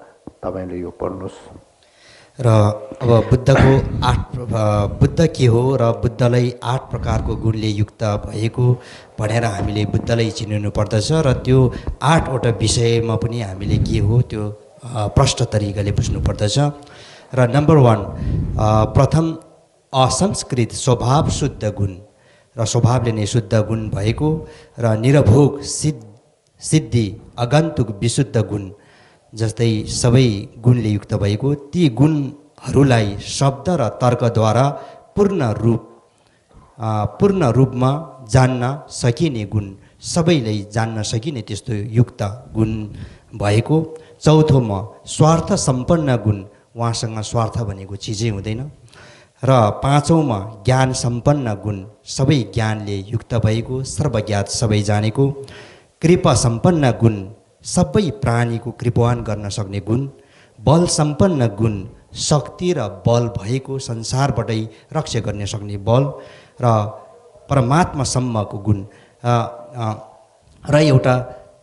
तपाईले यो पढ्नुस् र अब बुद्धको 8 बुद्ध के हो र बुद्धलाई 8 प्रकारको गुणले युक्त भएको भनेर हामीले बुद्धलाई चिन्नु पर्दछ र त्यो 8वटा विषयमा पनि हामीले के हो त्यो प्रष्ट तरिकाले बुझ्नु पर्दछ र नम्बर 1 प्रथम असंस्कृत स्वभाव शुद्ध गुण र स्वभावले नै शुद्ध गुण भएको र निरभोग सिद्धि आगन्तुक विशुद्ध गुण जस्तै सबै गुणले युक्त भएको ती गुणहरूलाई शब्द र तर्कद्वारा पूर्ण रूपमा जान्न सकिने गुण सबैले जान्न सकिने त्यस्तो युक्त गुण भएको। चौथोमा स्वार्थ सम्पन्न गुण, उहाँसँग स्वार्थ भनेको चिजै हुँदैन। र पाँचौँमा ज्ञान सम्पन्न गुण, सबै ज्ञानले युक्त भएको, सर्वज्ञात सबै जानेको। कृपा सम्पन्न गुण, सबै प्राणीको कृपावान गर्न सक्ने गुण। बल सम्पन्न गुण, शक्ति र बल भएको संसारबाटै रक्षा गर्न सक्ने बल। र परमात्मासम्मको गुण र एउटा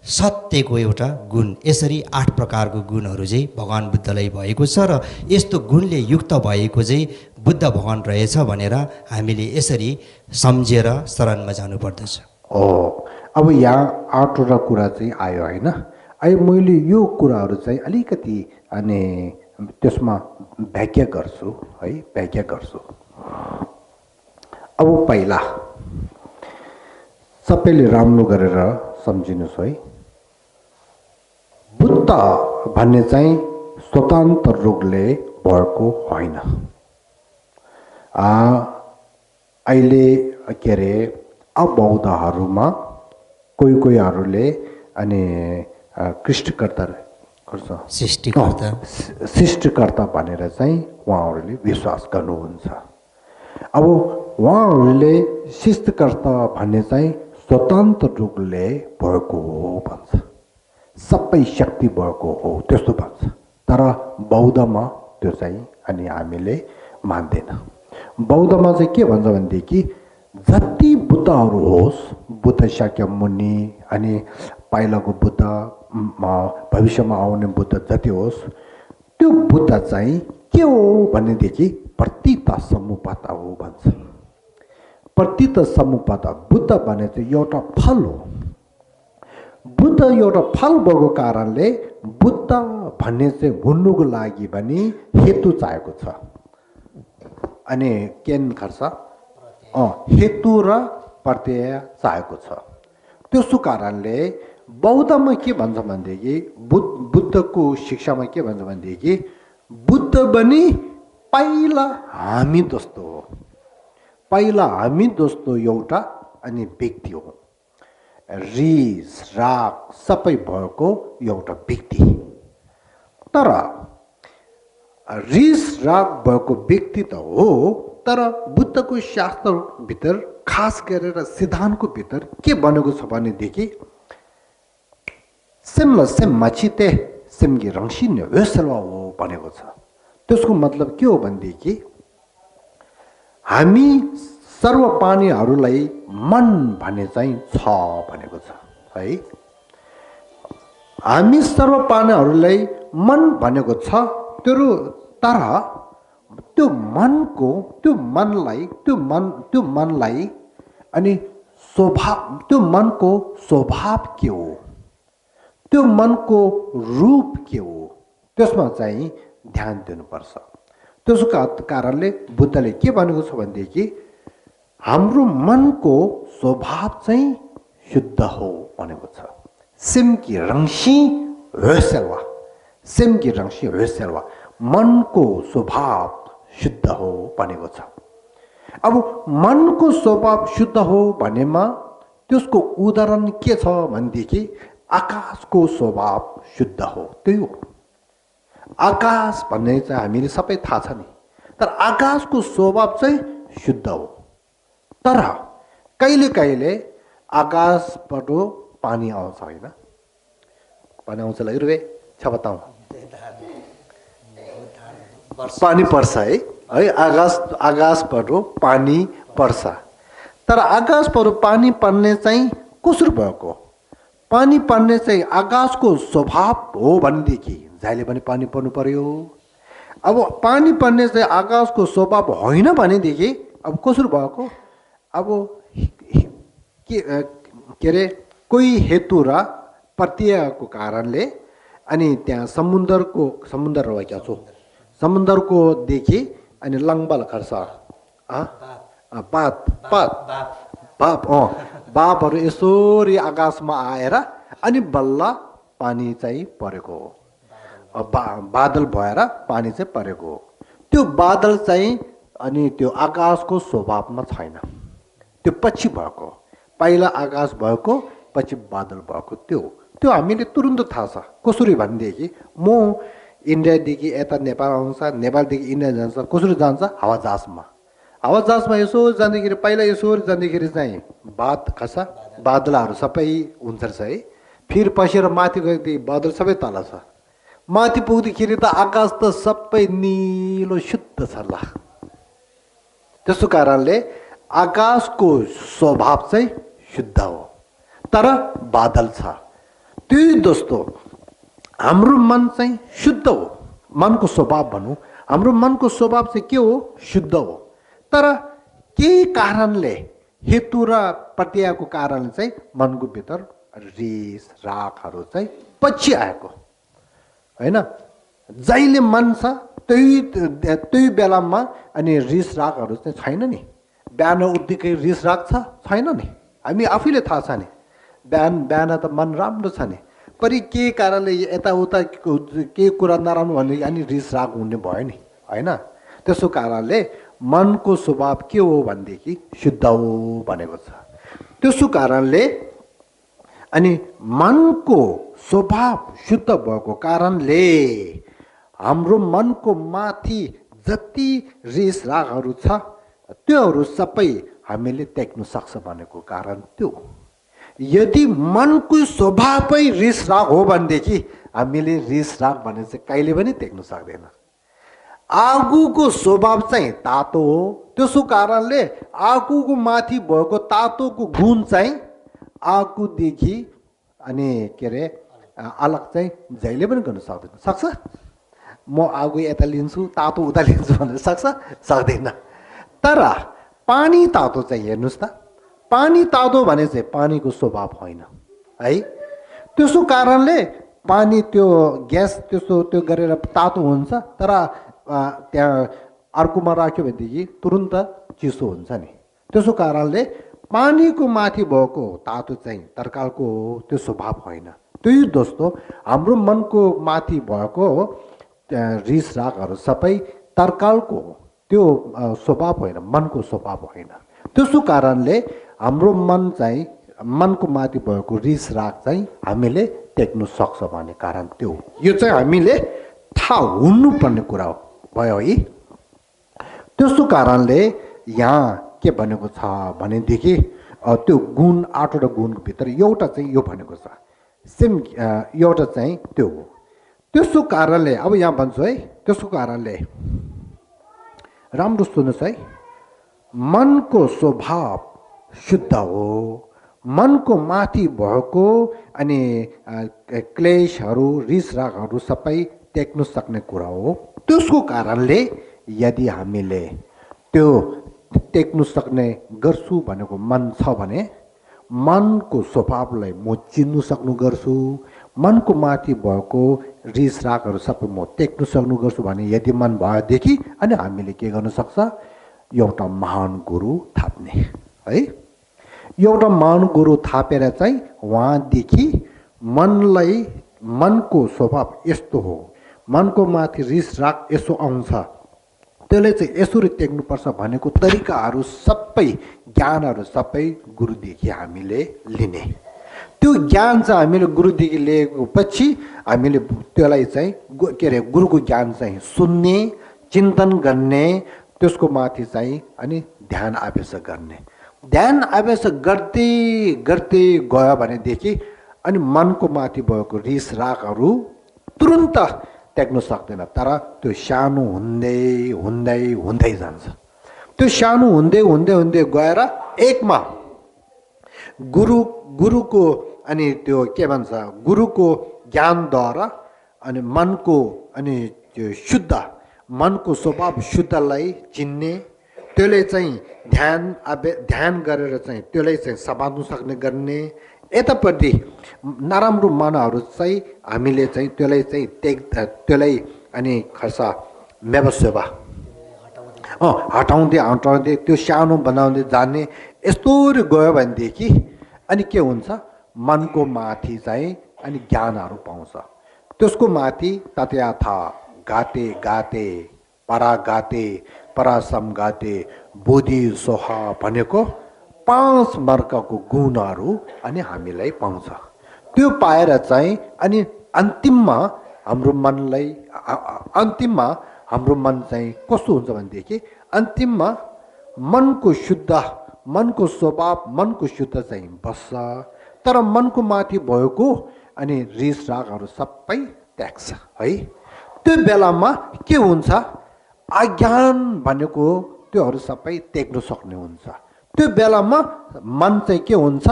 सत्यको एउटा गुण। यसरी 8 प्रकारको गुणहरू चाहिँ भगवान् बुद्धलाई भएको छ र यस्तो गुणले युक्त भएको चाहिँ बुद्ध भगवान् रहेछ भनेर हामीले यसरी सम्झेर शरणमा जानुपर्दछ। अब यहाँ 8वटा कुरा चाहिँ आयो होइन। अहिले मैले यो कुराहरू चाहिँ अलिकति अनि त्यसमा व्याख्या गर्छु है, व्याख्या गर्छु। अब पहिला सबैले राम्रो गरेर सम्झिनुहोस् है। बुद्ध भन्ने चाहिँ स्वतन्त्र रूपले भएको होइन। अहिले के अरे अबौद्धहरूमा कोहीहरूले अनि कृष्णकर्ता गर्छ, सृष्टिकर्ता भनेर चाहिँ उहाँहरूले विश्वास गर्नुहुन्छ। अब उहाँहरूले सृष्टिकर्ता भन्ने चाहिँ स्वतन्त्र रूपले भएको हो भन्छ, सबै शक्ति भएको हो त्यस्तो भन्छ। तर बौद्धमा त्यो चाहिँ अनि हामीले मान्दैन। बौद्धमा चाहिँ के भन्छ भनेदेखि जति बुद्धहरू होस्, बुद्ध शाक्यमुनि अनि पहिलाको बुद्ध, भविष्यमा आउने बुद्ध जति होस्, त्यो बुद्ध चाहिँ के हो भनेदेखि प्रतीत समुपता हो भन्छ। प्रतीत समुपता बुद्ध भने चाहिँ एउटा फल हो। बुद्ध एउटा फल भएको कारणले बुद्ध भन्ने चाहिँ हुनुको लागि पनि हेतु चाहिएको छ। अनि केन खर्च हेतु र प्रत्यय चाहिएको छ। त्यसो कारणले बौद्धमा के भन्छ भनेदेखि बुद्धको शिक्षामा के भन्छ भनेदेखि बुद्ध पनि पहिला हामी जस्तो हो, पहिला हामी जस्तो एउटा अनि व्यक्ति हो। रिस राग सबै भएको एउटा व्यक्ति। तर रिस राग भएको व्यक्ति त हो, तर बुद्धको शास्त्रभित्र खास गरेर सिद्धान्तको भित्र के बनेको छ भनेदेखि सेमल सेम मचिते सेमगी रङसिन्य वेसलवा हो भनेको छ। त्यसको मतलब के हो भनेदेखि हामी सर्व प्राणीहरूलाई मन भन्ने चाहिँ छ भनेको छ है। हामी सर्व प्राणीहरूलाई मन भनेको छ, तर त्यो मनको त्यो मनलाई अनि स्वभाव, त्यो मनको स्वभाव के हो, त्यो मनको रूप के हो, त्यसमा चाहिँ ध्यान दिनुपर्छ। त्यसको कारणले बुद्धले के भनेको छ भनेदेखि हाम्रो मनको स्वभाव चाहिँ शुद्ध हो भनेको छ। सिमकी रङसी वेसेलवा, सिमकी रङसी वेसेलवा, मनको स्वभाव शुद्ध हो भनेको छ। अब मनको स्वभाव शुद्ध हो भनेमा त्यसको उदाहरण के छ भनेदेखि आकाशको स्वभाव शुद्ध हो, त्यही हो। आकाश भन्ने चाहिँ हामीले सबै थाहा छ नि, तर आकाशको स्वभाव चाहिँ शुद्ध हो। तर कहिले कहिले आकाशबाट पानी आउँछ होइन, पानी आउँछ रुवे छ बताऊ, पानी पर्छ है, आकाशबाट पानी पर्छ। तर आकाशबाट पानी पर्ने चाहिँ कसरी भएको? पानी पर्ने चाहिँ आकाशको स्वभाव हो भनेदेखि जहिले पनि पानी पर्नु पर्यो। अब पानी पर्ने चाहिँ आकाशको स्वभाव होइन भनेदेखि अब कसरी भएको? अब के अरे कोही हेतु र प्रत्ययको कारणले अनि त्यहाँ समुद्रको देखि अनि लङ्बल खर्छ बापहरू यसरी आकाशमा आएर अनि बल्ल पानी चाहिँ परेको हो। बादल भएर पानी चाहिँ परेको हो। त्यो बादल चाहिँ अनि त्यो आकाशको स्वभावमा छैन, त्यो पछि भएको। पहिला आकाश भएको, पछि बादल भएको। त्यो हामीले तुरुन्त थाहा छ। कसरी भनेदेखि म इन्डियादेखि यता नेपाल आउँछ, नेपालदेखि इन्डिया जान्छ, कसरी जान्छ? हावाजहाजमा। हावाजहाजमा यसो जाँदाखेरि, पहिला यसो जाँदाखेरि चाहिँ बादलहरू सबै हुन्छ है। फेरि पसेर माथि गएदेखि बादल सबै तल छ। माथि पुग्दाखेरि त आकाश त सबै निलो शुद्ध छ ल। त्यसो कारणले आकाशको स्वभाव चाहिँ शुद्ध हो, तर बादल छ। त्यही दोस्तो हाम्रो मन चाहिँ शुद्ध हो। मनको स्वभाव भनौँ, हाम्रो मनको स्वभाव चाहिँ के हो? शुद्ध हो। तर केही कारणले, हेतु र प्रत्ययको कारणले चाहिँ मनको भित्र रिस रागहरू चाहिँ पछि आएको होइन। जहिले मन छ त्यही बेलामा अनि रिस रागहरू चाहिँ छैन नि। बिहान उठ्दैकै रिस राग छ? छैन नि। हामी आफैले थाहा छ नि। बिहान त मन राम्रो छ नि, परि के कारणले यताउता केही कुरा नराम्रो भने अनि रिस राग हुने भयो नि होइन। त्यसो कारणले मनको स्वभाव के हो भनेदेखि शुद्ध हो भनेको छ। त्यसो कारणले अनि मनको स्वभाव शुद्ध भएको कारणले हाम्रो मनको माथि जति रिस रागहरू छ त्योहरू सबै हामीले देख्न सक्छ भनेको कारण त्यो। यदि मनको स्वभावै रिस राग हो भनेदेखि हामीले रिस राग भने चाहिँ कहिले पनि देख्न सक्दैन। आगोको स्वभाव चाहिँ तातो हो, त्यसो कारणले आगोको माथि भएको तातोको गुण चाहिँ आगोदेखि अनि के अरे अलग चाहिँ जहिले पनि गर्न सक्दैन। सक्छ? म आगो यता लिन्छु, तातो उता लिन्छु भनेर सक्छ? सक्दैन। तर पानी तातो चाहिँ हेर्नुहोस् त, पानी तातो भने चाहिँ पानीको स्वभाव होइन है। त्यसो कारणले पानी त्यो ग्यास त्यो गरेर तातो हुन्छ, तर त्यहाँ अर्कोमा राख्यो भनेदेखि तुरुन्त चिसो हुन्छ नि। त्यसो कारणले पानीको माथि भएको तातो चाहिँ तर्कालको हो, त्यो स्वभाव होइन। त्यही दोस्तो हाम्रो मनको माथि भएको रिस रागहरू सबै तर्कालको हो, त्यो स्वभाव होइन, मनको स्वभाव होइन। त्यसो कारणले हाम्रो मन चाहिँ मनको माथि भएको रिस राग चाहिँ हामीले देख्न सक्छ भन्ने कारण त्यो। यो चाहिँ हामीले थाहा हुनुपर्ने कुरा हो भयो है। त्यसो कारणले यहाँ के भनेको छ भनेदेखि त्यो गुण 8वटा गुणको भित्र एउटा चाहिँ यो भनेको छ, सेम एउटा चाहिँ त्यो हो। त्यसो कारणले अब यहाँ भन्छु है, त्यसो कारणले राम्रो सुन्नुहोस् है, मनको स्वभाव शुद्ध हो, मनको माथि भएको अनि क्लेशहरू रिस रागहरू सबै देख्न सक्ने कुरा हो। त्यसको कारणले यदि हामीले त्यो देख्न सक्ने गर्छु भनेको मन छ भने मनको स्वभावलाई म चिन्नु सक्नु गर्छु, मनको माथि भएको रिस रागहरू सबै म देख्न सक्नु गर्छु भने यदि मन भएदेखि अनि हामीले के गर्न सक्छ? एउटा महान गुरु थाप्ने है। एउटा महान गुरु थापेर चाहिँ उहाँदेखि मनलाई, मनको स्वभाव यस्तो हो, मनको माथि रिस राग यसो आउँछ, त्यसले चाहिँ यसरी देख्नुपर्छ भनेको तरिकाहरू सबै, ज्ञानहरू सबै गुरुदेखि हामीले लिने। त्यो ज्ञान चाहिँ हामीले गुरुदेखि लिएको पछि हामीले त्यसलाई चाहिँ के अरे गुरुको ज्ञान चाहिँ सुन्ने, चिन्तन गर्ने, त्यसको माथि चाहिँ अनि ध्यान अभ्यास गर्ने। ध्यान अभ्यास गर्दै गर्दै गयो भनेदेखि अनि मनको माथि भएको रिस रागहरू तुरुन्त देख्न सक्दैन, तर त्यो सानो हुँदै हुँदै हुँदै जान्छ। त्यो सानो हुँदै हुँदै हुँदै गएर एकमा गुरुको अनि त्यो के भन्छ गुरुको ज्ञानद्वारा अनि मनको अनि त्यो शुद्ध मनको स्वभाव शुद्धलाई चिन्ने, त्यसले चाहिँ ध्यान गरेर चाहिँ त्यसलाई चाहिँ समात्न सक्ने गर्ने। यतापट्टि नराम्रो मनहरू चाहिँ हामीले चाहिँ त्यसलाई चाहिँ त्यसलाई अनि खर्च व्यवसेवा हटाउँदै त्यो सानो बनाउँदै जाने यस्तोरी गयो भनेदेखि अनि के हुन्छ मनको माथि चाहिँ अनि ज्ञानहरू पाउँछ त्यसको माथि तथ्याथा गाते गाते परागाते परासमगाते बोधि सोहा भनेको 5 वर्गको गुणहरू अनि हामीलाई पाउँछ त्यो पाएर चाहिँ अनि अन्तिममा हाम्रो मन चाहिँ कस्तो हुन्छ भनेदेखि अन्तिममा मनको शुद्ध मनको स्वभाव मनको शुद्ध चाहिँ बस्छ तर मनको माथि भएको अनि रिस रागहरू सबै त्याग्छ है त्यो बेलामा के हुन्छ अज्ञान भनेको त्योहरू सबै त्याग्नु सक्ने हुन्छ त्यो बेलामा मन चाहिँ के हुन्छ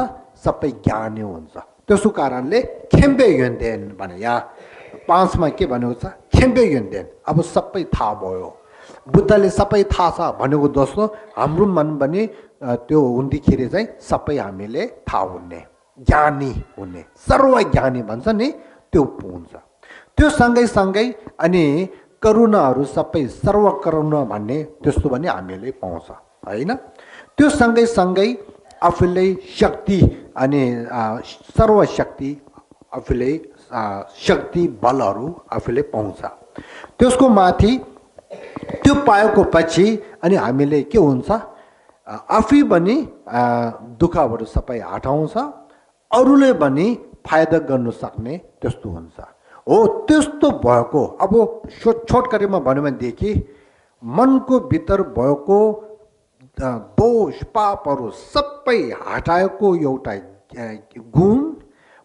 सबै ज्ञानी हुन्छ त्यसो कारणले खेम्बे युन्देन भने यहाँ 5 मा के भनेको छ खेम्बे युन्देन अब सबै थाहा भयो बुद्धले सबै थाहा छ भनेको दोस्रो हाम्रो मन पनि त्यो हुँदाखेरि चाहिँ सबै हामीले थाहा हुने ज्ञानी हुने सर्वज्ञानी भन्छ नि त्यो हुन्छ त्यो सँगै अनि करुणाहरू सबै सर्वकरुणा भन्ने त्यस्तो पनि हामीले पाउँछ हैन त्यो सँगै आफूले शक्ति अनि सर्वशक्ति आफूले शक्ति बलहरू आफूले पाउँछ त्यसको माथि त्यो पाएको पछि अनि हामीले के हुन्छ आफै पनि दुःखहरू सबै हटाउँछ अरूले पनि फाइदा गर्न सक्ने त्यस्तो हुन्छ हो त्यस्तो भएको अब छोटकरीमा भन्यो भनेदेखि मनको भित्र भएको दोष पापहरू सबै हटाएको एउटा गुण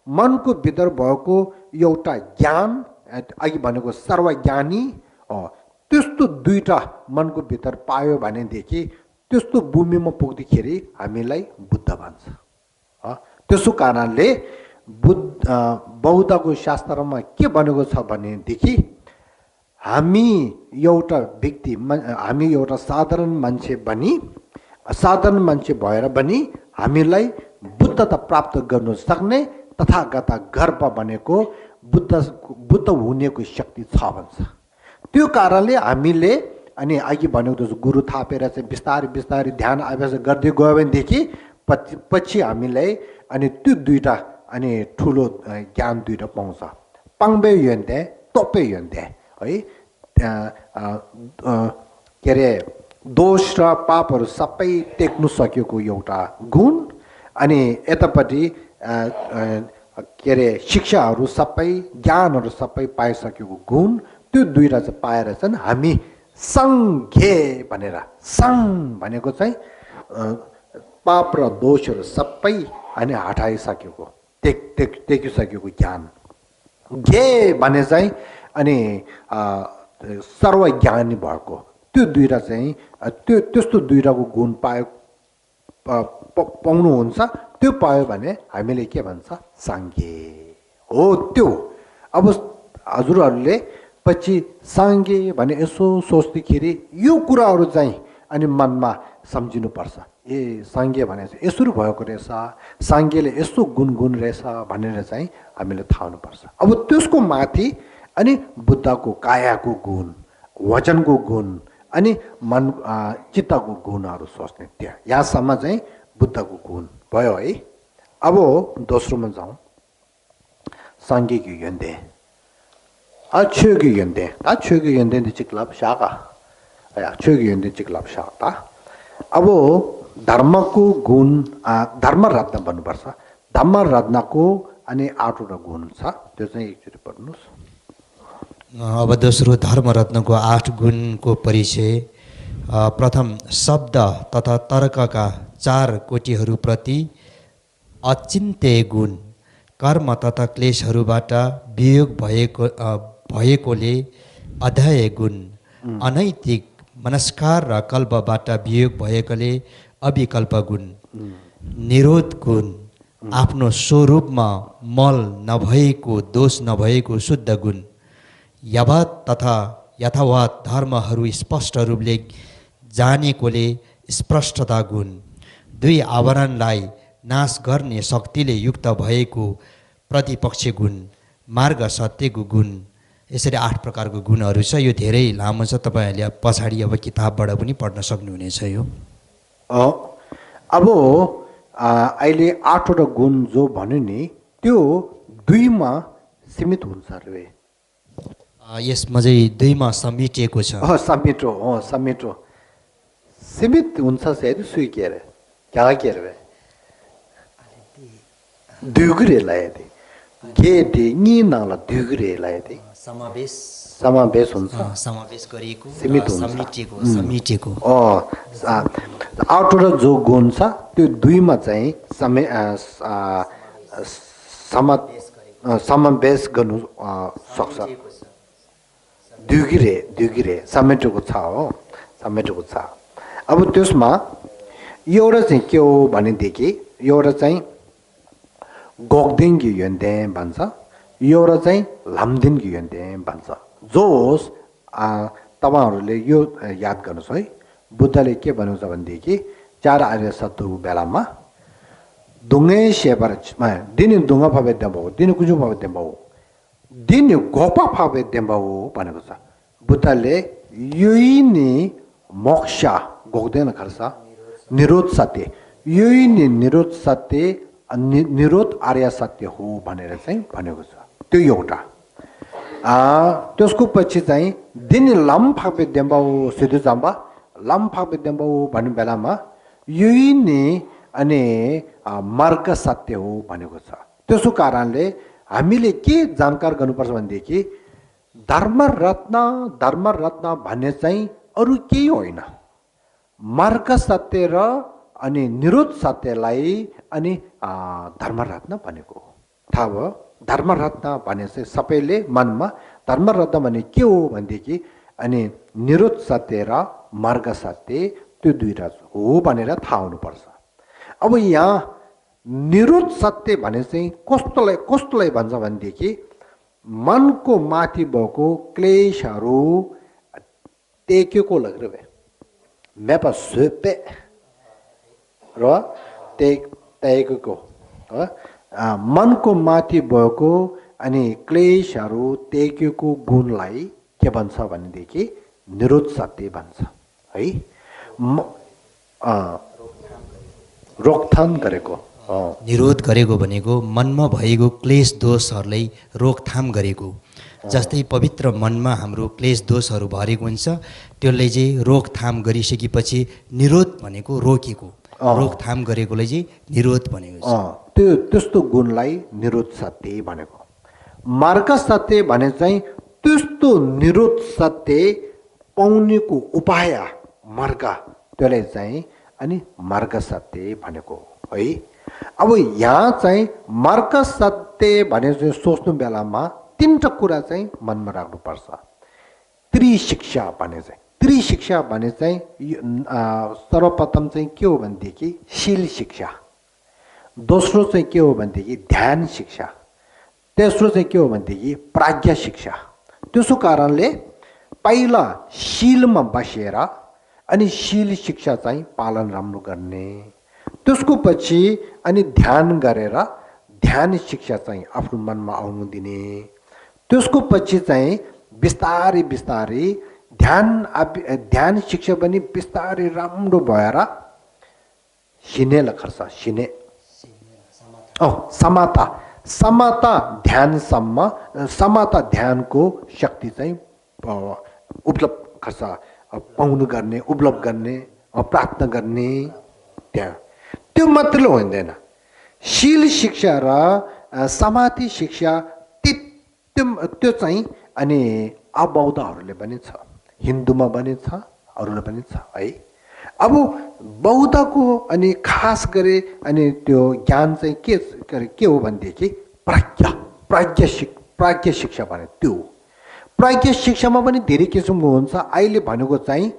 मनको भित्र भएको एउटा ज्ञान अघि भनेको सर्वज्ञानी त्यस्तो दुईटा मनको भित्र पायो भनेदेखि त्यस्तो भूमिमा पुग्दाखेरि हामीलाई बुद्ध भन्छ त्यसो कारणले बौद्धको शास्त्रमा के भनेको छ भनेदेखि हामी एउटा व्यक्ति हामी एउटा साधारण मान्छे भएर पनि हामीलाई बुद्धता प्राप्त गर्न सक्ने तथागत गर्भ भनेको बुद्ध हुनेको शक्ति छ भन्छ त्यो कारणले हामीले अनि अघि भनेको जस्तो गुरु थापेर चाहिँ बिस्तारै ध्यान अभ्यास गर्दै गयो भनेदेखि पछि हामीलाई अनि त्यो दुईटा अनि ठुलो ज्ञान दुईटा पाउँछ पाङ्बे युन्ते तोपे युन्ते है के अरे दोष र पापहरू सबै टेक्नु सकेको एउटा गुण अनि यतापट्टि के अरे शिक्षाहरू सबै ज्ञानहरू सबै पाइसकेको गुण त्यो दुईटा चाहिँ पाएर चाहिँ हामी सङ्घे भनेर सङ् भनेको चाहिँ पाप र दोषहरू सबै अनि हटाइसकेको टेकिसकेको ज्ञान घे भने चाहिँ अनि सर्वज्ञानी भएको त्यो दुईटा चाहिँ त्यस्तो दुईटाको गुण पाउनुहुन्छ त्यो पायो भने हामीले के भन्छ साङ्गे हो त्यो अब हजुरहरूले पछि साङ्गे भने यसो सोच्दाखेरि यो कुराहरू चाहिँ अनि मनमा सम्झिनुपर्छ ए साङ्गे भने चाहिँ यसरी भएको रहेछ साङ्गेले यस्तो गुण रहेछ भनेर चाहिँ हामीले थाहा हुनुपर्छ अब त्यसको माथि अनि बुद्धको कायाको गुण वचनको गुण अनि मन चित्तको गुणहरू सोच्ने त्यहाँ यहाँसम्म चाहिँ बुद्धको गुण भयो है अब दोस्रोमा जाउँ साङ्गेको यन्ते 최고 연대 다 최고 연대인데 직랍 샤가 야 최고 연대 직랍 샤다 अब धर्मको गुण धर्म रत्न भन्नुपर्छ धर्म रत्नको अनि 8वटा गुण छ त्यो चाहिँ एकचोटि पढ्नुस् अब दोस्रो धर्म रत्नको 8 गुणको परिचय प्रथम शब्द तथा तर्कका 4 कोटिहरूप्रति अचिन्त्य गुण कर्म तथा क्लेशहरूबाट वियोग भएकोले अध्यय गुण अनैतिक मनस्कार र कल्पबाट वियोग भएकोले अविकल्प गुण निरोध गुण आफ्नो स्वरूपमा मल नभएको दोष नभएको शुद्ध गुण यथावत तथा यथावत धर्महरू स्पष्ट रूपले जानेकोले स्पष्टता गुण दुई आवरणलाई नाश गर्ने शक्तिले युक्त भएको प्रतिपक्ष गुण मार्ग सत्यको गुण यसरी 8 प्रकारको गुणहरू छ। यो धेरै लामो छ, तपाईँहरूले पछाडि अब किताबबाट पनि पढ्न सक्नुहुनेछ यो। अब अहिले 8वटा गुण जो भन्यो नि त्यो 2मा सीमित हुन्छ रे। यसमा चाहिँ 2मा समेटिएको छ। समेटो सीमित हुन्छ से सुइकेर क्या केर वे दुगरे लाए थे गे दे नि नाला दुगरे लाए थे समावेश हुन्छ, समावेश गरिएको, सीमित हुन्छ, समेटिएको। 8वटा जो गुण छ त्यो 2मा चाहिँ समावेश गर्नु सक्छ। दुगिरे समेटेको छ हो, समेटेको छ। अब त्यसमा एउटा चाहिँ के हो भनेदेखि एउटा चाहिँ गोक्देङ्गी युन्ते भन्छ, एउटा चाहिँ लामदिङ्गी युन्ते भन्छ। जोस् तपाईँहरूले यो याद गर्नुहोस् है, बुद्धले के भनेको छ भनेदेखि 4 आर्य सत्तुको बेलामा दुङ्गै सेपर दिने दुङ्गा फावेद्य भाउ, दिने कुजु फावेद्य भाउ, दिने गोपा फावेद्य भाउ भनेको छ। बुद्धले यही नै मोक्ष गोक्दैन खर्छ निरोध सत्य, यही नै निरोध सत्य, निरोध आर्य सत्य हो भनेर चाहिँ भनेको छ। त्यो एउटा। त्यसको पछि चाहिँ दिने लम फावेद्य भाउ सिधु जाम्बा लम फावेद्य भाउ भन्ने बेलामा यही नै अनि मार्ग सत्य हो भनेको छ। त्यसो कारणले हामीले के जानकार गर्नुपर्छ भनेदेखि धर्मरत्न भन्ने चाहिँ अरू केही होइन, मार्ग सत्य र अनि निरोध सत्यलाई अनि धर्मरत्न भनेको थाहा भयो। धर्मरत्न भने चाहिँ सबैले मनमा धर्मरत्न भने के हो भनेदेखि अनि निरोध सत्य र मार्ग सत्य त्यो दुईटा हो भनेर थाहा हुनुपर्छ। अब यहाँ निरोध सत्य भने चाहिँ कस्तोलाई भन्छ भनेदेखि मनको माथि भएको क्लेशहरू टेकेको लग्रे मेपा सुपे र टेकेको मनको माथि भएको अनि क्लेशहरू टेकेको गुणलाई के भन्छ भनेदेखि निरोध सत्य भन्छ है। रोकथाम गरेको, निरोध गरेको भनेको मनमा भएको क्लेश दोषहरूलाई रोकथाम गरेको। जस्तै पवित्र मनमा हाम्रो क्लेश दोषहरू भरेको हुन्छ, त्यसले चाहिँ रोकथाम गरिसकेपछि निरोध भनेको रोकेको, रोकथाम गरेकोलाई चाहिँ निरोध भनेको छ। त्यो त्यस्तो गुणलाई निरोध सत्य भनेको। मार्ग सत्य भने चाहिँ त्यस्तो निरोध सत्य पाउनेको उपाय मार्ग, त्यसलाई चाहिँ अनि मार्ग सत्य भनेको है। अब यहाँ चाहिँ मार्ग सत्य भने चाहिँ सोच्नु बेलामा 3टा कुरा चाहिँ मनमा राख्नुपर्छ। त्रिशिक्षा भने चाहिँ, त्रिशिक्षा भने चाहिँ सर्वप्रथम चाहिँ के हो भनेदेखि शील शिक्षा, दोस्रो चाहिँ के हो भनेदेखि ध्यान शिक्षा, तेस्रो चाहिँ के हो भनेदेखि प्राज्ञा शिक्षा। त्यसो कारणले पहिला शीलमा बसेर अनि शील शिक्षा चाहिँ पालन राम्रो गर्ने, त्यसको पछि अनि ध्यान गरेर ध्यान शिक्षा चाहिँ आफ्नो मनमा आउनु दिने, त्यसको पछि चाहिँ बिस्तारै बिस्तारै ध्यान शिक्षा पनि बिस्तारै राम्रो भएर सिने खर्च सिने समाता ध्यानसम्म, समाता ध्यानको शक्ति चाहिँ उपलब्ध खर्च पाउनु गर्ने, उपलब्ध गर्ने, प्राप्त गर्ने। त्यहाँ त्यो मात्रै हुँदैन, शील शिक्षा र समाधि शिक्षा त्यो चाहिँ अनि अबौद्धहरूले पनि छ, हिन्दूमा पनि छ, अरूले पनि छ है। अब बौद्धको अनि खास गरी अनि त्यो ज्ञान चाहिँ के हो भनेदेखि प्राज्ञ शिक्षा भने त्यो प्राज्ञ शिक्षामा पनि धेरै किसिमको हुन्छ। अहिले भनेको चाहिँ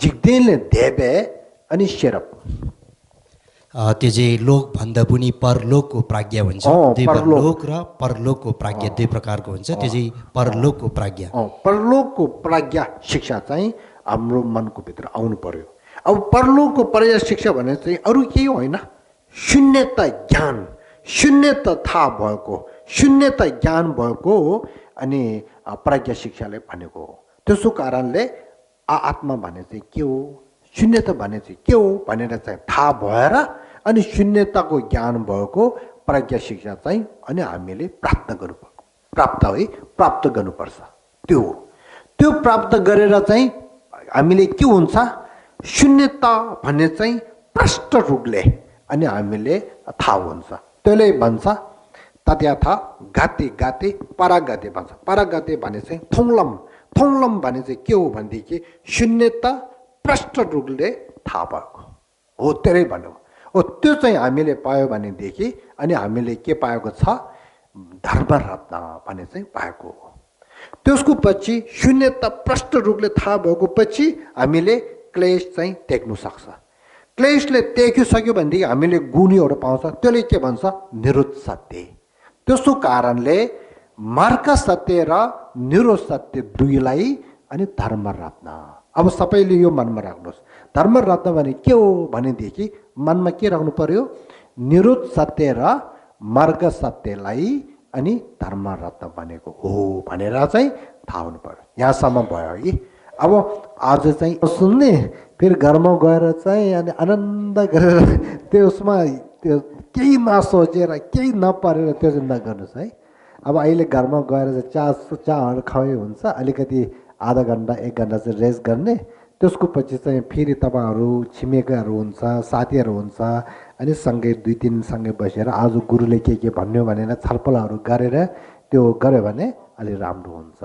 जिग्देनले देवे अनि शेरप, त्यो चाहिँ लोकभन्दा पनि परलोकको प्राज्ञा हुन्छ। लोक र परलोकको प्राज्ञा 2 प्रकारको हुन्छ, त्यो चाहिँ परलोकको प्राज्ञा। परलोकको प्राज्ञा शिक्षा चाहिँ हाम्रो मनको भित्र आउनु पर्यो। अब परलोकको प्राज्ञा शिक्षा भने चाहिँ अरू केही होइन, शून्यता ज्ञान, शून्यता थाहा भएको, शून्यता ज्ञान भएको अनि प्रज्ञा शिक्षाले भनेको हो। त्यसो कारणले आत्मा भने चाहिँ के हो, शून्यता भने चाहिँ के हो भनेर चाहिँ थाहा भएर अनि शून्यताको ज्ञान भएको प्रज्ञा शिक्षा चाहिँ अनि हामीले प्राप्त गर्नुपर्छ। त्यो प्राप्त गरेर चाहिँ हामीले के हुन्छ, शून्यता भन्ने चाहिँ प्रष्ट रूपले अनि हामीले थाहा हुन्छ। त्यसले भन्छ तद्यथा गाते गाते परागाते भन्छ। परागाते भने चाहिँ थोङलम भने चाहिँ के हो भनेदेखि शून्यता प्रष्ट रूपले थाहा भएको हो, त्यसै भन्यो हो। त्यो चाहिँ हामीले पायो भनेदेखि अनि हामीले के पाएको छ, धर्मरत्न भन्ने चाहिँ पाएको हो। त्यसको पछि शून्यता प्रष्ट रूपले थाहा भएको पछि हामीले क्लेश चाहिँ देख्नु सक्छ। क्लेशले देखिसक्यो भनेदेखि हामीले गुणीहरू पाउँछ, त्यसले के भन्छ, निरुद्ध सत्य। त्यसो कारणले मार्ग सत्य र निरुद्ध सत्य दुईलाई अनि धर्मरत्न। अब सबैले यो मनमा राख्नुहोस्, धर्मरत्न भने के हो भनेदेखि मनमा के राख्नु पर्यो, निरुद्ध सत्य र मार्ग सत्यलाई अनि धर्मरत्न भनेको हो भनेर चाहिँ थाहा हुनु पर्यो। यहाँसम्म भयो कि अब आज चाहिँ सुन्ने, फेरि घरमा गएर चाहिँ अनि आनन्द गरेर त्यसमा त्यो केही नसोचेर केही नपरेर त्यो चाहिँ नगर्नुहोस् है। अब अहिले घरमा गएर चाहिँ चाहरू खुवाइ हुन्छ, अलिकति आधा घन्टा 1 घन्टा चाहिँ रेस्ट गर्ने, त्यसको पछि चाहिँ फेरि तपाईँहरू छिमेकीहरू हुन्छ, साथीहरू हुन्छ, अनि सँगै 2-3 सँगै बसेर आज गुरुले के भन्यो भनेर छलफलहरू गरेर त्यो गऱ्यो भने अलि राम्रो हुन्छ।